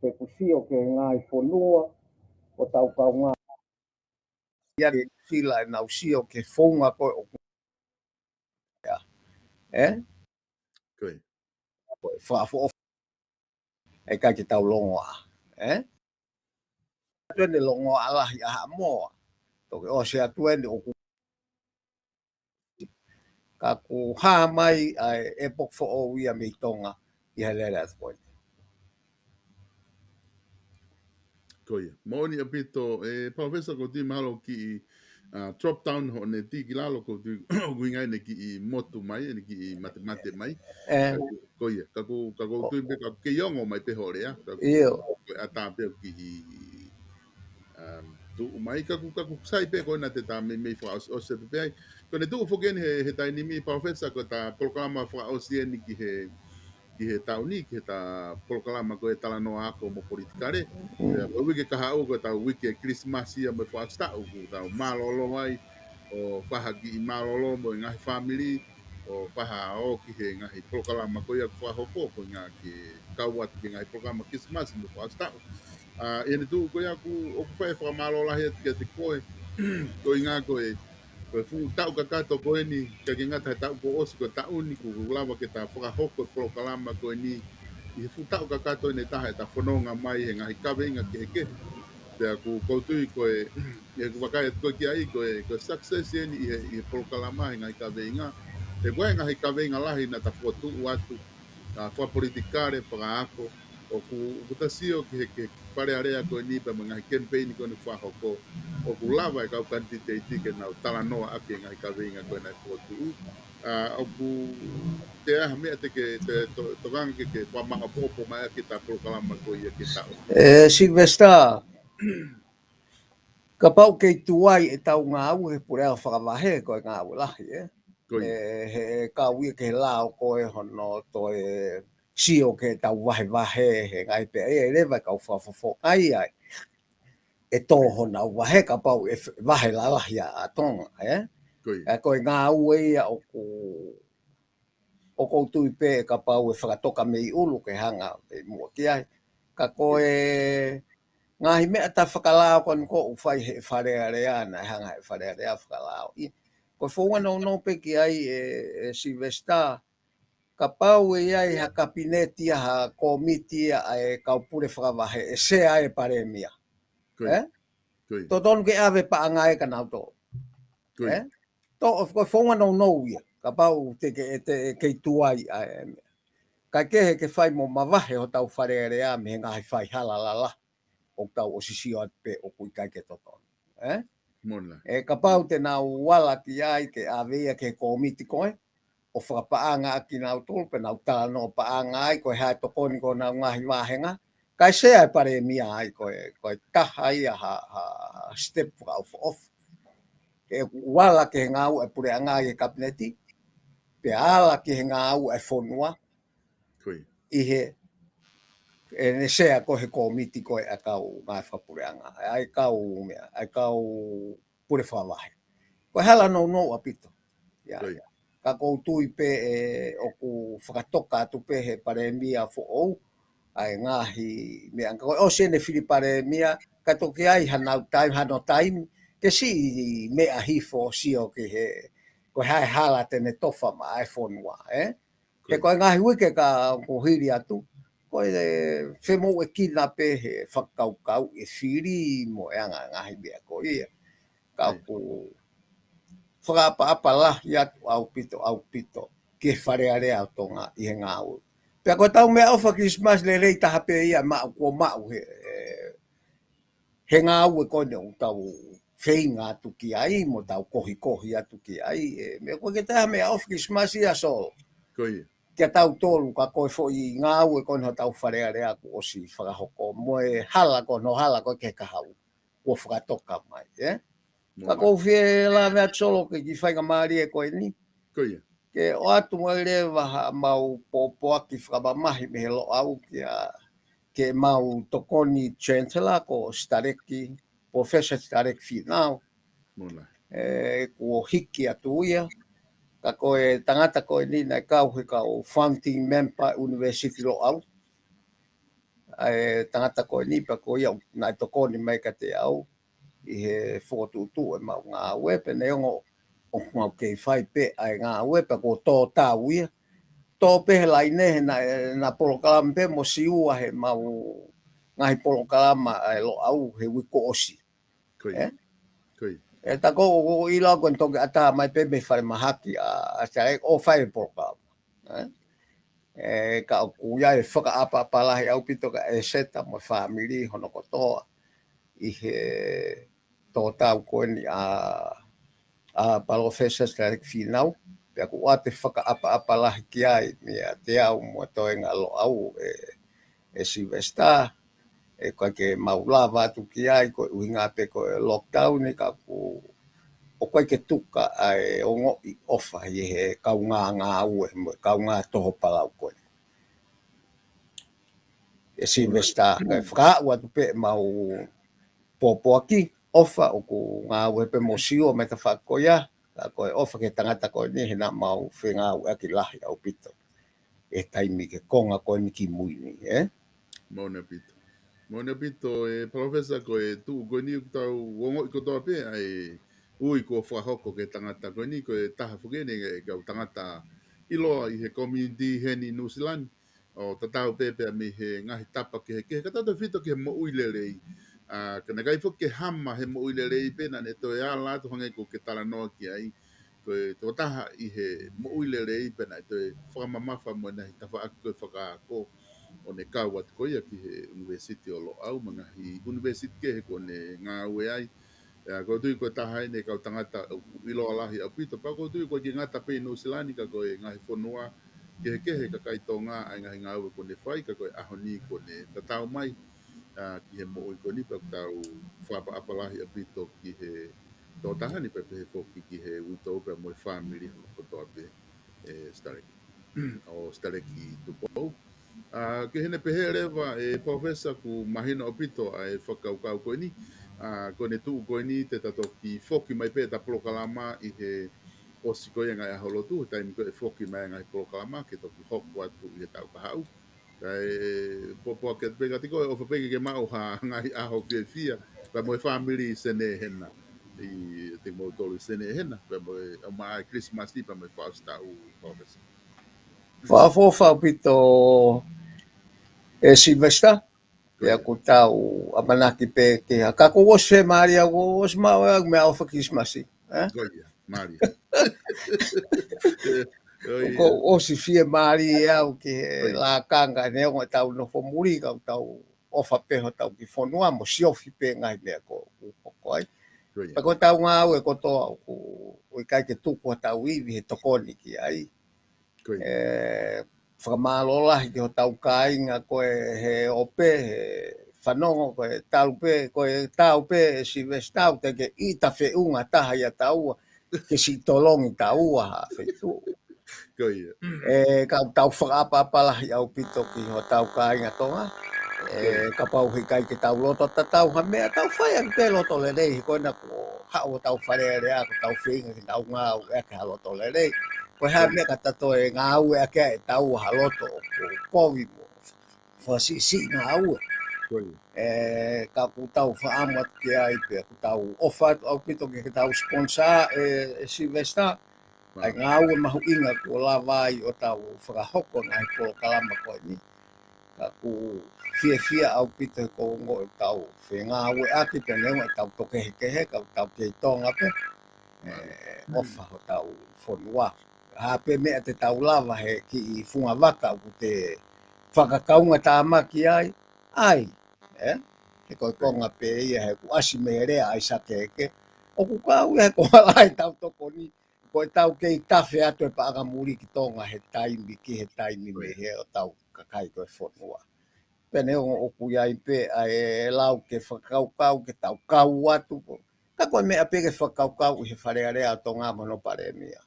He ʻoku sio ki he ngaahi fonua, ʻo tau kaungā. Ia ke sila ʻenau sio ki he founga ko ē ʻoku. Eh? Ko ia. Ko e fakaʻofoʻofa. ʻE ʻikai ke tau longoaʻa. Eh? Atu eni longoaʻa lahi ʻa Haʻamoa. Toki ʻosi atu eni ʻoku. Ka ʻoku hā mai ʻa e epoki foʻou ia mei Tonga ʻi he lele atu ko eni. Ko ia. Moʻoni ʻaupito, ʻe, Palōfesa, kou tui mahalo kiʻi, ʻa, drop down hoʻo neti ki lalo, kou tui ʻoku ʻi ai ʻene kiʻi motu mai, ʻene kiʻi matemate mai. Eh. Ko ia, ka kou, ka kou tui pē ka kei ongo mai pē hoʻo lea, ka kou, ʻIo. Ko e ʻatā pē ʻoku kiʻi, um, tuʻu mai, ka kou, ka kou sai pē ko ena te ta meimei fakaʻosiʻosi pē ai. Ko ʻene tuʻu foki eni he, he taimi ni Palōfesa ko ʻeta polokalama fakaʻosi eni ki he, ki he taʻu ni, ki heʻeta polokalama ko e talanoa ako mo politikale. Mm. Pea ko e uike kahaʻu ko ʻeta uike Kilisimasi ia mo e fakaʻosi taʻu, ʻoku tau mālōlō ai, ʻo fai ha kiʻi mālōlō mo e ngaahi fāmili, ʻo fai ha ō ki he ngaahi polokalama ko ia ʻoku fakahoko, ko e ngaahi ke kau atu ki he ngaahi polokalama Kilisimasi mo e fakaʻosi taʻu. ʻA, ʻi heʻene tuʻu ko ia ʻoku, ʻoku fai e fakamālō lahi atu kiate koe, ko e ngaahi ko e, ko e fuʻu taʻu kakato ko eni, ʻikai ke ngata he taʻu kuo ʻosi ko e taʻu ni, kuo lava ke ta fakahoko e polokalama ko eni, ʻi he fuʻu taʻu kakato eni ʻe taha ʻeta fononga mai he ngaahi kaveinga kehekehe. Pea ʻoku, kou tui ko e, ʻeku vakai atu ko ē ki ai, ko e, ko e success eni ʻi he, ʻi he polokalama he ngaahi kaveinga. He ko e ngaahi kaveinga lahi naʻa ta fokotuʻu atu, ʻa, fakapolitikale, fakaako, ʻoku, ʻoku ta sio ki he, ki he Fale Alea ko eni pea mo e ngaahi kemipeini ko eni ʻoku fakahoko, ʻoku lava e kau kanititeiti ke nau talanoa ʻaki e ngaahi kaveinga ko ē naʻe fokotuʻu. ʻA, ʻoku ʻi ai ha meʻa te ke, te, to, tokanga ke, ke fakamaʻopoʻopo mai ʻaki ʻeta polokalama ko ia ki he taʻu. ʻE Silivesitā, kapau kei tuai ʻetau ngāue he puleʻanga fakavahe ko e ngāue lahi, eh? Ko ia. ʻE, he kau ia ki he lao ko ē hono toe sio ki heʻetau vahevahe, he ngaahi pē ʻe leva e kau fakafofonga ai. ʻE tō honau vahe kapau ʻe f-, vahe lalahi ʻa, ʻa Tonga, eh? Ko ia. ʻA ko e ngāue ia ʻoku, ʻoku ou tui pē kapau ʻe fakatoka mei ʻulu ke hanga mei muʻa ki ai. Ka ko e ngaahi meʻa ta fakalao ko eni ʻoku fai he Fale Alea naʻe hanga he Fale Alea fakalao. ʻI, ko e founga nounou pē ki ai ʻe, ʻe Silivesitā, kapau ʻe ʻi ai ha kapineti ʻa ha kōmiti ʻa e kau pule fakavahe ʻe sea ai e palēmia. Ko ia. Eh? Ko ia. Totonu ke ʻave paʻanga ē kia nautolu. Ko ia. Eh? Tō, of course, founga nounou ia. Kapau te ke, te kei tuai ʻa e meʻa. Kae kehe ke fai mo mavahe hotau Fale Alea mei he ngaahi faihala lalahi ʻoku tau ʻosi sio atu pē ʻoku ʻikai ke totonu. Eh? Moʻoni lahi. ʻE kapau te nau ala ki ai ke ʻave ia ki he kōmiti ko ē, ʻo fakapaʻanga ʻaki nautolu, pea nau talanoa paʻanga ai, ko e hā e tokoni ki honau ngaahi vāhenga. Kae sea e palēmia ai, ko e, ko e taha ia ha, ha, ha step fakaʻofoʻofa. Ke ʻoku ala ki he ngāue ʻa e puleʻanga ʻi he kapineti, pea ala ki he ngāue ʻa e fonua, Ko ia. ʻi he, ʻene sea ko ē he kōmiti ko ē ʻa e kau ngāue fakapuleʻanga, ʻa e kau meʻa, ʻa e kau pule fakavahe. Ko e hala nounou ʻaupito. Ia. Ko ia. Ka kou tui pē ʻe ʻoku fakatoka atu pē he palēmia foʻou, ʻa e ngaahi meʻa. Ka ko e ʻosi ʻene fili palēmia, ka toki ʻi ai hanau taimi, hano taimi, ke siʻi meʻa hifo sio ki he, ko e hā e hala te ne tofa maʻa e fonua, ē? He ko e ngaahi uike ka ʻoku hili atu, ko e femoʻuekina pē he fakakaukau e fili mo e anga ngaahi meʻa ko ia. Ka ʻoku fakaʻapaʻapa lahi atu ʻaupito, ʻaupito, ki he Fale Alea ʻo Tonga ʻi he ngāue. Pea ko e tau meʻaʻofa Christmas lelei taha pē ia maʻu kuo maʻu he, he ngāue ko eni ʻoku tau feinga atu ki ai, mo tau kohikohi atu ki ai, ē, meʻa ko e ke taha meʻaʻofa Christmas ia Solo. Ko ia. Kia tautolu ka ko e foʻi ngāue ko eni hotau Fale Alea kuo ʻosi fakahoko, mo e hala ko eni, hala ko e ke kahaʻu, kuo fakatoka mai, ē? Ka ʻoku ou fie lave atu Solo ki he kiʻi faingamālie ko eni. Ko ia. Ke ʻoatu mai leva haʻamau pōpoaki fakamamahi mei he Loʻau kia, ke mau tokoni Chancellor ko Sitaleki, Professor Sitaleki Fīnau. Mona. Ē, kuo hiki atu ia. Ka ko e tangata ko eni naʻe kau he kau founding member University Loʻau. ʻA e tangata ko eni pea ko ia naʻe tokoni mai kiate au ʻi he fokotuʻutuʻu ʻemau ngāue pea neongo ʻoku mau kei fai pē ʻa e ngāue pea kuo tō tau ia. Tō pē he laine he na, na polokalama pē mo Siua he mau ngaahi polokalama ʻa e Loʻau he uike kuo ʻosi. Ko ia. Ē? Ko ia. Ē, tā ko ʻoku ʻilo ko eni toki ʻatā mai pē mei falemahaki ʻa, ʻa Sitaleki ʻo fai e polokalama. Ē? Ē, ka ʻoku ʻi ai e fakaʻapaʻapa lahi ʻaupito kia ʻEseta mo e fāmili hono kotoa ʻi he tō tau ko eni ʻa, ʻa Palōfesa Sitaleki Fīnau, pea ʻoku ʻoatu e fakaʻapaʻapa lahi ki ai meiate au mo e toenga Loʻau ē, ʻe Sylvester, ē, ʻoku ʻikai ke mau lava atu ki ai, ko e ʻuhinga pē ko e lockdown, ē, ka ʻoku, ʻoku ʻikai ke tuku ʻa e ongoʻi ʻofa ʻi he kaungā ngāue, mo e kaungā toho palau ko ē. ʻE Sylvester, kae fakaʻau atu pē ʻemau pōpoaki, ʻofa ʻoku ngāue pē mo Siua mei he tafaʻaki ko ia, ka ko e ʻofa ki he tangata ko eni, he naʻa mau fengāueʻaki lahi ʻaupito ʻi he taimi ki he konga ko eni ki mui ni, ē? Moʻoni ʻaupito. Moʻoni ʻaupito, ē, Palōfesa, ko e tuʻu ko eni ʻoku tau ongoʻi kotoa pē ʻa e ui kuo fakahoko ki he tangata ko eni, ko e taha foki eni ʻo e kau tangata ʻiloa ʻi he community heni Nuʻusila ni, ʻo tatau pē pea mei he ngaahi tapa kehekehe, ka tautautefito ki he moʻui lelei. ʻA, ka naʻe ʻikai foki ke hama he moʻui lelei pē naʻa ne toe ala atu hangē ko ʻeku talanoa ki ai. Ko e tokotaha ʻi he moʻui lelei pea naʻe toe fakamamafa mo e ngaahi tafaʻaki ko e fakaako ʻo ne kau atu ko ia ki he ʻUnivēsiti ʻo Loʻau mo e ngaahi ʻunivēsiti kehe kuo ne ngāue ai. ʻIa, ʻoku ou tui ko e taha eni e kau tangata ʻoku ʻiloa lahi ʻaupito, pea ʻoku ou tui ʻoku ʻikai ke ngata pē ʻi Nuʻusila ni ka ko e ngaahi fonua kehekehe kakai Tonga ʻa e ngaahi ngāue kuo ne fai, ka ko e ʻaho ni kuo ne tatau mai, ʻa, ki he moʻui ko eni pea ʻoku tau fakaʻapaʻapa lahi ʻaupito ki he tokotaha ni pea pehē foki ki he uitou pea mo e fāmili hono kotoa pē ʻe Sitaleki. ʻO Sitaleki Tupou. ʻA, ke hene pehē leva ʻe Palōfesa ʻoku mahino ʻaupito ʻa e fakakaukau ko eni. ʻA, ko ʻene tuʻu ko eni te ta toki foki mai pē ʻeta polokalama ʻi he ʻosi ko ia ngaahi ʻaho lotu, he taimi ko ē ʻe foki mai ngaahi polokalama, ke toki hoko atu ʻi he taʻu kahaʻu. Kae pōpoaki atu pē kiate koe, ʻofa pē ke ke maʻu ha ngaahi ʻaho fiefia, pea mo e fāmili Senē Hena. ʻIate kimoutolu Senē Hena, pea mo e, ʻo maʻa e Christmas ni, pea mo e fakaʻosi taʻu, Palōfesa. Fakaʻofoʻofa ʻaupito ʻe Sylvester, pea ʻoku tau ʻamanaki pē ke ha, ka kuo ʻosi fiemālie au, kuo ʻosi maʻu ʻeku meʻaʻofa Christmas, ē? Ko ia, mālie. Ko ia. Kuo ʻosi fiemālie au ki he lakanga, neongo ʻetau nofo muli, ka ʻoku tau ʻofa pē hotau kiʻi fonua, mo siofi pē ngaahi meʻa ko, ko, ko ai. Ko ia. Pea ko ʻetau ngāue kotoa ʻoku, ʻoku ʻikai ke tuku hotau ivi he tokoni ki ai. Ko ia. Ē, fakamālō lahi ki hotau kāinga ko ē he ope, he fanongo, ko e talu pē, ko e taau pē, Sylvester, te ke ʻita feʻunga taha ʻia taua, ke siʻi tolongi taua ha feituʻu. Ko ia. Ē, ka ʻoku tau fakaʻapaʻapa lahi ʻaupito ki hotau kāinga Tonga. Ē, kapau he ʻikai ke tau loto tatau ha meʻa, tau fai ʻaki pē loto lelei, he ko ena kuo haʻu hotau Fale Alea, ko ʻetau feinga ke tau ngāueʻaki ha loto lelei. Ko e hā e meʻa ka ta toe ngāueʻaki ʻe taua ha loto ʻoku kovi mo fakasiʻisiʻi ngāue. Ko ia. Ē, ka ʻoku tau fakaʻamu atu ki ai pea ʻoku tau ʻofa atu ʻaupito ki heʻetau sponsor, ē, ʻe Sylvester. ʻA e ngāue mahuʻinga kuo lava ai ʻo tau fakahoko ʻa e polokalama ko eni. Ka ʻoku fiefia ʻaupito he ko e ongoʻi ʻetau fengāueʻaki pea neongo ʻetau tō kehekehe, ka ʻoku tau kei Tonga pē. ʻE, ʻofa hotau fonua. Ha pē meʻa te tau lava he kiʻi funga vaka ʻoku te fakakaungatāmaki ai, ʻai, ē? He ko e konga pē ia he kuo ʻasi mei he lea ʻa ʻAisake Eke. ʻOku kau ia he ko e hala ʻetau tokoni, ko ʻetau kei tafe atu e paʻanga muli ki Tonga he taimi ki he taimi mei he ʻo tau kakai ko e fonua. Pea neongo ʻoku ʻi ai pē ʻa e lau ke fakakaukau, ke tau kau atu. Ka ko e meʻa pē ke fakakaukau ʻi he Fale Alea ʻo Tonga mo hono palēmia.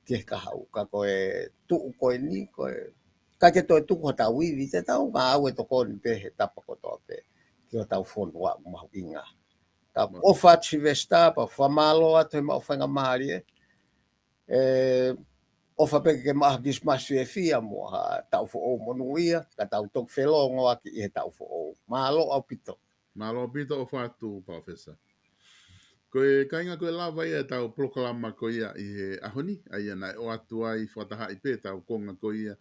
Ki he kahaʻu, ka ko e tuʻu ko eni, ko e, ka ke toe tuku hotau ivi, te tau ngāue tokoni pē he tapa kotoa pē. Ki hotau fonua ʻoku mahuʻinga. Ka ʻofa atu Sylvester, pea fakamālō atu he maʻu faingamālie. ʻE, ʻofa pē ke maʻu ha Christmas fiefia mo ha taʻu foʻou monūʻia, ka tau toki felōngoaki ʻi he taʻu foʻou. Mālō ʻaupito. Mālō ʻaupito ʻofa atu, Palōfesa. Ko e kāinga ko e lava ia ʻetau polokalama ko ia ʻi he ʻaho ni, ʻa ia naʻe ʻoatu ai fakatahaʻi pē ʻetau konga ko ia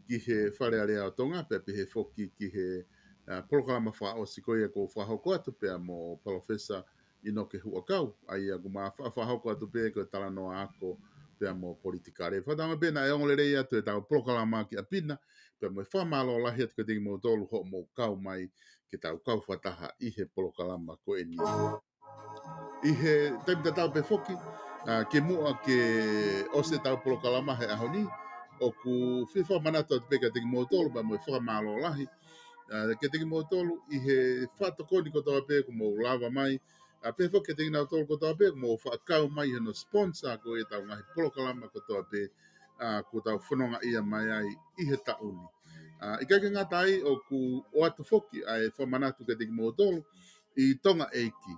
ki he Fale Alea ʻo Tonga, pea pehē foki ki he, ʻa, polokalama fakaʻosi ko ia kuo fakahoko atu pea mo Palōfesa ʻInoke Huʻakau, ʻa ia ʻoku ma fa-, fakahoko atu pē ko e talanoa ako pea mo politikale. Fakatauange pē naʻe ongo lelei atu ʻetau polokalama ki ʻapi na, pea mo e fakamālō lahi atu kiate kimoutolu hoʻomou kau mai ke tau kau fakataha ʻi he polokalama ko eni. ʻI he taimi tatau pē foki, ʻa, kimuʻa ke ʻosi ʻetau polokalama he ʻaho ni, ʻoku fie fakamanatu atu pē kiate kimoutolu pea mo e fakamālō lahi, ʻa, kiate kimoutolu ʻi he fakatokoni kotoa pē kuo mou lava mai, ʻa, pehē foki kiate kinautolu kotoa pē kuo mou fakakau mai hono sponsor ko ia ʻetau ngaahi polokalama kotoa pē, ʻa, kuo tau fonongaʻia mai ai ʻi he taʻu ni. ʻA, ʻikai ke ngata ai ʻoku ʻoatu foki ʻa e fakamanatu kiate kimoutolu ʻi Tonga ʻEiki.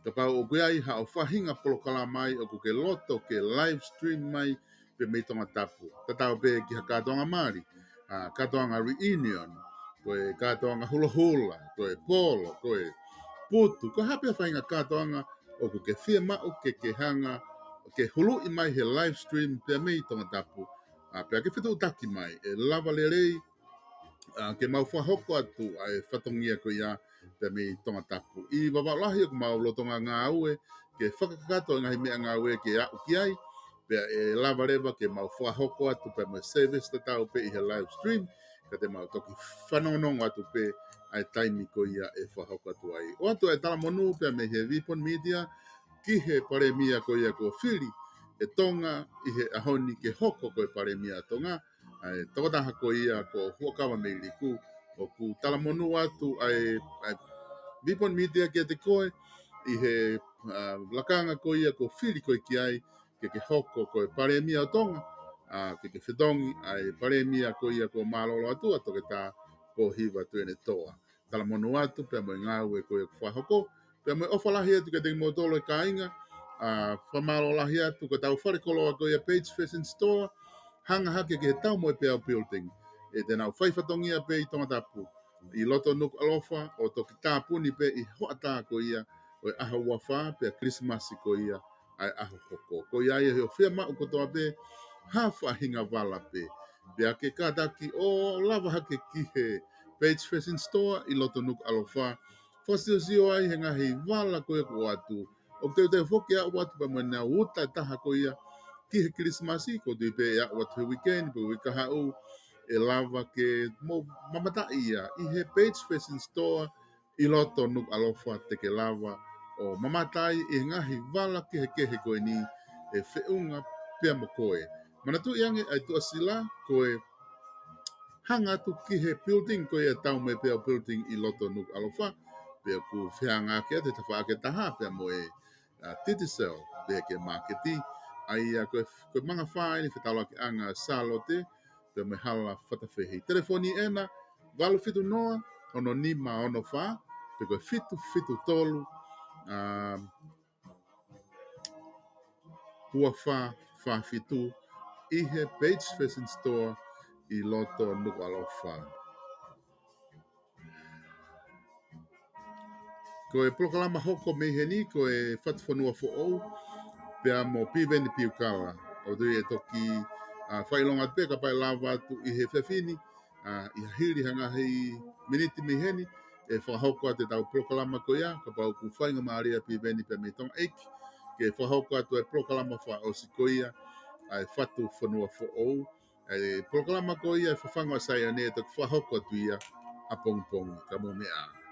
Kapau ʻoku ʻi ai haʻo faʻahinga polokalama ai ʻoku ke loto ke live stream mai pē mei Tongatapu. Tatau pē ki ha kātoanga mali, ʻa, kātoanga reunion, ko e kātoanga hulahula, ko e polo, ko e putu, ko e hā pē faʻahinga kātoanga ʻoku ke fiemaʻu ke ke hanga, ke huluʻi mai he live stream pē mei Tongatapu. ʻA, pea ke fetuʻutaki mai, ʻe lava lelei, ʻa, ke mau fakahoko atu ʻa e fatongia ko ia pē mei Tongatapu. ʻI Vavaʻu lahi ʻoku mau lolotonga ngāue, ke fakakakato e ngaahi meʻangāue ke aʻu ki ai, pea ʻe lava leva ke mau fakahoko atu pē mo e service tatau pē ʻi he live stream, ka te mau toki fanongonongo atu pē ʻa e taimi ko ia ʻe fakahoko atu ai. ʻOatu ʻa e talamonū pē mei he Vipon Media, ki he palēmia ko ia kuo fili ʻe Tonga ʻi he ʻaho ni ke hoko ko e palēmia ʻa Tonga, ʻa e tokotaha ko ia ko Huʻakavameiliku, ʻoku talamonū atu ʻa e, ʻa e Vipon Media kiate koe ʻi he, ʻa, lakanga ko ia kuo fili koe ki ai, ke ke hoko ko e palēmia ʻo Tonga, ʻa, ke ke fetongi ʻa e palēmia ko ia kuo mālōlō atu ʻa Toketā Pōhiva Tuʻiʻonetoa. Talamonū atu pē mo e ngāue ko ia kuo fakahoko, pē mo e ʻofa lahi atu kiate kimoutolu e kāinga, ʻa, fakamālō lahi atu ko ʻetau fale koloa ko ia Page Fashion Store, hanga hake ki he Taumoepeau Building, ʻe te nau fai fatongia pē ʻi Tongatapu, ʻi loto Nukuʻalofa, ʻo toki tāpuni pē ʻi he hoʻatā ko ia ʻo e ʻaho uafā, pea Kilisimasi ko ia ʻa e ʻaho hoko. Ko ia ia he ʻoku fiemaʻu kotoa pē ha faʻahinga vala pē, pea ke kātaki ʻo lava hake ki he Page Fashion Store ʻi loto Nukuʻalofa, fakasiosio ai he ngaahi vala ko ia kuo ʻoatu. ʻOku teuteu foki ʻa e ʻoatu pē mo e nau uta ʻe taha ko ia ki he Kilisimasi, ʻoku ou tui pē ʻe ʻoatu he weekend, pe uike kahaʻu, ʻe lava ke mou mamataʻi ia ʻi he Page Fashion Store ʻi loto Nukuʻalofa. Te ke lava ʻo mamata ai ʻi he ngaahi vala kehekehe ko eni ʻe feʻunga pē mo koe. Manatuʻi ange ʻa e tuʻasila ko e hanga atu ki he building ko ia Taumoepeau Building ʻi loto Nukuʻalofa, pea ʻoku fehangahangai atu e tafaʻaki ʻe taha pē mo e, ʻa, Digicel, pea ki he māketi, ʻa ia ko e, ko e mangafā eni fetaulakiʻanga Sālote, pea mo e hala Fatafehi. Telefoni ʻena, valu fitu noa, ono nima ono fā, pe ko e fitu fitu tolu, ʻa, ua fā fā fitu, ʻi he Page Fashion Store ʻi loto Nukuʻalofa. Ko e polokalama hoko mei heni, ko e Fatu Fonua Foʻou, pea mo Piveni Piukala. ʻOku ou tui ʻe toki, ʻa, fakaʻilonga atu pē kapau ʻe lava atu ʻi he efiafi ni, ʻa, ʻi he hili ha ngaahi miniti mei heni, ʻe fakahoko atu ʻetau polokalama ko ia, kapau ʻoku faingamālie ʻa Piveni pea mei Tonga ʻEiki, ke fakahoko atu e polokalama fakaʻosi ko ia, ʻa e Fatu Fonua Foʻou, ʻa e polokalama ko ia ʻa e Fafangu ʻa Saione ʻe toki fakahoko atu ia ʻapongipongi, ka mou meʻa ā.